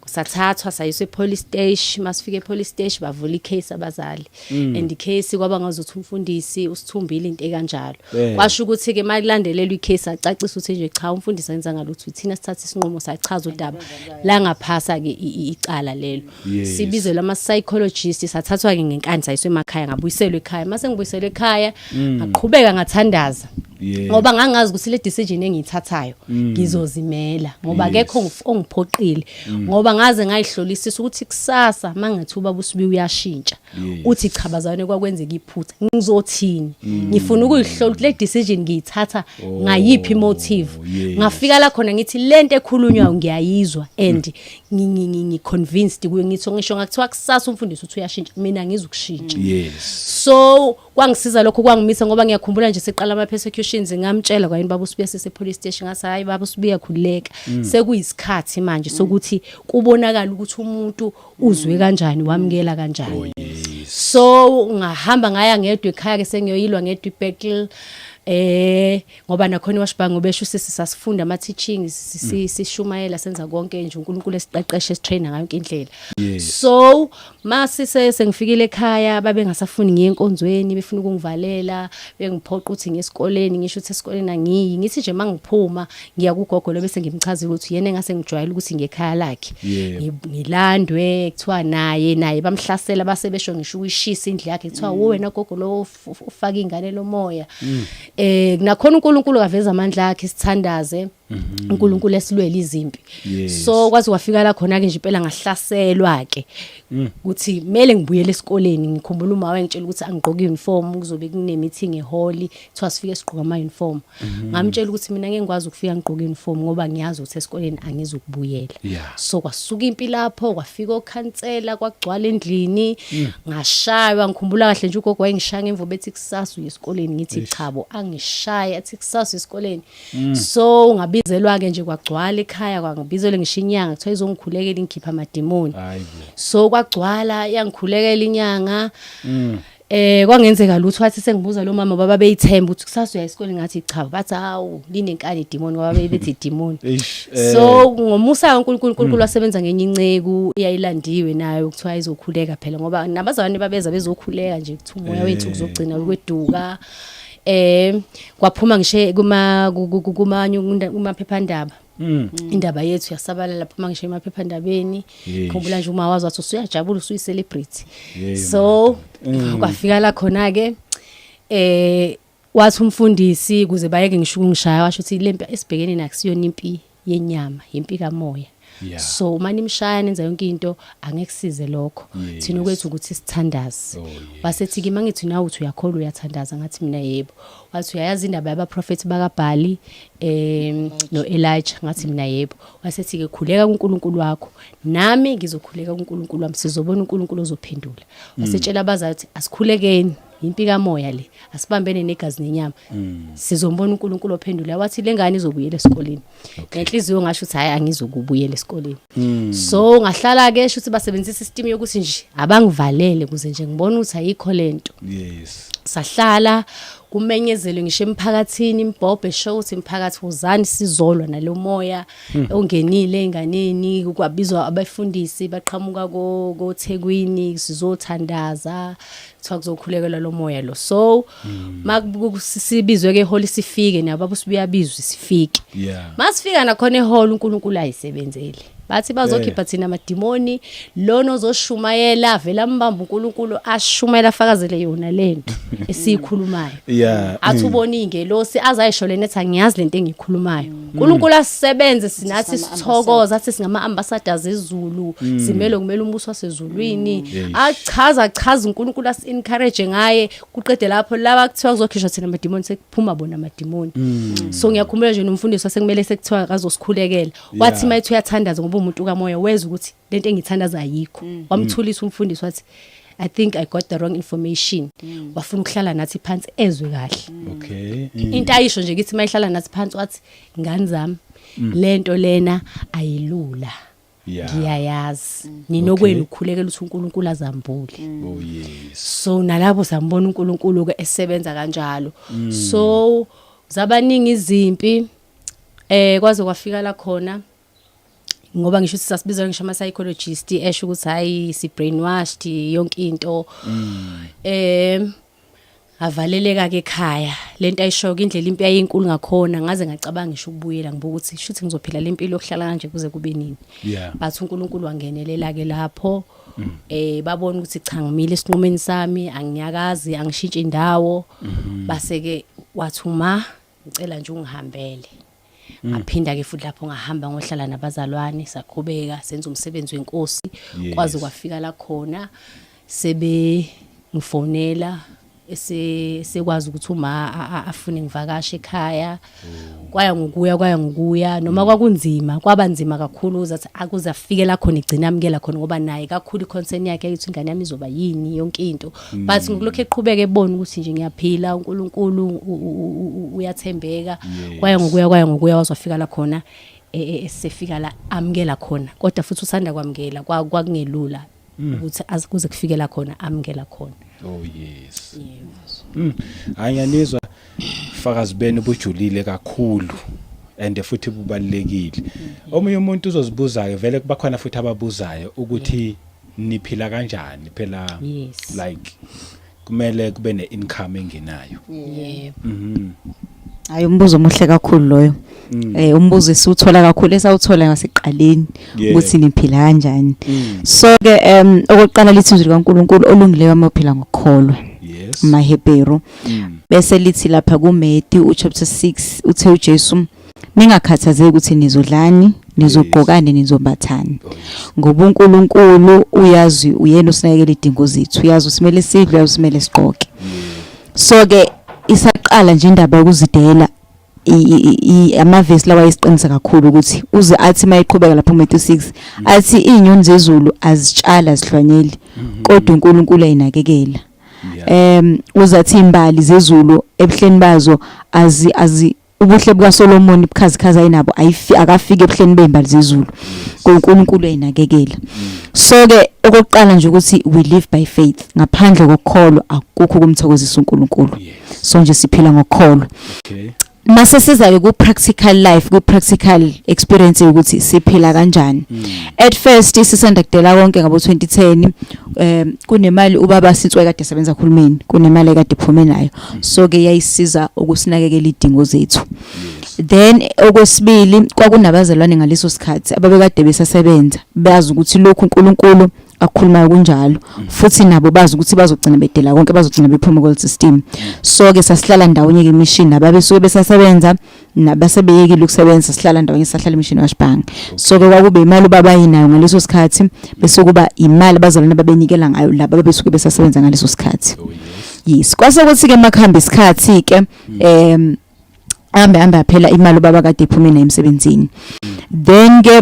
Sathathwa sayiswa e-police station. Masifika e-police station bavula i-case abazali, and i-case kwaba ngazuthi umfundisi usithumbile, into ekanjalo. Kwasho ukuthi-ke uma kulandelelwa i-case acacisa ukuthi nje cha, umfundisi ayenza ngalutho, thina sithatha isinqumo. Sachaza udaba, langaphasa-ke icala lelo. Sibizelwe ama-psychologist, sathathwa-ke ngenkani, sayiswa emakhaya, ngabuyiselwa ekhaya. Mase ngibuyiselwe ekhaya ngaqhubeka ngathandaza ngoba ngangazi ukuthi le decision engiyithathayo ngizozimela, ngoba akekho ongiphoqile, ngoba ngaze ngayihlolisisa ukuthi kusasa mangathi ubaba uSibi uyashintsha, uthi cha bazalwane, kwakwenzeka iphutha, ngizothini? Ngifuna ukuyihlola ukuthi le decision ngiyithatha ngayiphi motive. Ngafika la khona ngithi lento ekhulunywayo ngiyayizwa and ngi-convinced kuyo. Ngithi ngisho ngakuthiwa kusasa umfundisi uthi uyashintsha, mina ngizukushintsha. So kwangisiza lokho, kwangimisa, ngoba ngiyakhumbula nje siqala ama-persecutions, ngamtshela kwayini baba uSibiya sise-police station, ngathi hayi baba uSibiya, khululeka, sekuyisikhathi manje sokuthi kubonakala ukuthi umuntu uzwe kanjani, wamukela kanjani. So ngahamba ngaya ngedwa ekhaya ke, sengiyoyilwa ngedwa i-battle, ngoba nakhona iwashibhangi ngobesho sisi sasifunda ama teachings, sishumayela, senza konke nje uNkulunkulu esiqeqeshe, esitrainer ngayo yonke indlela. So mase sengifikile ekhaya, babengasafuni ngiye enkonzweni, befuna ukungivalela, bengiphoqa ukuthi ngiye esikoleni. Ngisho ukuthi esikoleni angiyi, ngithi nje mangiphuma ngiya kugogo lo, bese ngimchazela ukuthi yena engase ngijwayele ukuthi ngekhaya lakhe. Ngilandwe, kuthiwa naye bamhlasela, base besho ngisho ukuyishisa indlu yakhe, kuthiwa wena gogo lo ufaka ingane lomoya. Nakhona uNkulunkulu kaveza amandla akhe, sithandaze, uNkulunkulu esilwele izimpi. So kwaze kwafika la khona ke nje impela ngahlaselwa ke ukuthi kumele ngibuyele esikoleni. Ngikhumbula uma wayengitshela ukuthi angigqoke uniform, kuzobe kune meeting ehall, kuthiwa sifike sigqoka ama uniform. Ngamtshela ukuthi mina ngeke ngikwazi ukufika ngigqoke uniform ngoba ngiyazi ukuthi esikoleni angizukubuyela. So kwasuka impi lapho, kwafika okhansela, kwagcwala endlini, ngashaywa. Ngikhumbula kahle nje ugogo wayengishaya ngemvubu, ethi kusasa uye esikoleni, ngithi chabo, angishaya, athi kusasa uye esikoleni. So ngabizelwa ke nje, kwagcwala ekhaya, kwangibizelwe ngisho inyanga, kuthiwa izongikhulekela, ingikhipha amadimoni. Hayibo. So kwagcwala, yangikhulekela inyanga. Kwangenzeka lutho. Wathi sengibuza lo mama, baba beyithemba ukuthi kusasa uya esikoleni, ngathi cha, bathi hawu, linenkani idimoni, ngoba bebethi idimoni. Eish. So ngomusa kaNkulunkulu, uNkulunkulu wasebenza ngenye inceku eyayilandiwe nayo, kuthiwa izokhuleka phela, ngoba nabazalwane babeza bezokhuleka nje, kuthiwa umoya wethu kuzogcina ukweduka. Kwaphuma ngisho kuma kumanye kumaphephandaba, indaba yethu yasabalala, phuma ngisho emaphephandabeni. Khumbula nje uma wazi wathi usuyajabula, usuyi-celebrity. So kwafika la khona ke, wathi umfundisi kuze bayeke ngisho ukungishaya, washo ukuthi lempi esibhekene nakusiyona impi. yenyama, impi kamoya. So uma nimshaya nenza yonke into, angeke size lokho. Thina kwethu ukuthi sithandaze. Wasethi kimi, angithi nawe uthi uyakholwa, uyathandaza? Ngathi mina yebo. Wathi uyayazi indaba yabaprofeti bakaBhali noElijah? Ngathi mina yebo. Wasethi ke khuleka kuNkulunkulu wakho, nami ngizokhuleka kuNkulunkulu wami, sizobona uNkulunkulu ozophendula. Wasetshela abazali ukuthi asikhulekeni, impi kamoya le, asibambene negazi nenyama, sizombona uNkulunkulu ophendula. Wathi le ngane izobuyela esikoleni. Ngenhliziyo ngasho ukuthi hayi, angizokubuyela esikoleni. So ngahlala ke, sho ukuthi basebenzisa isystem yokuthi nje abangivalele kuze nje ngibone ukuthi ayikho lento. Sahlala kumenyezelwe ngisho emphakathini, imbhobho esho ukuthi imphakathi uzani, sizolwa nalomoya ongenile enganeni. Kwabizwa abafundisi baqhamuka ko koThekwini, sizothandaza, kuthiwa kuzokhulekelwa lo moya lo. So makusibizwe ke ehall, sifike nabo abusibuyabizwe, sifike. Masifika nakhona ehall, uNkulunkulu ayisebenzele. Bathi bazokhipha thina amadimoni, lona ozoshumayela vele ambamba uNkulunkulu, ashumayela, afakazele yona lento esiyikhulumayo. Athi ubona ingelosi, azayisho lena, ethi angiyazi lento engiyikhulumayo. uNkulunkulu asisebenze, sinathi sithokoza, athi singama ambassadors ezulu, simele kumele umbuso wasezulwini. Achaza chaza, uNkulunkulu asi encourage ngaye. Kuqede lapho, laba kuthiwa kuzokhishwa thina amadimoni, sekuphuma bona amadimoni. So ngiyakhumbula nje nomfundisi wasekumele sekuthiwa akazosikhulekela, wathi mayethi uyathandaza, ngoba umuntu kamoya weza ukuthi lento engithandaza ayikho. Wamthulisa umfundisi, wathi I think I got the wrong information. Wafuna ukuhlala nathi phansi ezwe kahle. Into ayisho nje kithi mayihlala nathi phansi, wathi ngani zami, lento lena ayilula. Ngiyayazi. Ninokwenu ukukhulekela ukuthi uNkulunkulu azambule. Oh yes. So nalapho sambona uNkulunkulu ke esebenza kanjalo. So zabaningi izimpi, kwaze kwafika la khona, ngoba ngisho ukuthi sasibizwa ngisho ama psychologist esho ukuthi hayi, si brainwashed yonke into. Avaleleka ke ekhaya. Lento ayisho ke, indlela impi yayinkulu ngakhona, ngaze ngacabanga ngisho ukubuyela, ngibuka ukuthi shuthi ngizophila lempilo yokuhlala kanje kuze kube nini. But uNkulunkulu wangenelela ke lapho. Babona ukuthi cha, ngimile esinqumeni sami, angiyakazi, angishintshi indawo. Base ke wathi uma ngicela nje ungihambele. Ngaphinda ke futhi lapho ngahamba ngohlala nabazalwane, saqhubeka senza umsebenzi wenkosi. Kwaze kwafika la khona sebe ngifonela, ese sekwazi ukuthi uma afune ngivakashe ekhaya. Kwaya ngokuya, kwaya ngokuya, noma kwakunzima, kwaba nzima kakhulu ukuze athi akuze afike la khona igcina amukela khona, ngoba naye kakhulu iconcern yakhe ukuthi ingane yami izoba yini yonke into. But ngokulokhu eqhubeka ebona ukuthi nje ngiyaphila, uNkulunkulu uyathembeka. Kwaya ngokuya, kwaya ngokuya, wazwafika la khona esefika la amukela khona. Kodwa futhi usanda kwamukela, kwakungelula ukuthi kuze kufike la khona amukela khona. Oh yes. Hayi, ngiyanizwa, fakazi benu bujulile kakhulu and futhi bubalekile. Omunye umuntu uzozibuza ke vele, kubakhona futhi ababuzayo ukuthi niphila kanjani phela, like kumele kube neincome engenayo. Yebo. Hayi, umbuzo omuhle kakhulu loyo. Umbuzo esiwuthola kakhulu, esawuthola ngaseqaleni, ukuthi niphila kanjani. So ke okokuqala lithi izwi likaNkuluNkulu, olungileyo amaphila ngokukholwa. MaHebheru. Bese lithi lapha kuMatthew uchapter 6, uthe uJesu, ningakhathazeki ukuthi nizodlani, nizogqokani, nizombathani. Oh yes. Ngoba uNkulunkulu uyazi, uyena usinakekela idingo zethu. Uyazi usimele sidle, uyazi usimele sigqoke. So ke isaqala nje indaba yokuzidela, amavesi lawa ayisiqinisa kakhulu ukuthi uze athi mayiqhubeka lapho Matthew 6, athi izinyoni zezulu azitshala, zihlwanyeli, kodwa uNkulunkulu ayinakekela. Uzathi imbali zezulu ebuhleni bazo azi ubuhle bukaSolomon, ubukhazikhazi ayinabo, ayifi akafiki ebuhleni beimbali zezulu, uNkulunkulu ayinakekela. So ke okokuqala nje ukuthi we live by faith, ngaphandle kokukholwa akukho ukumthokozisa uNkulunkulu. So nje siphila ngokukholwa. Mase siza ke ku practical life, ku practical experience ukuthi siphila kanjani. At first sisanda kudela konke ngabo 2010, kunemali ubaba sintswe kade sebenza kuhulumeni, kunemali ekade iphume nayo, so ke yayisiza ukusinakekela idingo zethu. Then okwesibili, kwakunabazalwane ngaleso sikhathi ababekade besasebenza, bazi ukuthi lokhu uNkulunkulu Akukhulumayo kunjalo. Futhi nabo bazi ukuthi bazogcina bedela konke, bazogcina bephuma ku system. So ke sasihlala ndawonye ke mission nababesuke besasebenza nabasebeyekile ukusebenza, sihlala ndawonye, sahlala emishini waShibhange. So ke kwakube imali ubaba ayinayo ngaleso sikhathi, bese kuba imali abazalwane ababenikela ngayo laba ababesuke besasebenza ngaleso sikhathi. Oh yes. Yes, kwase kuthi ke makuhamba isikhathi ke, hambe hambe phela imali ubaba kade iphume nayo emsebenzini. Then ke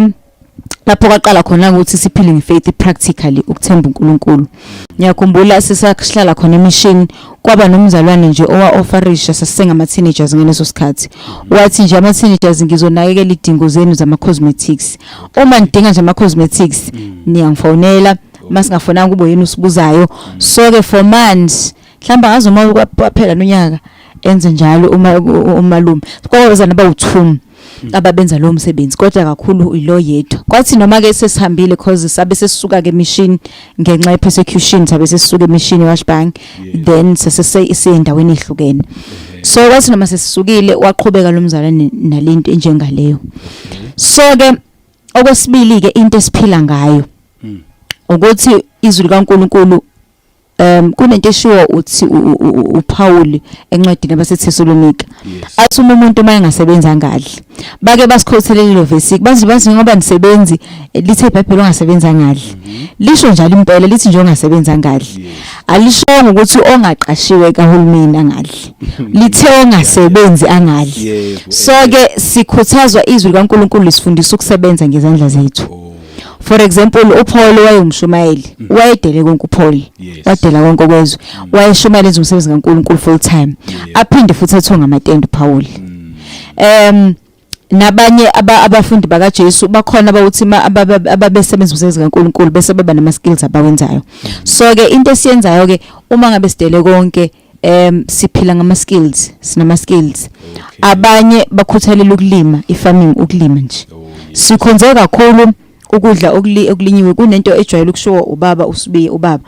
lapho kwaqala khona ukuthi siphile ngefaith practically, ukuthemba uNkulunkulu. Ngiyakhumbula sisahlala khona emishini, kwaba nomzalwane nje owa offerisha, sasengama teenagers ngaleso sikhathi. Wathi nje, "Ama teenagers, ngizonakekela idingo zenu zama cosmetics. Uma nidinga nje ama cosmetics, niyangifonela, masingafonanga kubo yini usibuzayo." So ke for months, mhlawumbe ngazi uma kwaphela nonyaka, enze njalo uma umalume. Kwabazana bawu2 ababenza lo msebenzi, kodwa kakhulu ilo yedwa. Kwathi noma ke sesihambile, cause sabe sesisuka ke mission ngenxa ye persecution, sabe sesisuka emission eWashbank, then sesese siyendaweni ehlukene. So kwathi noma sesisukile, waqhubeka lo mzalwane nalento enjengaleyo. So ke okwesibili ke, into esiphila ngayo ukuthi izwi likaNkuluNkulu, kunento eshiwo uthi uPaul encwadini abaseThessalonika, athi uma umuntu uma engasebenzi angadli. Bake basikhothelele lo verse, bazi ngoba nisebenzi, lithe iBhayibheli ongasebenzi angadli. Lisho njalo impela, lithi nje ongasebenzi angadli. Alishongo ukuthi ongaqashiwe kahulumeni angadli, lithe ongasebenzi angadli. So ke sikhuthazwa izwi likaNkuluNkulu, lisifundisa ukusebenza ngezandla zethu. For example, uPaul wayengumshumayeli, wayedele konke uPaul. Wadela konke kwezwe, wayeshumayela, enza umsebenzi kaNkuluNkulu full time, aphinde futhi athunga amatende uPaul. Nabanye abafundi bakaJesu bakhona abawuthi ababesebenza umsebenzi kaNkuluNkulu bese beba nama skills abawenzayo. So ke into esiyenzayo ke, uma ngabe sidele konke, siphila ngama skills, sinama skills. Abanye bakhuthalela ukulima, ifarming, ukulima nje. Sikhonze kakhulu ukudla okulinyiwe. Kunento ejwayele ukushiwo ubaba uSibiye. Ubaba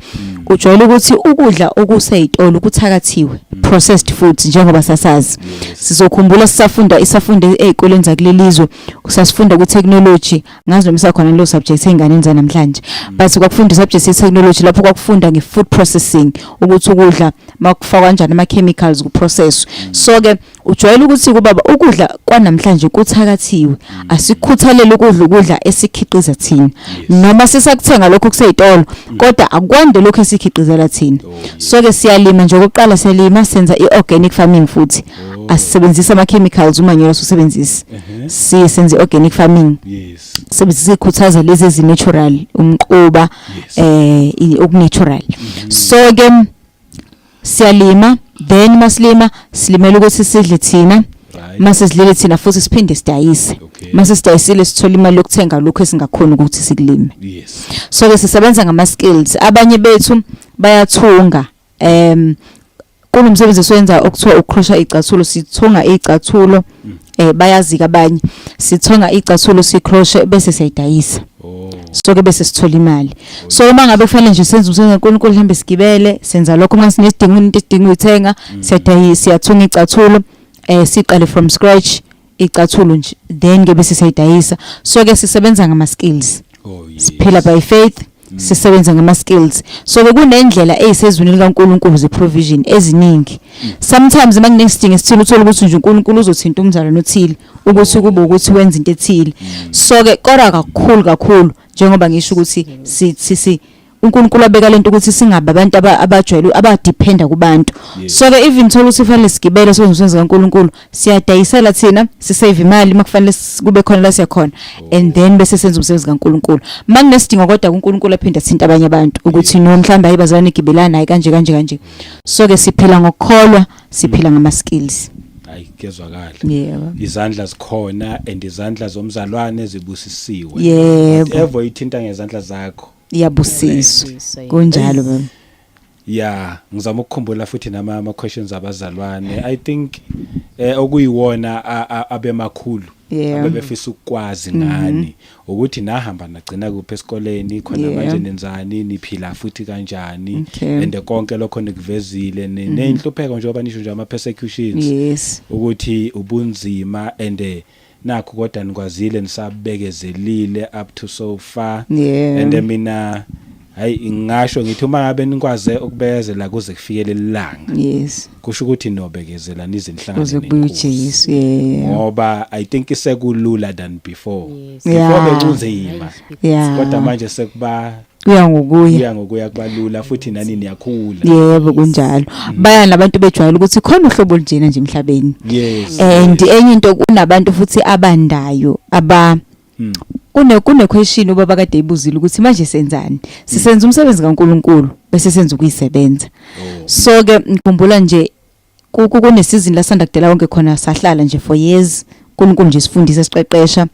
ujwayele ukuthi ukudla okuseyitolo kuthakathiwe, processed foods, njengoba sasazi. Sizokhumbula sisafunda, isafunda ezikoleni zakulelizwe, sasifunda ku technology, ngazi noma isakhona lo subject einganeni zanamhlanje, but kwakufunda subject ye technology lapho kwakufunda nge food processing, ukuthi ukudla makufakwa kanjani ama chemicals ku process. So ke ujwayele ukuthi kubaba ukudla kwanamhlanje kuthakathiwe, asikhuthalele ukudla esikhiqiza thina. Noma sisakuthenga lokho kuseyitolo, kodwa akwande lokho esikhiqizela thina. So ke siyalima nje. Okokuqala siyalima, senza i-organic farming, futhi asisebenzisa ama chemicals, umanyolo sosebenzisa, siye senze i-organic farming. Sebenzisa ikhuthaza lezi ezi-natural, umquba, okunatural. So ke siyalima, then masilima silimela ukuthi sidle thina. Mase sidlile thina futhi siphinde sidayise. Mase sidayisile, sithola imali yokuthenga lokho esingakhona ukuthi sikulime. So ke sisebenza ngama skills. Abanye bethu bayathunga, kunomsebenzi esiwenza okuthiwa ucrochet icathulo, sithunga icathulo. Bayazika abanye, sithunga icathulo, sicrochet, bese siyayidayisa. So ke bese sithola imali. So uma ngabe kufanele nje senze umsebenzi kaNkulunkulu, mhlambe sigibele, senza lokho. Uma sinesidingo, into esidinga uyithenga, siyadayisa, siyathunga icathulo, siqale from scratch icathulo nje, then ke bese siyayidayisa. So ke sisebenza ngama skills. Siphila by faith, sisebenza ngama skills. So ke kunendlela eyisezwini likaNkulunkulu ze provision eziningi. Sometimes uma kunesidingo esithile, uthola ukuthi nje uNkulunkulu uzothinta umzalwane othile ukuthi kube ukuthi wenza into ethile. So ke kodwa kakhulu kakhulu, njengoba ngisho ukuthi si uNkulunkulu abeka lento ukuthi singabe abantu abajwayele abadependa kubantu. So ke even thola ukuthi kufanele sigibele senze umsebenzi kaNkulunkulu, siyadayisela thina, sisave imali makufanele kube khona la siyakhona, and then bese senza umsebenzi kaNkulunkulu makunesidingo. Kodwa uNkulunkulu aphinda athinta abanye abantu ukuthi no, mhlawumbe hayi bazalwane, gibelana, hayi kanje kanje kanje. So ke siphila ngokukholwa, siphila ngama skills. Hayi, kuyezwakala. Yebo. Izandla zikhona and izandla zomzalwane zibusisiwe. Yebo. Whatever ithinta ngezandla zakho iyabusiswa. Iyabusiswa, yebo. Kunjalo baba. Yeah, ngizama ukukhumbula futhi nama ama questions abazalwane. I think okuyiwona abemakhulu abebefisa ukwazi ngani ukuthi nahamba nagcina kuphi esikoleni khona, manje nenzani, niphila futhi kanjani. And konke lokho nikuvezile, nenhlupheko njengoba nisho nje ama persecutions, ukuthi ubunzima and nakho, kodwa nikwazile, nisabekezelile up to so far. And mina Hayi, ngingasho ngithi uma ngabe nikwaze ukubekezela kuze kufike leli langa, kusho ukuthi nobekezela nize nihlangane kuze kubuye nenkosi. uJesu, yeah. Ngoba I think isekulula than before. Before bekunzima, kodwa manje sekuba Kuya ngokuya. Kuya ngokuya kubalula futhi nani niyakhula. Yebo, kunjalo. Baya nabantu bejwayele ukuthi khona uhlobo olunjena nje emhlabeni. And enye into, kunabantu futhi abandayo aba kune question ubaba kade ibuzile ukuthi manje senzani, sisenza umsebenzi kaNkuluNkulu bese senza ukuyisebenza. So ke ngikhumbula nje kune season la sanda kudela wonke khona, sahlala nje for years, uNkulunkulu nje sifundise, siqeqesha.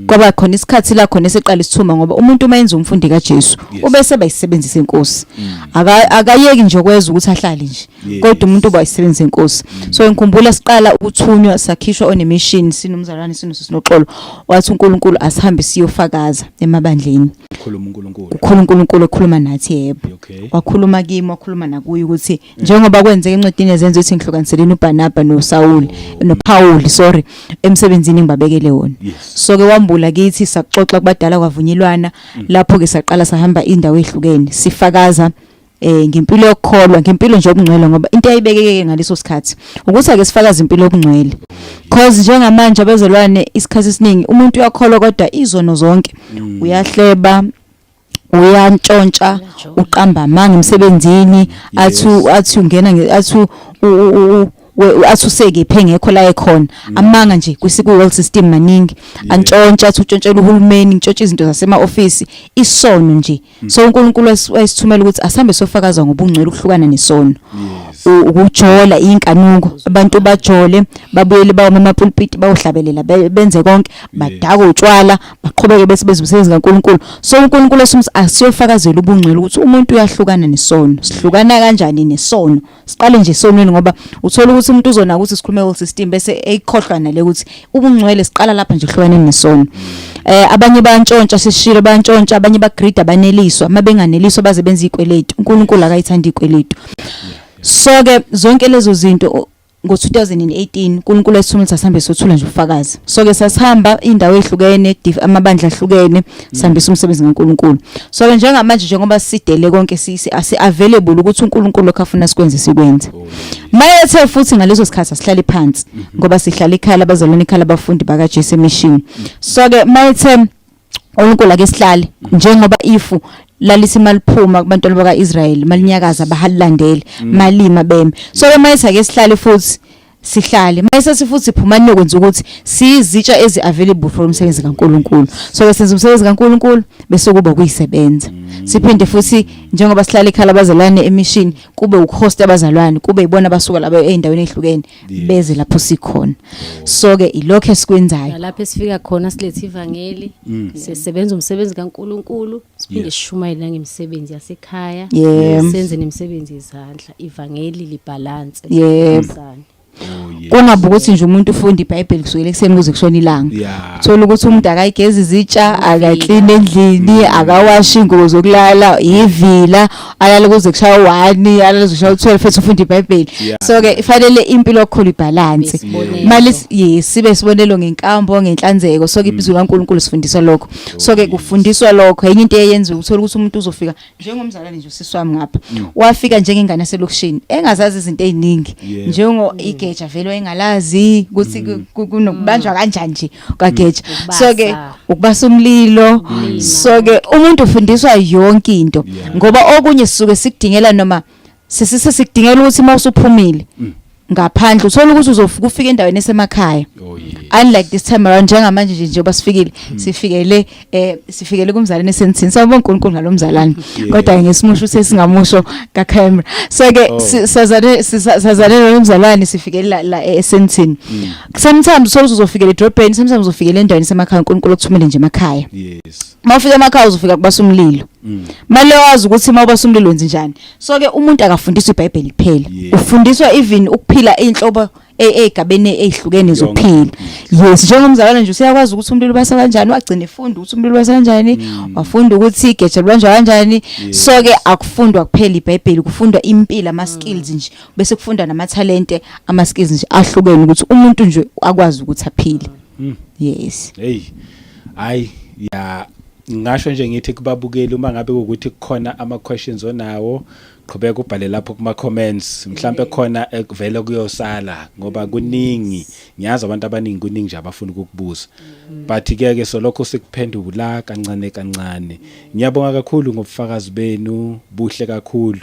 Kwaba khona isikhathi la khona eseqala isithuma, ngoba umuntu uma yenza umfundi kaJesu ubese bayisebenzisa inkosi, akayeki nje kweza ukuthi ahlale nje, kodwa umuntu uba isebenzisa inkosi. So ngikhumbula siqala ukuthunywa, sakhishwa on a mission sinomzalwane, sinoxolo, wathi uNkulunkulu asihambe siyofakaza emabandleni. Khuluma uNkulunkulu. Kukhulu uNkulunkulu ekhuluma nathi, yebo. Wakhuluma kimi, wakhuluma nakuye ukuthi njengoba kwenzeka encwadini yezenzo ukuthi ngihlukaniseleni uBarnaba noSaul, noPaul, sorry, emsebenzini engibabekele wona. So ke wambula kithi, saxoxa kubadala, kwavunyelwana. Lapho ke saqala sahamba indawo ehlukene sifakaza ngempilo yokukholwa, ngempilo nje obungcwele, ngoba into eyayibekeke ngaleso sikhathi ukuthi ake sifakaze impilo yobungcwele, cause njengamanje abazalwane isikhathi esiningi umuntu uyakholwa kodwa izono zonke, uyahleba, uyantshontsha, uqamba amanga emsebenzini, athi ungena athi athi usekephi engekho la ekhona, amanga nje kwisiku world system maningi, antshontsha, athi utshontshela uhulumeni, ngitshontsha izinto zasema office, isono nje. So uNkulunkulu wayesithumela ukuthi asihambe sofakaza ngobungcwele, ukuhlukana nesono, ukujola, inkanuko, abantu bajole, babuyele bawoma emapulpiti, bayohlabelela, benze konke, badaka utshwala, baqhubeke bese benza umsebenzi kaNkulunkulu. So uNkulunkulu esumsi asiyofakazela ubungcwele, ukuthi umuntu uyahlukana nesono. Sihlukana kanjani nesono? Siqale nje esonweni, ngoba uthola ukuthi umuntu uzona ukuthi sikhulume world system bese eyikhohlwa nale ukuthi ubungcwele siqala lapha nje, kuhlukaneni nesono. Abanye bayantshontsha, sishilo, bayantshontsha, abanye bagreed, abaneliswa, mabenganeliswa baze benze ikweletu. uNkulunkulu akayithanda ikweletu. So ke zonke lezo zinto ngo-2018 uNkulunkulu esithuma ukuthi asihambe sothula nje ubufakazi. So ke sasihamba indawo ehlukene, amabandla ahlukene, sihambisa umsebenzi kaNkulunkulu. So ke njengamanje, njengoba sidele konke, sisi asi available ukuthi uNkulunkulu lokho afuna sikwenze sikwenze. Mayethe futhi ngaleso sikhathi asihlale phansi, ngoba sihlala ekhaya labazalwane, ekhaya labafundi bakaJesu Mission. So ke mayethe uNkulunkulu ake sihlale, njengoba ifu lalithi maliphuma kubantwana bakaIsrayeli, malinyakaza bahalilandele, malima beme. So ke mayethi ake sihlale futhi sihlale, mayesethi futhi phumani nokwenza ukuthi sizitsha ezi available for umsebenzi kaNkuluNkulu. So ke senza umsebenzi kaNkuluNkulu bese kuba kuyisebenza. Siphinde futhi, njengoba sihlala ekhaya labazalwane emission, kube ukuhost abazalwane, kube ibona abasuka laba ey'ndaweni ey'hlukene beze lapho sikhona. So ke ilokho esikwenzayo. Lapho esifika khona silethe ivangeli, sisebenza umsebenzi kaNkuluNkulu, siphinde sishumayele nangemisebenzi yasekhaya, senze nemisebenzi yezandla, ivangeli libalance. Oh, yes. Kungabe ukuthi nje umuntu ufunda iBhayibheli kusukela ekuseni kuze kushona ilanga. Uthola ukuthi umuntu akayigezi izitsha, akaklini endlini, akawashi ingubo zokulala, ivila, alale kuze kushaya u1, alale kuze kushaya u12, futhi ufunda iBhayibheli. So ke ifanele impilo yokukhula ibalance. Isibonelo. Mali, yes, sibe isibonelo ngenkambo, ngenhlanzeko. So ke ibizwi kaNkuluNkulu sifundiswa lokho. So ke kufundiswa lokho. Enye into eyenziwa, uthola ukuthi umuntu uzofika njengomzalwane nje, usisi wami ngapha wafika njengengane yaselokishini engazazi izinto eziningi, njengo igeja vele wayengalazi ukuthi kunokubanjwa kanjani nje kwageja. So ke Ukubasa. Ukubasa umlilo. Ukulima. So ke umuntu ufundiswa yonke into, ngoba okunye sisuke sikudingela noma sesise sikudingela ukuthi uma usuphumile ngaphandle uthola ukuthi uzofika ufika endaweni esemakhaya. Unlike this time around, njengamanje nje, njengoba sifikile, sifikele kumzalwane esenzini. Sawubona uNkulunkulu ngalomzalwane, kodwa ngesimusho sesingamusho ka camera. So ke sazane nomzalwane, sifikele la esenzini. Sometimes uthola ukuthi uzofikela edrobheni, sometimes uzofikela endaweni esemakhaya, uNkulunkulu okuthumele nje emakhaya. Mawufika emakhaya uzofika kubasa umlilo, manje wazi ukuthi mawubasa umlilo wenza njani. So ke umuntu akafundiswa iBhayibheli kuphela, ufundiswa even ukuphila inhlobo ey'gabeni ey'hlukene zokuphila. Yes, njengomzalwane nje useyakwazi ukuthi umlilo ubasa kanjani, wagcina efunda ukuthi umlilo ubasa kanjani, wafunda ukuthi igeja libanjwa kanjani. So ke akufundwa kuphela iBhayibheli, kufundwa impilo, ama skills nje, bese kufunda namathalente, ama skills nje ahlukene ukuthi umuntu nje akwazi ukuthi aphile. Yes. Hey. Hayi ya. Ngisho nje ngithi kubabukeli, uma ngabe ukuthi kukhona ama questions onawo, qhubeka ubhale lapho kuma comments. Mhlambe khona ekuvele kuyosala, ngoba kuningi, ngiyazi abantu abaningi kuningi nje abafuna ukukubuza, but ke ke solokho sikuphendula kancane kancane. Ngiyabonga kakhulu ngobufakazi benu, buhle kakhulu.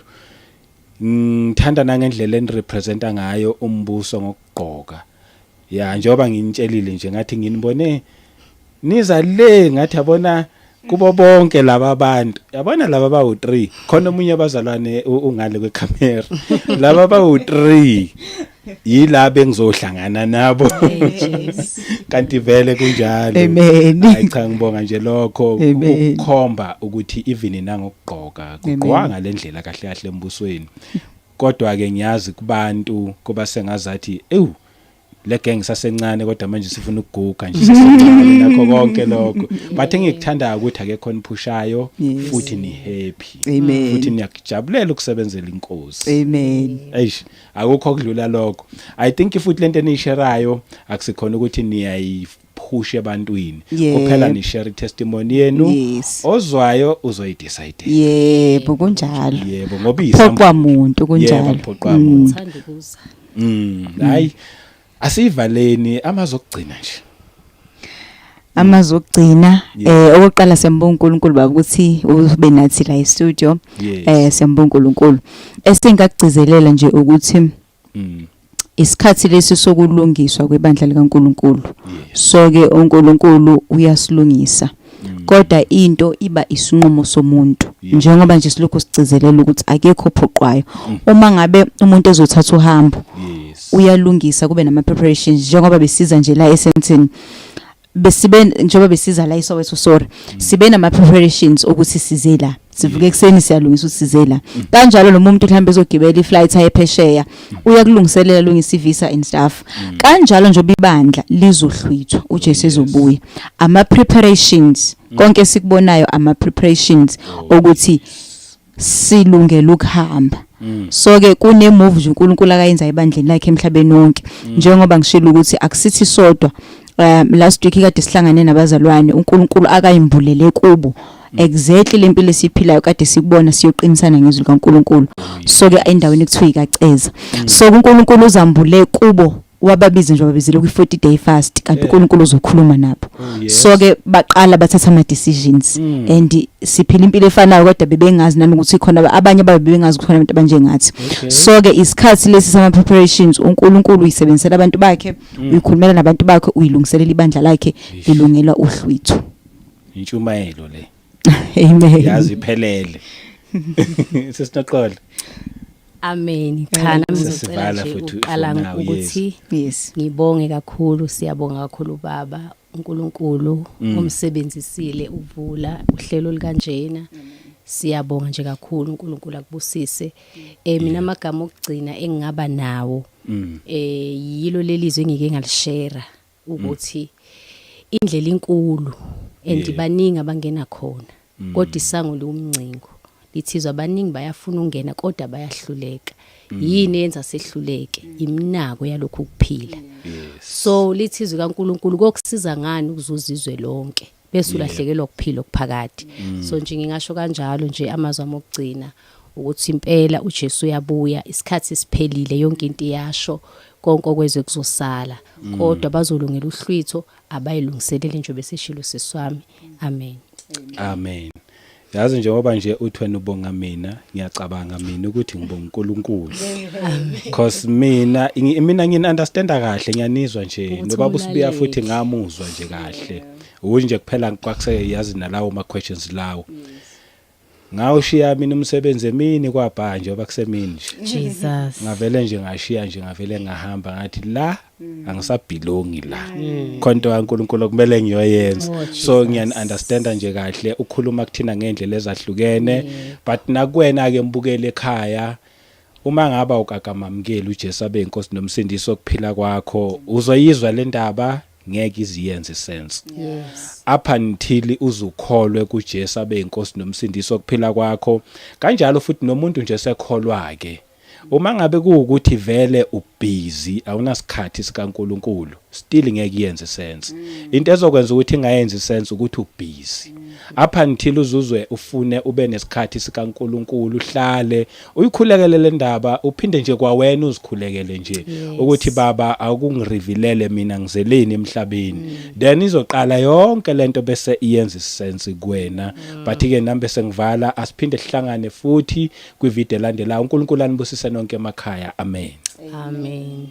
Ngithanda nangendlela enirepresenta ngayo umbuso ngokugqoka. Ya, njengoba nginitshelile nje, ngathi nginibone niza le, ngathi yabona kubo bonke laba bantu, yabona laba bawu3, khona omunye abazalwane ungale kwecamera, laba bawu3 yila bengizohlangana nabo, kanti vele kunjalo. Amen. Hayi cha, ngibonga nje lokho Amen. ukukhomba ukuthi even nangokugqoka kugqoka ngalendlela kahle kahle embusweni. Kodwa ke ngiyazi kubantu kuba sengazathi, ewu, le gang sasencane, kodwa manje sifuna ukuguga nje sasencane nakho konke lokho, but engikuthandayo ukuthi akekho niphushayo futhi ni happy. Amen. Futhi niyakujabulela ukusebenzela inkosi. Amen. Eish, akukho okudlula lokho. I think futhi lento eniyisherayo akusikhona ukuthi niyayiphusha ebantwini kuphela, ni share testimony yenu, ozwayo uzoyidecide. Yebo, kunjalo. Yebo, ngoba Phoqwa muntu, kunjalo. Yebo, phoqwa muntu. Thanda ukuza. Hayi, asivaleni, amazwi okugcina nje. Amazwi okugcina, okokuqala siyambonga uNkulunkulu baba ukuthi ube nathi la e-studio. Siyambonga uNkulunkulu. Esingakugcizelela nje ukuthi isikhathi lesi sokulungiswa kwebandla likaNkulunkulu. So ke uNkulunkulu uyasilungisa. Kodwa into iba isinqumo somuntu. Njengoba nje silokhu sigcizelela ukuthi akekho ophoqwayo. Uma ngabe umuntu ezothatha uhambo, uyalungisa, kube nama preparations, njengoba besiza nje la eSandton, besibe njengoba besiza la eSoweto, sorry, sibe nama preparations ukuthi size la, sivuke ekuseni, siyalungisa ukuthi size la. Kanjalo noma umuntu mhlawumbe ezogibela iflight aye phesheya, uyakulungiselela, lungisa ivisa and stuff. Kanjalo nje ibandla lizohlwithwa, uJesu ezobuya, ama preparations konke sikubonayo, ama preparations ukuthi silungele ukuhamba. So ke kune move nje uNkulunkulu akayenza ebandleni lakhe emhlabeni wonke, njengoba ngishilo ukuthi akusithi sodwa. Last week kade sihlangane nabazalwane uNkulunkulu akayimbulele kubo exactly lempilo esiphilayo kade sikubona, siyoqinisana ngezwi likaNkulunkulu. So ke endaweni ekuthiwa ikaceza, so uNkulunkulu uzambule kubo, wababiza nje, wababizele kwi 40 day fast, kanti uNkulunkulu uzokhuluma nabo. So ke baqala bathatha ama decisions and siphila impilo efanayo, kodwa bebengazi nanokuthi khona abanye babe bebengazi ukuthi khona abantu abanjengathi. So ke isikhathi lesi sama preparations, uNkulunkulu uyisebenzisela abantu bakhe, uyikhulumela nabantu bakhe, uyilungiselela ibandla lakhe lilungela uhlwitho. Intshumayelo le. Amen. Yazi iphelele. Sesinoxolo. Amen. Cha, nami ngizocela Sesivala nje futhi ukuqala for now, ukuthi ngibonge kakhulu, siyabonga kakhulu baba uNkulunkulu umsebenzisile uvula uhlelo likanjena. Siyabonga nje kakhulu, uNkulunkulu akubusise. Mina amagama okugcina engingaba nawo yilo lelizwe engike ngalishare ukuthi indlela inkulu and baningi abangena khona, kodwa isango liwumncingo. Lithizwa abaningi bayafuna ukungena kodwa bayahluleka. Yini eyenza sehluleke? Iminako yalokhu kuphila. So lithizwe kaNkuluNkulu, kokusiza ngani ukuzuza izwe lonke bese ulahlekelwa ukuphila okuphakade? So nje ngingasho kanjalo nje, amazwi ami okugcina ukuthi impela uJesu uyabuya, isikhathi siphelile, yonke into iyasho, konke okwezwe kuzosala, kodwa bazolungela uhlwitho abayilungiselele nje beseshilo siswami. Amen. Amen. Yazi, njengoba nje uthi wena ubonga mina, ngiyacabanga mina ukuthi ngibonga uNkulunkulu. Cause mina ngini understanda kahle, ngiyanizwa nje Ukuthi nobaba uSibiya futhi umlaleli. ngamuzwa nje kahle. Ukuthi nje kuphela kwakuse yazi nalawo ma questions lawo. Ngawushiya mina umsebenzi emini kwabha nje, ngoba kusemini nje. Jesus. Ngavele nje ngashiya nje, ngavele ngahamba, ngathi la angisabelongi la. Khonto kaNkuluNkulu okumele ngiyoyenza. Oh, So Jesus. ngiyani understanda nje kahle, ukhuluma kuthina ngendlela ezahlukene, but nakuwena ke mbukele ekhaya, uma ngaba ukakamamukeli uJesu abe inkosi nomsindisi wokuphila kwakho, uzoyizwa le ndaba ngeke iziyenze sense up until uzukholwe kuJesu abe inkosi nomsindisi wokuphila kwakho. Kanjalo futhi nomuntu nje sekholwa ke, uma ngabe kuwukuthi vele Ubusy, awunasikhathi sikaNkuluNkulu, still ngeke iyenze sense. Into ezokwenza ukuthi ingayenzi sense ukuthi ubusy up until uzuzwe ufune ube nesikhathi sikaNkuluNkulu, uhlale uyikhulekele le ndaba, uphinde nje kwawena uzikhulekele nje ukuthi, "Baba, akungirevealele mina ngizeleni emhlabeni." Then izoqala yonke lento bese iyenza isense kuwena. But ke nami bese ngivala, asiphinde sihlangane futhi kwivideo elandelayo. uNkulunkulu anibusise nonke emakhaya. Amen. Amen.